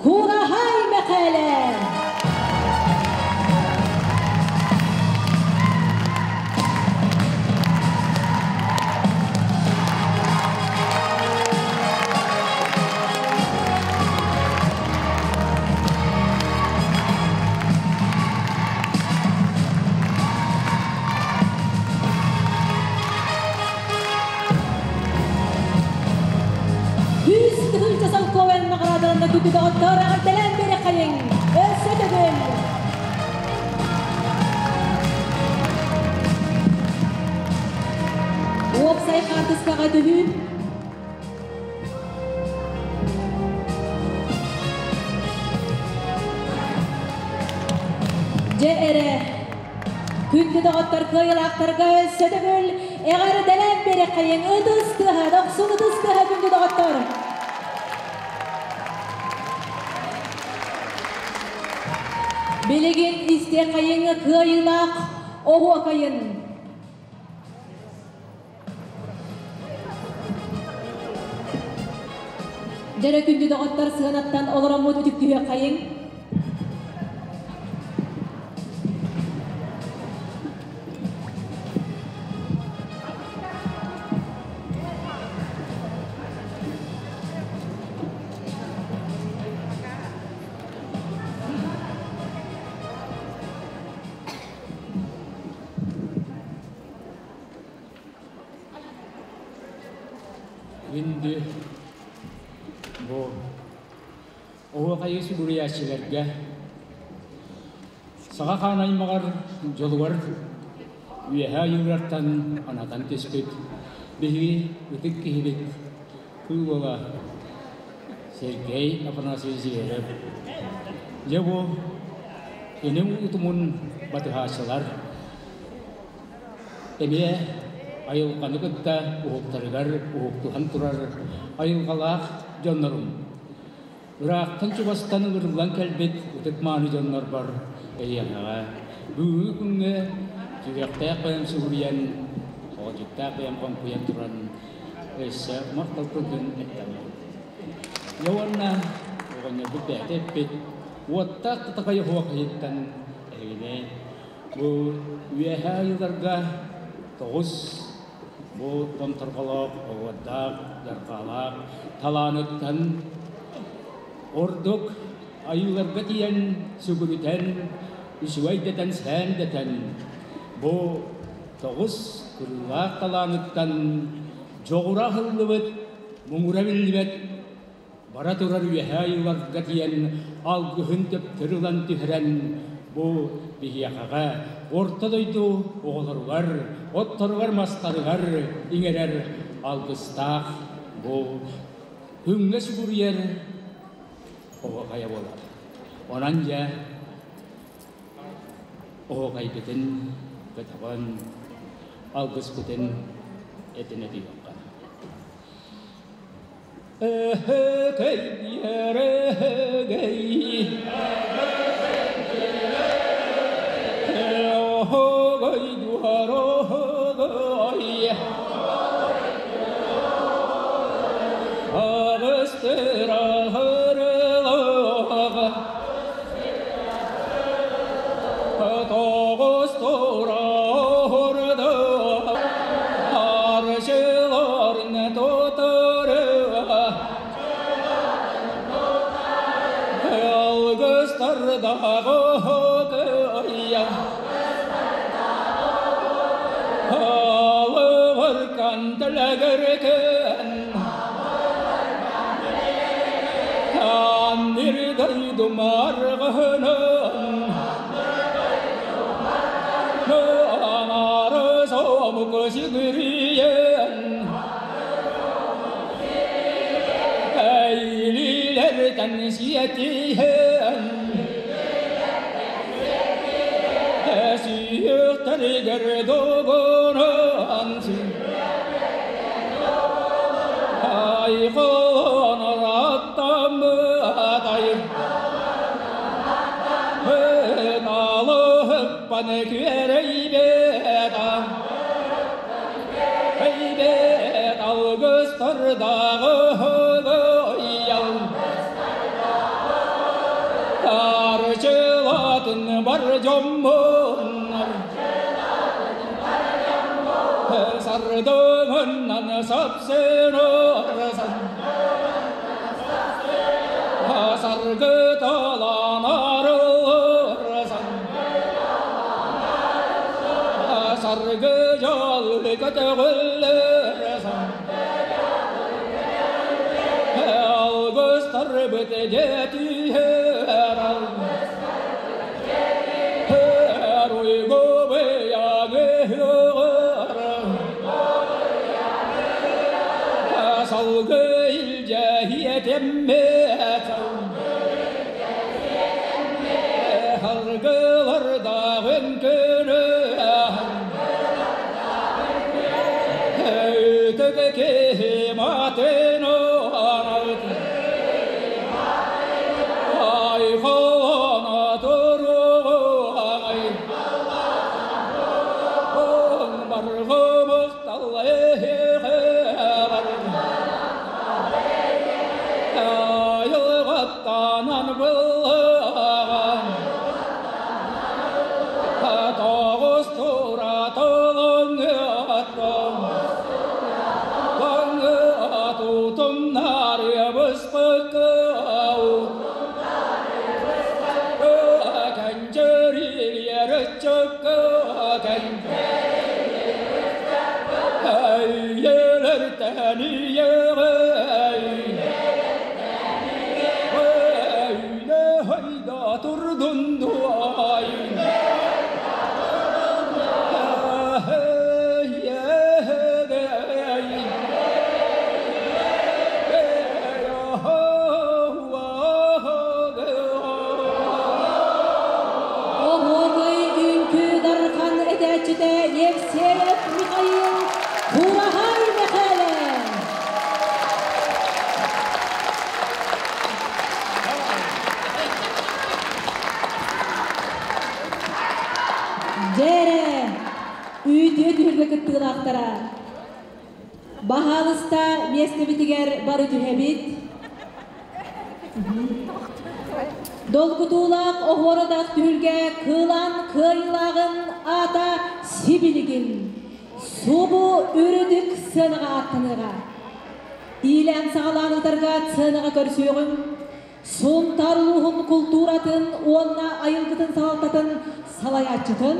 Кураһай Мэхээлэ. Үс тыһыынча солкуобай наҕараадаланна күндү доҕоттор эҕэрдэлээн! Дьэ эрэ, күндү доҕоттор кыайыылаахтарга өссө төгүл эҕэрдэлээн биэриэххэйиҥ ытыс тыаһа, дохсун ытыс тыаһа күндү доҕоттор! Билигин истиэххэйиҥ кыайыылаах оһуокайын. Дьэрэ күндү доҕоттор сыанаттан олороммут үтүктүһүөххэйиҥ. Күндү бу оһуохайы сүгүрүйээччилэргэ саха хаан аймаҕар дьолугар үөһээ ойуурартан анатан түспүт биһиги ытык киһибит Кыыл уола Сергей Афанасьевич Зверев. Дьэ бу иним утумун батыһааччылар эмиэ айылҕаны кытта уһуктарыгар уһуктуһан турар айылҕалаах дьоннорум. Ыраахтан-чугастан ыҥырыллан кэлбит ытык-мааны дьоннорбор эйиэхэҕэ бүгүҥҥү күҥҥэ сүһүөхтээх бэйэм сүгүрүйэн, оҕодьуктаах бэйэм хоҥкуйан туран өссө махтал тылгын эттэҕим. Дьэ уонна оҕонньорбут бэйэтэ эппит, уоттаах татакай оһуохайыттан эһигини бу үөһээ айыыларга тоҕус бу томторҕолоох, оһуордаах, дьарҕаалаах талааныттан ордук айыыларга тиийэн сүгүрүтэн, үчүгэй дэтэн, сээн дэтэн бу тоҕус кырыылаах талааныттан дьоҕура аһыллыбыт, муҥура биллибэт бара турар үөһээ айыыларга тиийэн алгыһын төптөрү ылан түһэрэн бу биһиэхэҕэ орто дойду оҕолоругар, отторугар-мастарыгар иҥэрэр алгыстаах бу күҥҥэ сүгүрүйэр оһуохайа буолар. Онон дьэ оһуохайбытын көтөҕөн, алгыспытын этинэ түһүөххэ. Эһэгэй, эһэгэй, Оһогой дуһар оһогой, Аҕыстыр аһырылаах, Тоҕус тура Арчыларын тутарыа, Алгыстардаҕы кыайа, Алыбаркан тэлэгэркэн, Аннир дойдум арҕаһынан, Аҥаары сомук сүгүрүйэн, Эйлилэртэн сиэтиһэн, Сүйүөхтэригэр дугунан, Айхолон аттаммытай, Алыһыппан күөрэйбэт, Эйбэт алгыстардаҕы ыйал, Арчылатын бар дьоммун, Сардыгынан сапсынарсан, Саргыталан арылырсан, Саргы дьол көтөҕүллэрсэн, Алгыстарбыт дьэ түһэр, Уйгу быйаҥы Салгы илдьэ иэтэммэт, Харгылардаҕы Уоттанан быллаҕан Тоҕус туратылын ыаттым Тутумнары быспыкка Кэнчэрилер чыкка Оһуокай үҥкүү дархан этээччитэ Евсеев Михаил Кураһай Мэхээлэ. Дьэрэ, үтүө түһүлгэ кыттыылаахтара. Баһаалыста миэстэбитигэр бары түһэбит. Долгутуулаах оһуордаах түһүлгэ кыылан кыайыылааҕын аата сибилигин субу үрдүк сыанаҕа аттаныаҕа. Иилээн саҕалаан ыытарга сыанаҕа көрсүөҕүҥ. Сунтаар улууһун култууратын уонна айылгытын салалтатын салайааччытын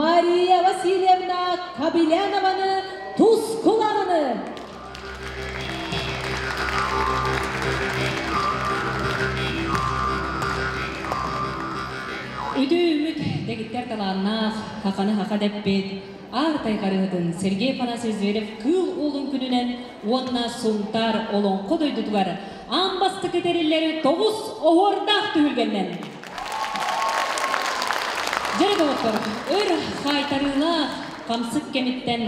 Мария Васильевна Кобелянованы Тускулананы. Үтүө үмүт дэгиттэр талааннаах, хаханы хаха дэппит, Аар тайҕарыһытын Сергей Афанасьевич Зверев Кыыл Уолун күнүнэн уонна Сунтаар Олоҥхо дойдутугар аан бастакы тэриллэри тоҕус оһуордаах түһүлгэннэн. Дьэрэ доҕоттор, өр хаайтарыылаах хамсык кэмиттэн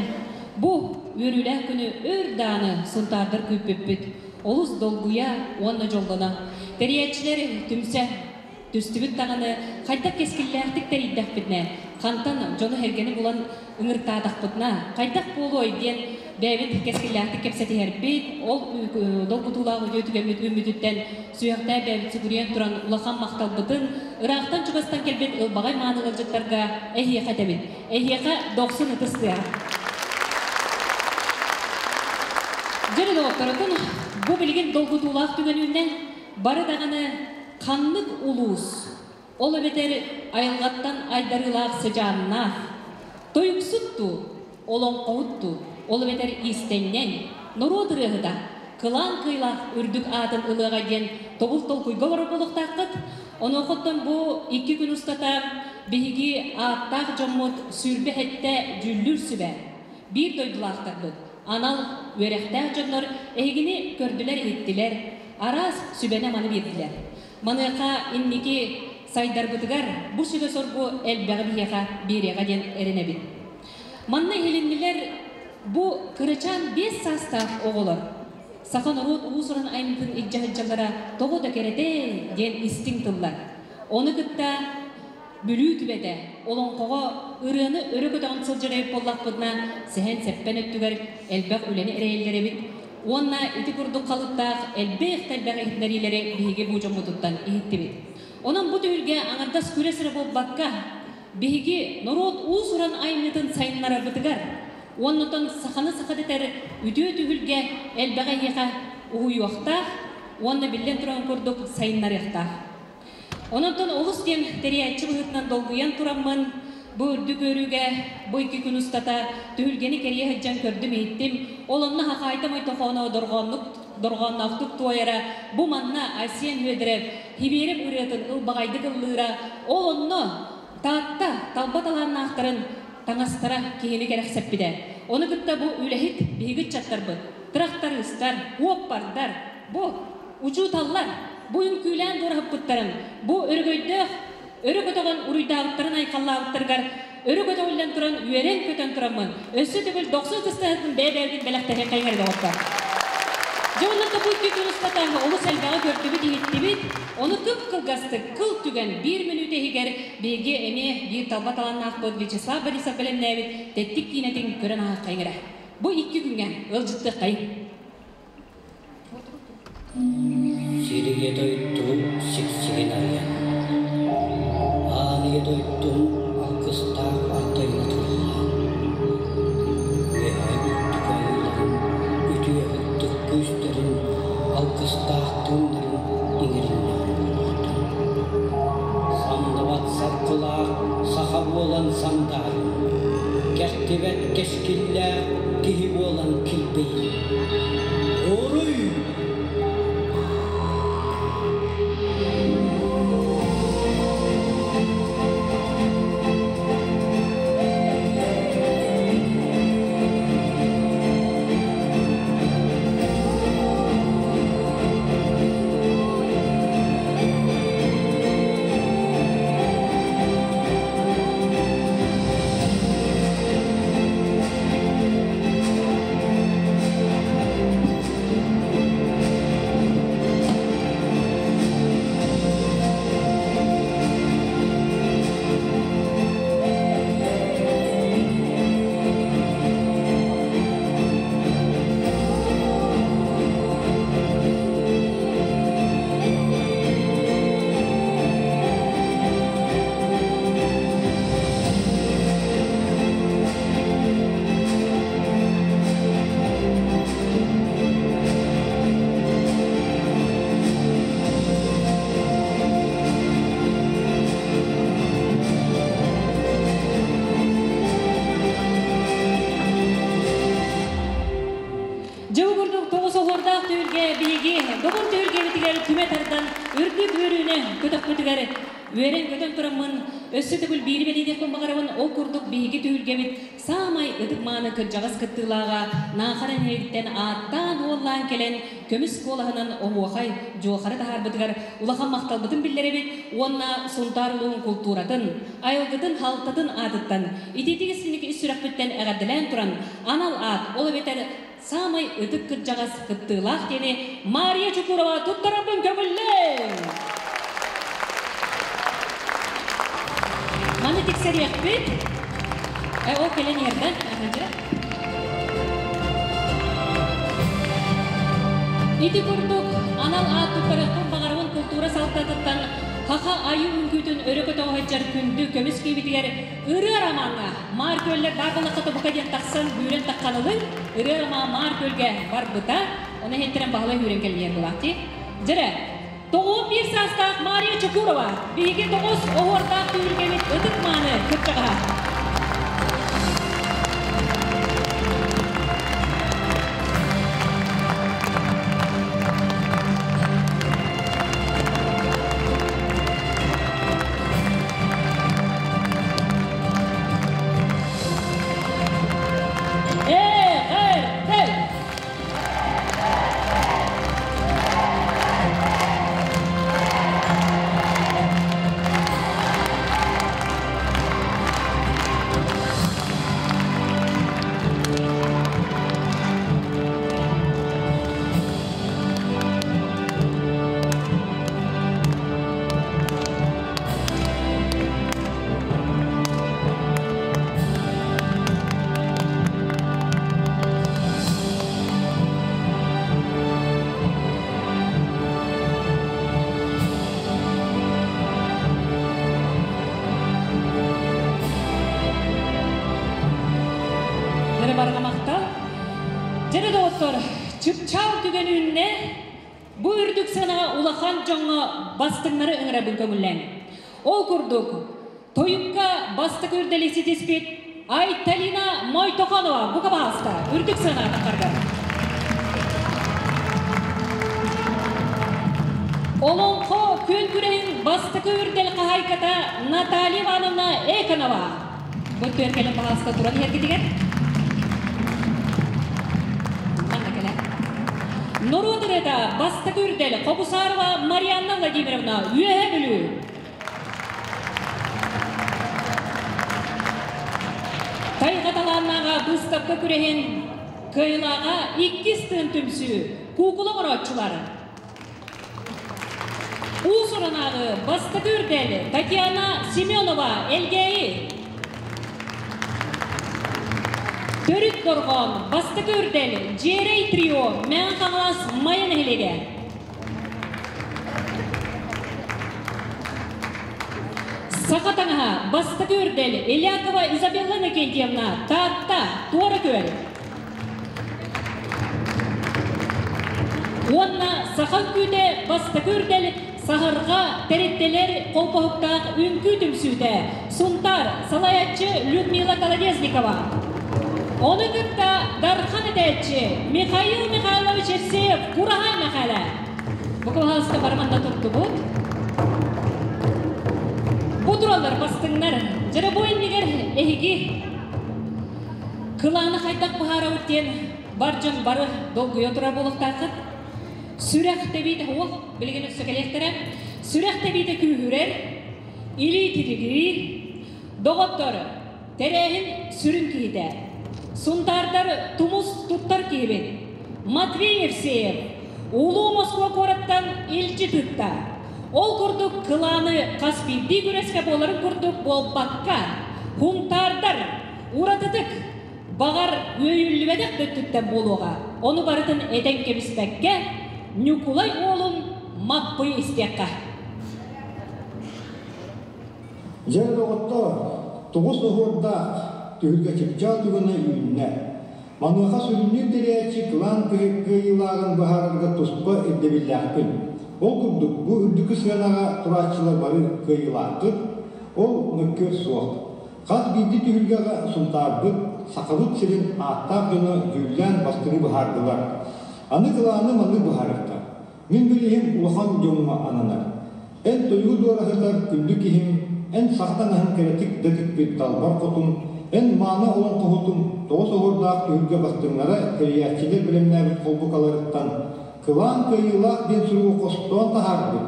бу үөрүүлээх күнү өр даҕаны сунтаардар күүппүппүт. Олус долгуйа уонна дьоллоно. Тэрийээччилэр түмсэ түстүбүт даҕаны хайдах кэскиллээхтик тэрийдэхпитинэ, хантан дьону-сэргэни булан ыҥыртаатахпытына, хайдах буолуой диэн бэйэбит кэскиллээхтик кэпсэтиһэрбит, ол долгутуулаах үтүө түгэммит үүммүтүттэн сүһүөхтээх бэйэбит сүгүрүйэн туран улахан махталбытын ыраахтан-чугастан кэлбит ылбаҕай мааны ыалдьыттарга эһиэхэ этэбит. Эһиэхэ дохсун ытыс тыаһа. Дьэ, доҕотторутун, бу билигин долгутуулаах түгэн үүннэ. Бары даҕаны ханнык улуус, ол эбэтэр айылҕаттан айдарыылаах сыдьааннаах, тойуксут дуу, олоҥхоһут дуу, ол эбэтэр иистэнньэҥ, норуот ырыаһыта, кылаан кыйлаах үрдүк аатын ылыаҕа диэн тобул толкуйга олорор буолуохтааххыт. Онуохуттан бу икки күн устата биһиги ааттаах дьоммут 27 дьүүллүүр сүбэ, биир дойдулаахтарбыт, анал үөрэхтээх дьоннор эһигини көрдүлэр-иһиттилэр, араас сүбэни-аманы биэрдилэр. Маныаха инники сайдарбытыгар бу сүбэ-соргу элбэҕи биһиэхэ биэриэҕэ диэн эрэнэбит. Манна иһилиннилэр бу кырачаан 5 саастаах оҕолор саха норуот уус-уран айымньытын илдьэ сылдьаллара тоҕо да кэрэтэ диэн истиҥ тыллар. Ону кытта Бүлүү түбэтэ олоҥхоҕо ырыаны өрө көтөҕөн сылдьар эбит буоллахпытына, сэһэн-сэппэн өттүгэр элбэх үлэни эрэйэллэр эбит. Уонна ити курдук халыптаах элбэх да элбэх иһитиннэриилэри биһиги бу дьоммутуттан иһиттибит. Онон бу түһүлгэ аҥардас күрэс эрэ буолбакка, биһиги норуот уус-уран айымньытын сайыннарарбытыгар уонна саханы саха дэтэр үтүө түһүлгэ элбэҕи эһиэхэ уһуйуохтаах уонна биллэн турарын курдук сайыннарыахтаах. Онон олус диэн тэрийээччи быһыытынан долгуйан тураммын, бу үрдүк үөрүүгэ бу икки күн устата түһүлгэни кэрийэ сылдьан көрдүм-иһиттим. Ол онно хахаайта мойтохооно дорҕооннук дорҕоонноохтук туойара, бу манна Айсен Федоров Хибиэрим ырыатын ылбаҕайдык ыллыыра, ол онно Таатта талба талааннаахтарын таҥастара киһини кэрэхсэппитэ. Ону кытта бу үлэһит биһиги ыччаттарбыт, тырахтарыыстар, уоппардар, бу Учууталлар бу үҥкүүлээн дуораһыппыттарын, бу өрөгөйдөөх өрө көтөҕөн уруйдаабыттарын айхаллаабыттарыгар өрө көтөҕүллэн туран үөрэн-көтөн тураммын, өссө төгүл дохсун ытыстаһытын бэйэ-бэйэбитин бэлэхтэһиэххэйиҥ эрэ доҕоттор. Дьэ онно бу икки күн устата олус элбэҕи көрдүбүт-иһиттибит, ону кып-кылгастык, кыл түгэн биир мүнүүтэ иһигэр биһиги эмиэ биир талба талааннаахпыт Вячеслав Борисов бэлэмнээбит тэттик киинэтин көрөн ааһыаххайыҥ эрэ. Бу икки күҥҥэ ыалдьыттыаххайыҥ. Сир Сиргэ дойду сиксигин арыйан, Аан ийэ дойдум алгыстаах ардайына тыллаан, Үөһээ үрдүк айыыларын үтүө ытык күүстэрин алгыстаах тыыннарын иҥэриннэҕим буолуохтун. Самныбат саргылаах саха буолан сандаарым, кэхтибэт кэскиллээх киһи буолан килбэйим. Уруй! Дьэ бу курдук тоҕус оһуордаах түһүлгэ биһиги добун түһүлгэбитигэр түмэ тардан үрдүк үөрүүнү көтөхпүтүгэр үөрэн-көтөн тураммын өссө төгүл биири бэлиэтиэхпин баҕарабын. Ол курдук биһиги түһүлгэбит Саамай ытык-мааны кырдьаҕас кыттыылааҕа Наахара нэһилиэгиттэн ааттаан-уоллаан кэлэн көмүс куолаһынан оһуохай дьуохары таһаарбытыгар улахан махталбытын биллэрэбит уонна Сунтаар улууһун култууратын, айылгытын, халтатын аатыттан итиитик истиҥник ис сүрэхпиттэн эҕэрдэлээн туран анал аат, ол эбэтэр саамай ытык кырдьаҕас кыттыылаах диэни Мария Чукурова туттарарбын көҥүллээҥ! Маны тиксэриэхпит. Ол кэлэн иһэр да? Ити курдук анал аат туттарыахпын баҕарабын култуура салтатыттан Хаха айыы үҥкүүтүн өрө көтөҕө сылдьар күндү көмүс киһибитигэр Ырыа ромаҥҥа Маар күөллэр баар буоллахха тобука диэн тахсан үүрэн тахханылын Ырыа роман Маар күөлгэ барбыта. Ону иһиттэрэн баһылай үүрэн кэлиэн булаахти. Дьэрэ, 91 саастаах Мария Чокурова биһиги тоҕус оһуордаах түһүлгэбит ытык мааны кырдьаҕаһа. Эҕэрдэ! Дьэрэ барҕа махтал. Дьэрэ доҕоттор, чыпчаал түгэн үүннэ. Бу үрдүк сыанаҕа улахан дьоҥҥо бастыҥнары ыҥырабын көҥүллээҥ. Ол курдук, Тойукка бастакы үрдэли ситиспит Айталина Мойтохонова бука баһааста үрдүк сыанаҕа таххаргар. Олоҥхо күөн күрэһин бастакы үрдэл хаһаайката Наталья Ивановна Эконова. Бу түөркэлэн баһааста туран иһэргитигэр. Манна кэлэ. Норуот ырыата бастакы үрдэл Хобусарова Марианна Владимировна Үөһэ Бүлүү. Тайҕа талааннааҕа быыстапка күрэһин кыайыылааҕа иккис тыын түмсүү куукула оҥорооччулар. Уус-уранааҕы бастакы үрдэл Татьяна Семенова Элгээйи. Төрүт дорҕоон бастакы үрдэл Дьиэрэй трио Мэҥэ Хаҥалас Майа нэһилиэгэ. Саха таҥаһа бастакы үрдэл Элякова Изабелла Иннокентьевна, Таатта, Туора Күөл. Уонна саха үҥкүүтэ бастакы үрдэл Саһарҕа тэрилтэлэр холбоһуктаах үҥкүү түмсүүтэ Сунтаар, салайааччы Людмила Колодезникова. Ону кытта Дархан этээччи Михаил Михайлович Евсеев Кураһай Мэхээлэ. Бу кылааска бары манна турдубут. Бу тураллар бастыҥнар. Дьэ бу иннигэр эһиги кылааны хайдах быһаарабыт диэн бар дьон бары долгуйа турар буолуохтааххыт. Сүрэх тэбиитэ уох билигин өссө кэлиэхтэрэ. Сүрэх тэбиитэ күүһүрэр, илии титигиир. Доҕоттор, тэрээһин сүрүн киһитэ. Сунтаардар тумус туттар киһибит. Матвей Евсеев Улуу Москва куораттан илдьи тытта. Ол курдук кылааны хас биирдии күрэскэ буоларын курдук буолбакка, хунтаардар уратытык баҕар үөйүллүбэтэх да өттүттэн буолуоҕа. Ону барытын этэн кэбиспэккэ, Ньукулай уолун Маппый истиэххэ. Дьэ, доҕоттоор, тоҕус оһуордаах түһүлгэ чыпчаал түгэнэ үүннэ. Маныаха сүрүннүүр тэрийээччи кылаан кыайыылааҕын быһаарарга туспа ирдэбиллээхпин. Ол курдук, бу үрдүкү сыанаҕа турааччылар бары кыайыылааххыт, ол мөккүөр суох. Хас биирдии түһүлгэҕэ Сунтаарбыт, Сахабыт сирин ааттаах дьоно дьүүллээн бастыҥы быһаардылар. Аны кылааны маннык быһаарыахха. Мин билиһим улахан дьоҥҥо ананар. Эн тойугу дуораһытар күндү киһим, эн сах таҥаһын кэрэтик да тикпит далбар хотун, эн мааны олоҥхоһутум тоҕус оһуордаах түһүлгэ бастыҥнара тэрийээччилэр бэлэмнээбит холбукаларыттан Кылаан кыайыылаах диэн суругу хостоон таһаарбыт,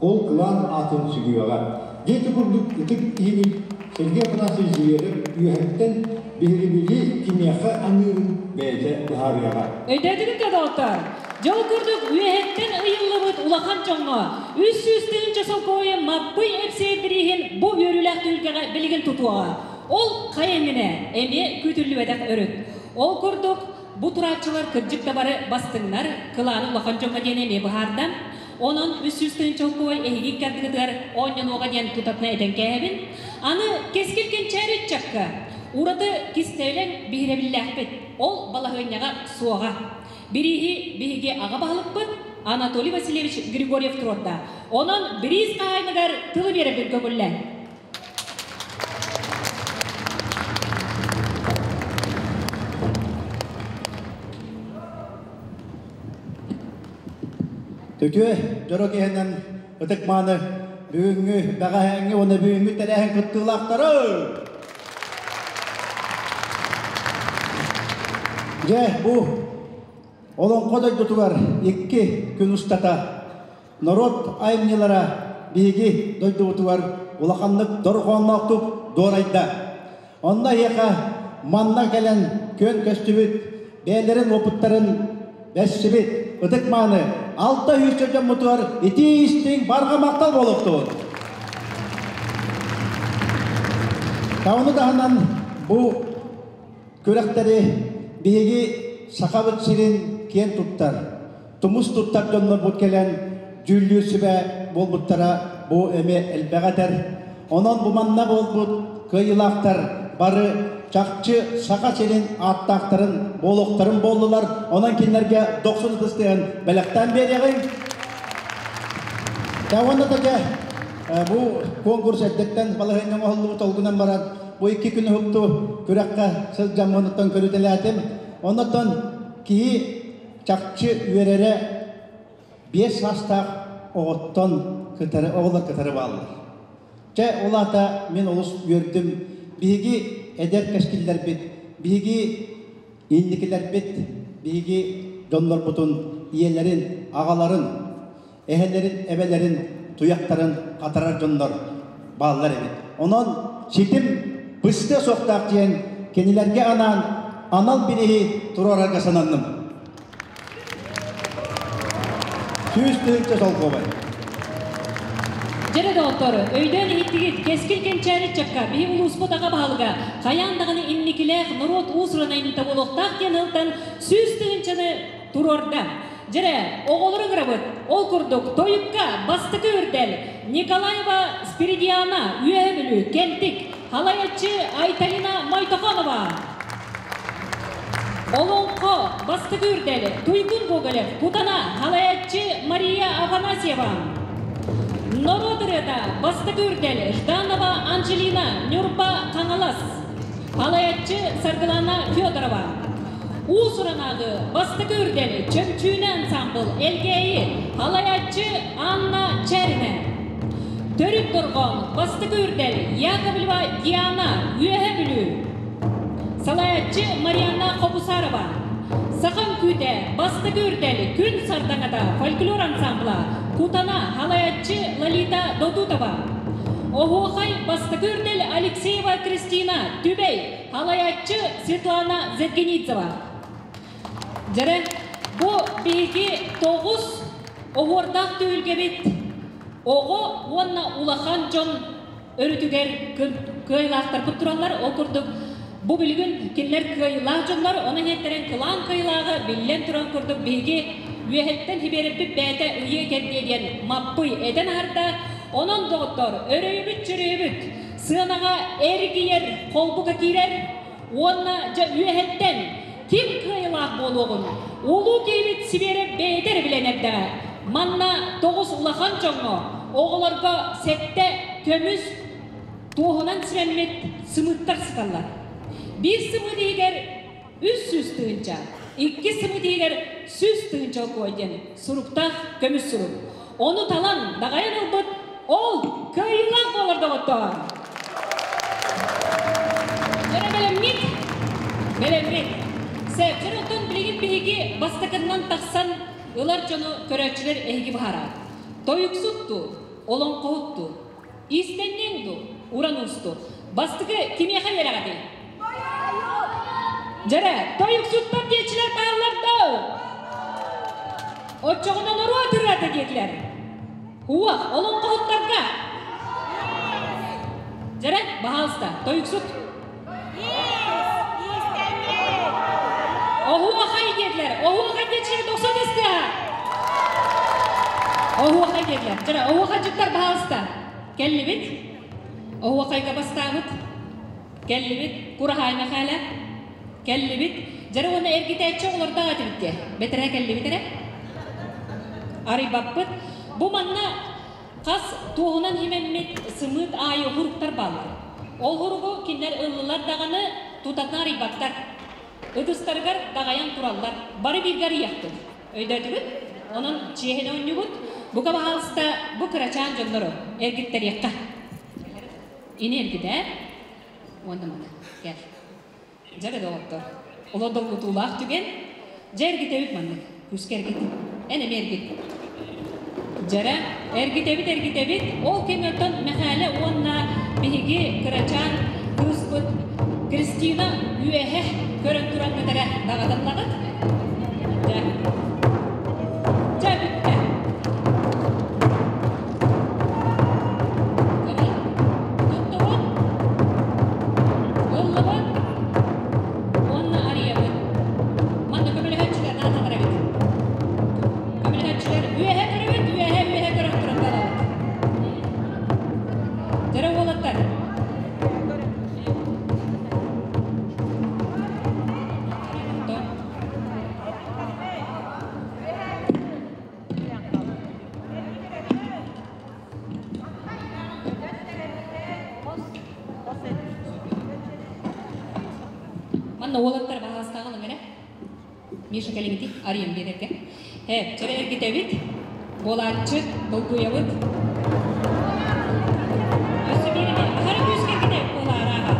ол кылаан аатын сүгүөҕэ. Диэти курдук ытык киһибит Сергей Афанасьевич Зверев үөһэттэн биһирибили кимиэхэ аныырын бэйэтэ быһаарыаҕа. Өйдөөтүгүт да доҕоттоор, дьол курдук үөһэттэн ыйыллыбыт улахан дьоҥҥо 300 тыһыынча солкуобайы Маппый Эпсиэй бирииһин бу үөрүүлээх түһүлгэҕэ билигин тутуоҕа. Ол хайа иннинэ эмиэ күүтүллүбэтэх өрүт. Ол курдук бу турааччылар кырдьык да бары бастыҥнар, кылааны улахан дьоҥҥо диэн эмиэ быһаарда. Онон 300 тыһыынча солкуобай эһиги икки ардыгытыгар оонньонуоҕа диэн тутатына этэн кээһэбин. Аны кэскил кэнчээри ыччакка ураты кистэлэҥ биһирэбиллээхпит. Ол балаһыанньаҕа суоҕа. Бирииһи биһиги аҕа баһылыкпыт Анатолий Васильевич Григорьев туруорда. Онон бириис хаһаайыныгар тылы биэрэрбин көҥүллээ. Үтүө дьоро киһинэн ытык мааны бүгүҥҥү бэҕэһээҥҥи уонна бүгүҥҥү тэрээһин кыттыылаахтара! Дьэ, бу Олоҥхо дойдутугар икки күн устата норуот айымньылара биһиги дойдубутугар улаханнык дорҕоонноохтук дуорайда. Онно эһиэхэ манна кэлэн күөн көстүбүт, бэйэлэрин уопуттарын бэссибит ытык-мааны 600 дьоммутугар итии-истиҥ барҕа махтал буолуохтун! Тауну таһынан бу күрэхтэри биһиги Сахабыт сирин киэн туттар, тумус туттар дьоннорбут кэлэн дьүүллүүр сүбэ буолбуттара бу эмиэ элбэҕи этэр. Онон бу манна буолбут кыайыылаахтар бары чахчы Саха сирин ааттаахтарын буолуохтарын буоллулар. Онон кинилэргэ дохсун ытыстыһан бэлэхтээн биэриэҕиҥ. Уонна да бу конкурс эрдэттэн балаһыанньа оҥоһуллубут ол гынан баран бу икки күн уһукту күрэххэ сылдьаммын оттон көрүтэлээтим. Оннотон киһи чахчы үөрэрэ биэс саастаах оҕоттон кытары оҕолор кытары бааллар. Чэ, ол аата мин олус үөрдүм. Биһиги эдэр кэскиллэрбит, биһиги инникилэрбит, биһиги дьоннорбутун, ийэлэрин, аҕаларын, эһэлэрин, эбэлэрин туйахтарын хатарар дьоннор бааллар эбит. Онон ситим быстыа суохтаах диэн кинилэргэ анаан анал бирииһи туруорарга сананным. 100 тыһыынча солкуобай. Дьэрэ доҕоттор, өйдөөн иһиттигит, кэскил кэнчээри ыччакка биһи улууспут аҕа баһылыга хайаан даҕаны инникилээх норуот уус-уран айымньыта буолуохтаах диэн ылтан 100 тыһыынчаны туруорда. Дьэрэ, оҕолору ыҥырабыт. Ол курдук, тойукка бастакы үрдэл Николаева Спиридиана, Үөһэ Бүлүү, Кэнтик, халайаччы Айталина Мойтохонова. Олоҥхо бастакы үрдэл Туйгун Гоголев, Кутана, халайаччы Мария Афанасьева. Норуот ырыата бастакы үрдэл Жданова Анжелина, Ньурба, Хаҥалас. Халайаччы Саргылана Федорова. Уус-уранааҕы бастакы үрдэл Чөмчүүнэ ансаамбыл Элгээйи, халайаччы Анна Чэринэ. Төрүт дорҕоон бастакы үрдэл Яковлева Диана, Үөһэ Бүлүү. Салайааччы Марианна Хобусарова. Саха үҥкүүтэ бастакы үрдэл Күн сардаҥата фольклор ансамбла Кутана, халайаччы Лолита Додутова. Оһуохай бастакы үрдэл Алексеева Кристина, Түбэй, халайааччы Светлана Зергеницева. Дьэрэ, бу биһиги тоҕус оһуордаах түһүлгэбит оҕо уонна улахан дьон өрүтүгэр кыайыылаахтарбыт тураллар. Ол курдук, бу билигин кинилэр кыайыылаах дьоннор, онон иһиттэрин кылаан кыайыылааҕы биллэн туран курдук биһиги үөһэттэн хибиэрэппит бэйэтэ ыйыа кэрдиэ диэн Маппый этэн аһарда. Онон, доҕоттор, өрөйүбүт-чөрөйүбүт сыанаҕа эргийэр холбука киирэр уонна дьэ үөһэттэн ким кыайыылаах буолуоҕун улуу киһибит Сибиэрэп бэйэтэ эрэ билэн эрдэҕэ. Манна тоҕус улахан дьоҥҥо, оҕолорго сэттэ көмүс туоһунан симэммит сымыыттар сыталлар. Биир сымыыт иһигэр 300 тыһыынча, икки сымыыт иһигэр 100 тыһыынча окуой диэн суруктаах көмүс сурук. Ону талан даҕайан ылбыт ол кыайыылаах буолар доҕоттоор. Дьэрэ бэлэммит? Бэлэммит. Сөп, дьэр оттон билигин биһиги бастакыннан тахсан ылар дьону көрөөччүлэр эһиги быһаараат. Тойуксут дуу, олоҥхоһут дуу, иистэнньэҥ дуу, уран уус дуу? Бастакы кимиэхэ биэрэҕитий? Дьэрэ, тойуксуттар диэччилэр бааллар дуу? Оччоҕуна норуот ырыата диэтилэр. Уох, олоҥхоһуттарга. Дьэрэ, баһаалыста, тойуксут. Оһуохай диэтилэр. Оһуохай диэччилэр дохсун ыстыаһа. Оһуохай диэтилэр. Дьэрэ, оһуохайдьыттар баһаалыста. Кэллибит. Оһуохайга бастаабыт. Кэллибит. Кураһаай Мэхээлэ. Кэллибит. Дьэрэ уонна эргитээччи оҕолордоох этибит дии. Бэтэрээ кэллибит эрэ. Арыйбаппыт. Бу манна хас туоһунан химэммит сымыыт аайы хуруктар бааллар. Ол хуругу кинилэр ыллылар даҕаны тутатына арыйбаттар. Ытыстарыгар даҕайан тураллар. Бары бииргэ арыйыахпыт. Өйдөөтүгүт? Онон чиэһинэ оонньуубут. Бука баһаалыста бу кырачаан дьоннору эргиттэриэххэ. Ини эргитээ. Уонна маны. Кэл. Дьэ доҕоттор, олор долгутуулаах түгэн. Дьэ эргитэбит маннык. Күүскэ эргит. Эн эмиэ эргит. Дьэрэ, эргитэбит, эргитэбит. Ол кэмҥэ оттон Мэхээлэ уонна биһиги кырачаан кыыспыт Кристина үөһэ көрөн туран бүтэрэ даҕаталлаҕыт. Дьэ. Дьэ бүттэ. Туттубут, ыллыбыт уонна арыйабыт. Манна көмөлөһөөччүлэр наадалар эбит. Көмөлөһөөччүлэр үөһэ көрөбүт, үөһэ үөһэ көрөн туран талабыт. Дьэрэ уолаттар. Манна уолаттар баһаастааҕын эрэ. Миша кэлиҥити арыйан биэрэргэ. Э, чэрэ эргитэбит, буолааччы, долгуйабыт. Өссө биир эмэ аһара күүскэ эргитэ буолаарааҕа.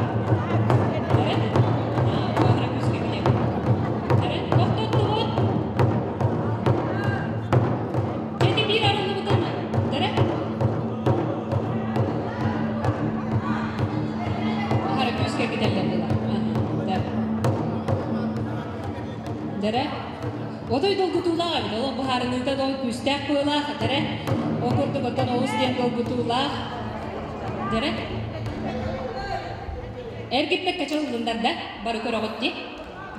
Эрэ? Аһара күүскэ эргитэ. Эрэ? Тохтоттубут. Дьэ, биир арыллыбытын эрэ? Аһара күүскэ эргитэллэр буолар. Дэрэ? Отой долгутуулаах эбит. Ол быһаарыныыта дол күүстээх быылаах, дэрэ? Ол курдук оттон олус диэн долгутуулаах. Дэрэ? Эргиппэккэ чалылындар да, бары көрөҕүт дии.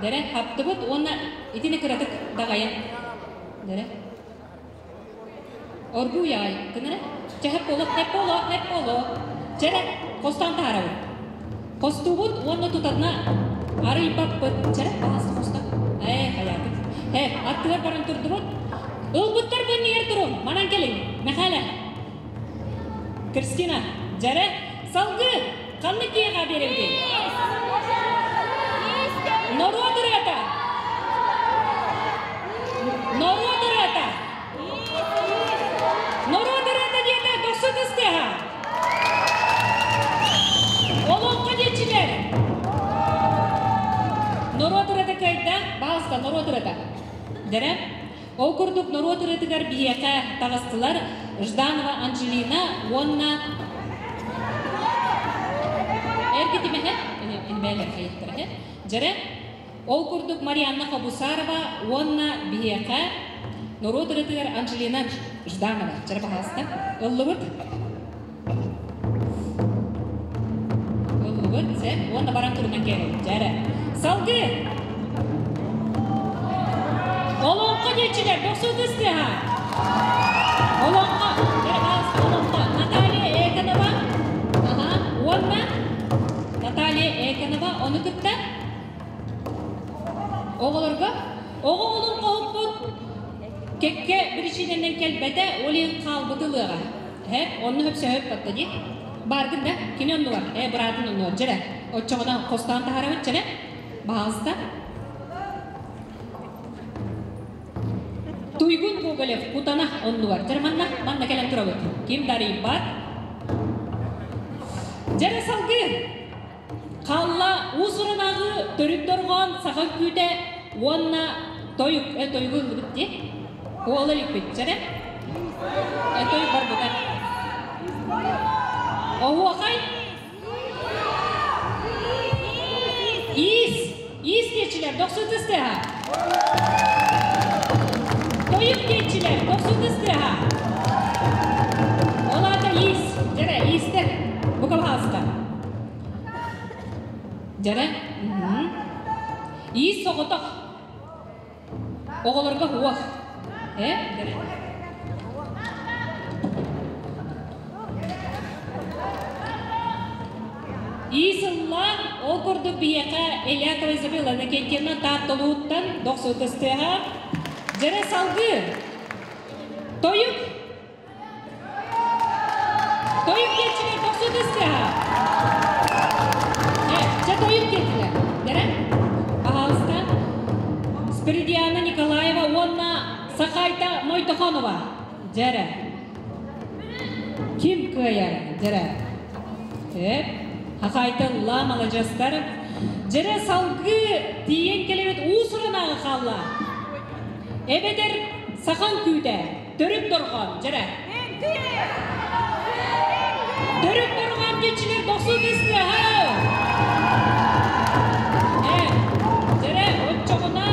Дэрэ, хаптыбыт уонна итини кыратык даҕайан. Дэрэ. Оргууй аҕай гынара. Чэ, хэп боло, хэп боло, хэп боло. Чэрэ, хостон таһаарабыт. Хостуубут уонна тутатына арыйбаппыт. Чэрэ, баһаста хосто. Ээ, хайаатык. Э, аттыгар баран турдубут. Ылбыттар бу иннигэр турун. Манан кэлиҥ. Мэхээлэ. Кристина, дьэрэ, салгыы ханнык киһиэхэ биэрэбитий? Норуот ырыата. Норуот ырыата. Норуот ырыата диэтэ дохсун ыстыаһа. Олоҥхо диэччилэр. Норуот ырыата кыайда, баалыста норуот ырыата. Дэрэ. Ол курдук норуот ырыатыгар биһиэхэ таҕыстылар Жданова Анжелина уонна Эргитимэһэ Дьэрэ Ол курдук Марианна Хобусарова уонна биһиэхэ норуот ырыатыгар Анжелина Жданова. Дьэрэ пожалуйста. Ыллыбыт. Ыллыбыт, сэ, уонна баран турунан кэлин. Дьэрэ. Салгыы. Олоҥхо диэччилэр, бохсуу тыстыаха. Олоҥхо, дьэрэ, пожалуйста, олоҥхо. Наталья Эконова, ага, уонна Наталья Эконова, ону кытта Оҕолорго оҕо олоҥхоһуппут кэккэ биричиинэнэн кэлбэтэ, ол иһин хаалбыт ылыаҕа. Эһэ, онно хөпсөһөп батта дии. Бааргын да, кини оннугар, ээ, быраатын оннугар, дьэрэ. Оччоҕуна хостоон таһаарабыт, дьэрэ. Баһаалыста. Туйгун Гоголев кутана оннугар. Дьэрэ, манна, манна кэлэн турабыт. Ким да арыйбат. Дьэрэ салгыы. Халла уус-уранааҕы төрүт дорҕоон саха үҥкүүтэ уонна тойук, э тойугу ыллыбыт дии. Уола иликпит, чэрэ. Э тойук барбыта. Оһуохай? Иис! Иис диэччилэр, дохсун тыстыаһа. Тойук диэччилэр, дохсун тыстыаһа. Ол аата иис, дьэрэ, иистэр. Бука баһаалыста. Дьэрэ, иис соҕотох. Оҕолорго уох. Э, дьэрэ. Иис ылла, ол курдук биһиэхэ Элякова Изабелла Иннокентьевна Тааттолууттан дохсутастыаһа. Дьэрэ салгыы. Тойук Тойук диэччилэр дохсутастыаһа. Э, чэ тойук диэтилэр. Дэрэ, пожалуйста. Спиридиана Николаева уонна Сахайта Мойтохонова. Дьэрэ. Ким кыайар? Дьэрэ. Эп, хахайтылла маладьыастар. Дьэрэ салгыы тиийэн кэлэбит уус-уранааҕы хаалла. Эбэтэр сахан күүтэ, төрүт дорҕоон, дьэрэ. Төрүт дорҕоон диэччилэр дохсун тыстыаһа. Э, дьэрэ, оччоҕуна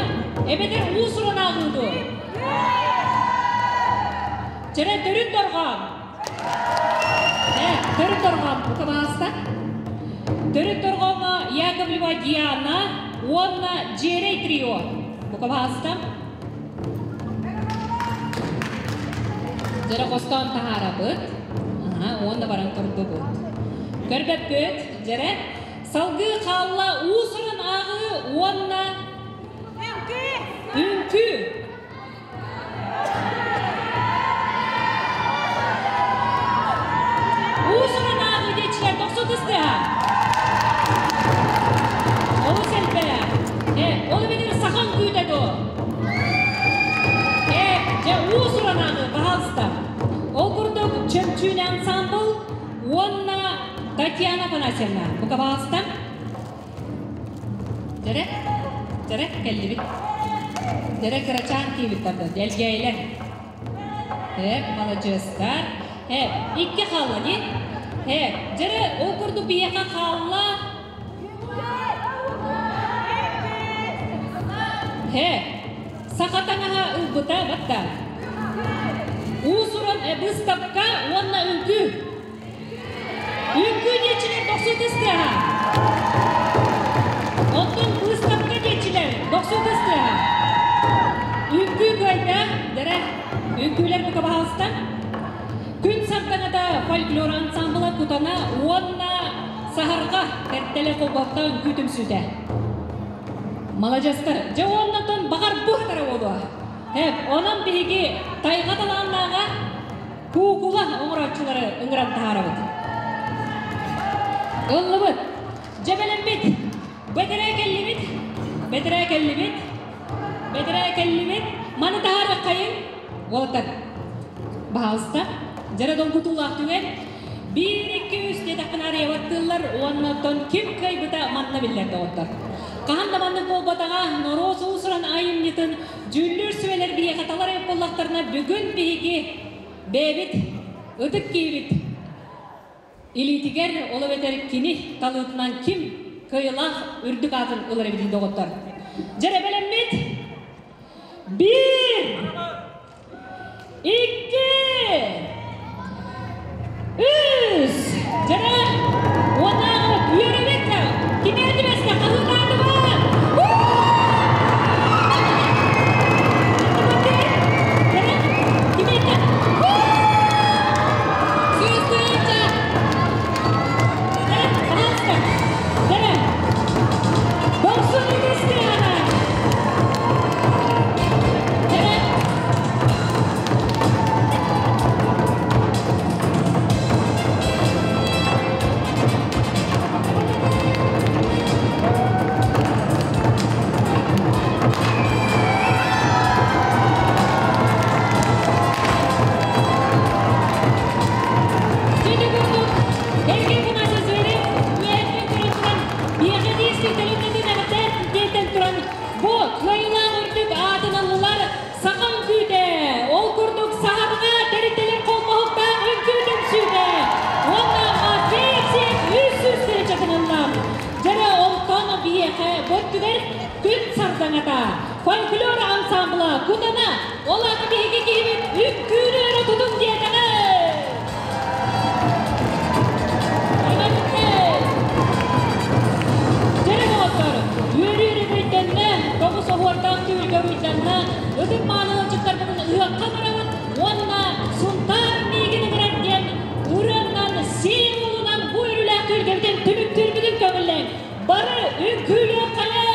эбэтэр уус-уранааҕы дуо? Чэрэ, төрүт дорҕоон. Э, төрүт дорҕоон, бука Төрүт дорҕооҥҥо Яковлева Диана уонна Дьиэрэй трио. Бука Дьэрэ хостоон таһаарабыт. Аха, уонна баран турдубут. Көрбөппүт, дьэрэ. Салгыы хаалла уус-уран ааҕыы уонна үҥкүү. Үҥкүү. Уус-уран ааҕыы диэччилэр тохсун тыстыаһа. Олус элбэх. Э, ол эбэтэр саха үҥкүүтэ дуо? Э, дьэ уус-уран ааҕыы, пожалуйста. Ол курдук Чөмчүүнэ ансамбл уонна Татьяна Афанасьевна. Бука пожалуйста. Дьэрэ, дьэрэ кэллибит. Дьэрэ кырачаан киибит тарда, дэлгэйлэр. Э, маладьыастар. Э, икки хаалла дии. Э, дьэрэ ол курдук биһиэхэ хаалла. Э, саха таҥаһа ылбыта батта. Уус-уран быыстапка уонна үҥкүү. Үҥкүү диэччилэр дохсун тыстыаһа. Оттон быыстапка диэччилэр дохсун тыстыаһа. Үҥкүү кыайда, дэрэ. Күн сардаҥата фольклор ансамбла Кутана уонна Саһарҕа тэртэлэ холбоһукта үҥкүү түмсүүтэ. Маладьыастар, дьэ уоннатон баҕар бу хатара буолуо. Эп, онон биһиги тайҕа талааннааҕа куукула оҥорооччулары ыҥыран таһаарабыт. Ыллыбыт. Дьэ бэлэммит. Бэтэрээ кэллибит. Бэтэрээ кэллибит. Бэтэрээ кэллибит. Маны таһаарыаххайыҥ. Уолаттар, баһаалыста. Дьэрэ долгутуулаах түгэн. Биир, икки, үс диэтэхпин арыйабаттыыллар уонна оттон ким кыайбыта манна биллэр доҕоттор. Хаһан да маннык буолбатаҕа, норуот уус-уран айымньытын дьүүллүүр сүбэлэр биһиэхэ талар эбит буоллахтарына, бүгүн биһиги бэйэбит ытык киһибит илиитигэр, ол эбэтэр кини талыытынан ким кыайыылаах үрдүк аатын ылар эбитий доҕоттор. Дьэрэ бэлэммит! Биир! Икки! Үс! Дьэрэ! Уоннааҕы үөрэбит! Кими этимэскэ хаһыытаатыбыт? Дьэрэ! Кими этэ? Сүүс тыһыынча! Дьэрэ, пожалуйста! Дьэрэ! Дохсун ытыс тыаһа! Дьэрэ! Дьиҥи курдук, Эргин Афанасий Зверев үөһэттэн көрөн туран, биэхэ диэски төлөннөтүн эҕэрдэ диэтэн туран, бу кыайыылаах үрдүк аатын ыллылар саха үҥкүүтэ, ол курдук саһарҕа тэрилтэлэр холбоһуктаах үҥкүү түмсүүтэ уонна Матвеев 300 тыһыынчатын ылла. Дьэрэ онтон биһиэхэ бу өттүгэр күн сардаҥата, фольклор ансамбла Кутана, ол аата биһиги киһибит үҥкүүнү өрө тутун диэтэҕэ. Дьэрэ доҕоттор, үөрүү өрөбөйдөннө, тоҕус оһуордаах түһүлгэ уруйданна, ытык мааны ыалдьыттарбытын ыһыахха барабыт уонна Сунтаар миигин ыҥырар диэн ырыаннан, символунан бу үөрүүлээх түһүлгэбитин түмүктүүрбүтүн көҥүллээҥ. Бары үҥкүүлүөххэйэ!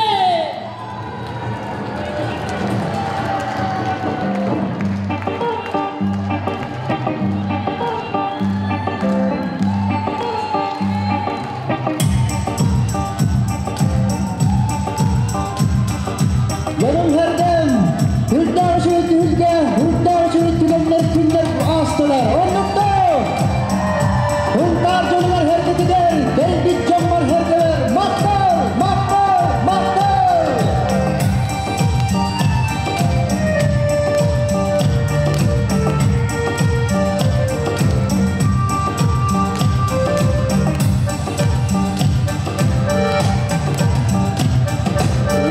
Дьонум һэрдэм, үрдээх үчүгэй түһүлгэ, үрдээх үчүгэй түгэннэр күннэр аастылар. Оннуктар! Сунтаар дьонугар һэргэтигэр, кэлбит дьоммор һэргэлэр, махтал, махтал, махтал!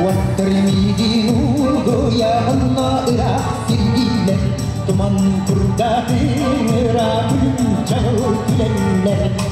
Уоттар миигин угуйаҕынна ыраах сиргииллэр, Туман курдатыра күлүм чаҕыл күлэллэр.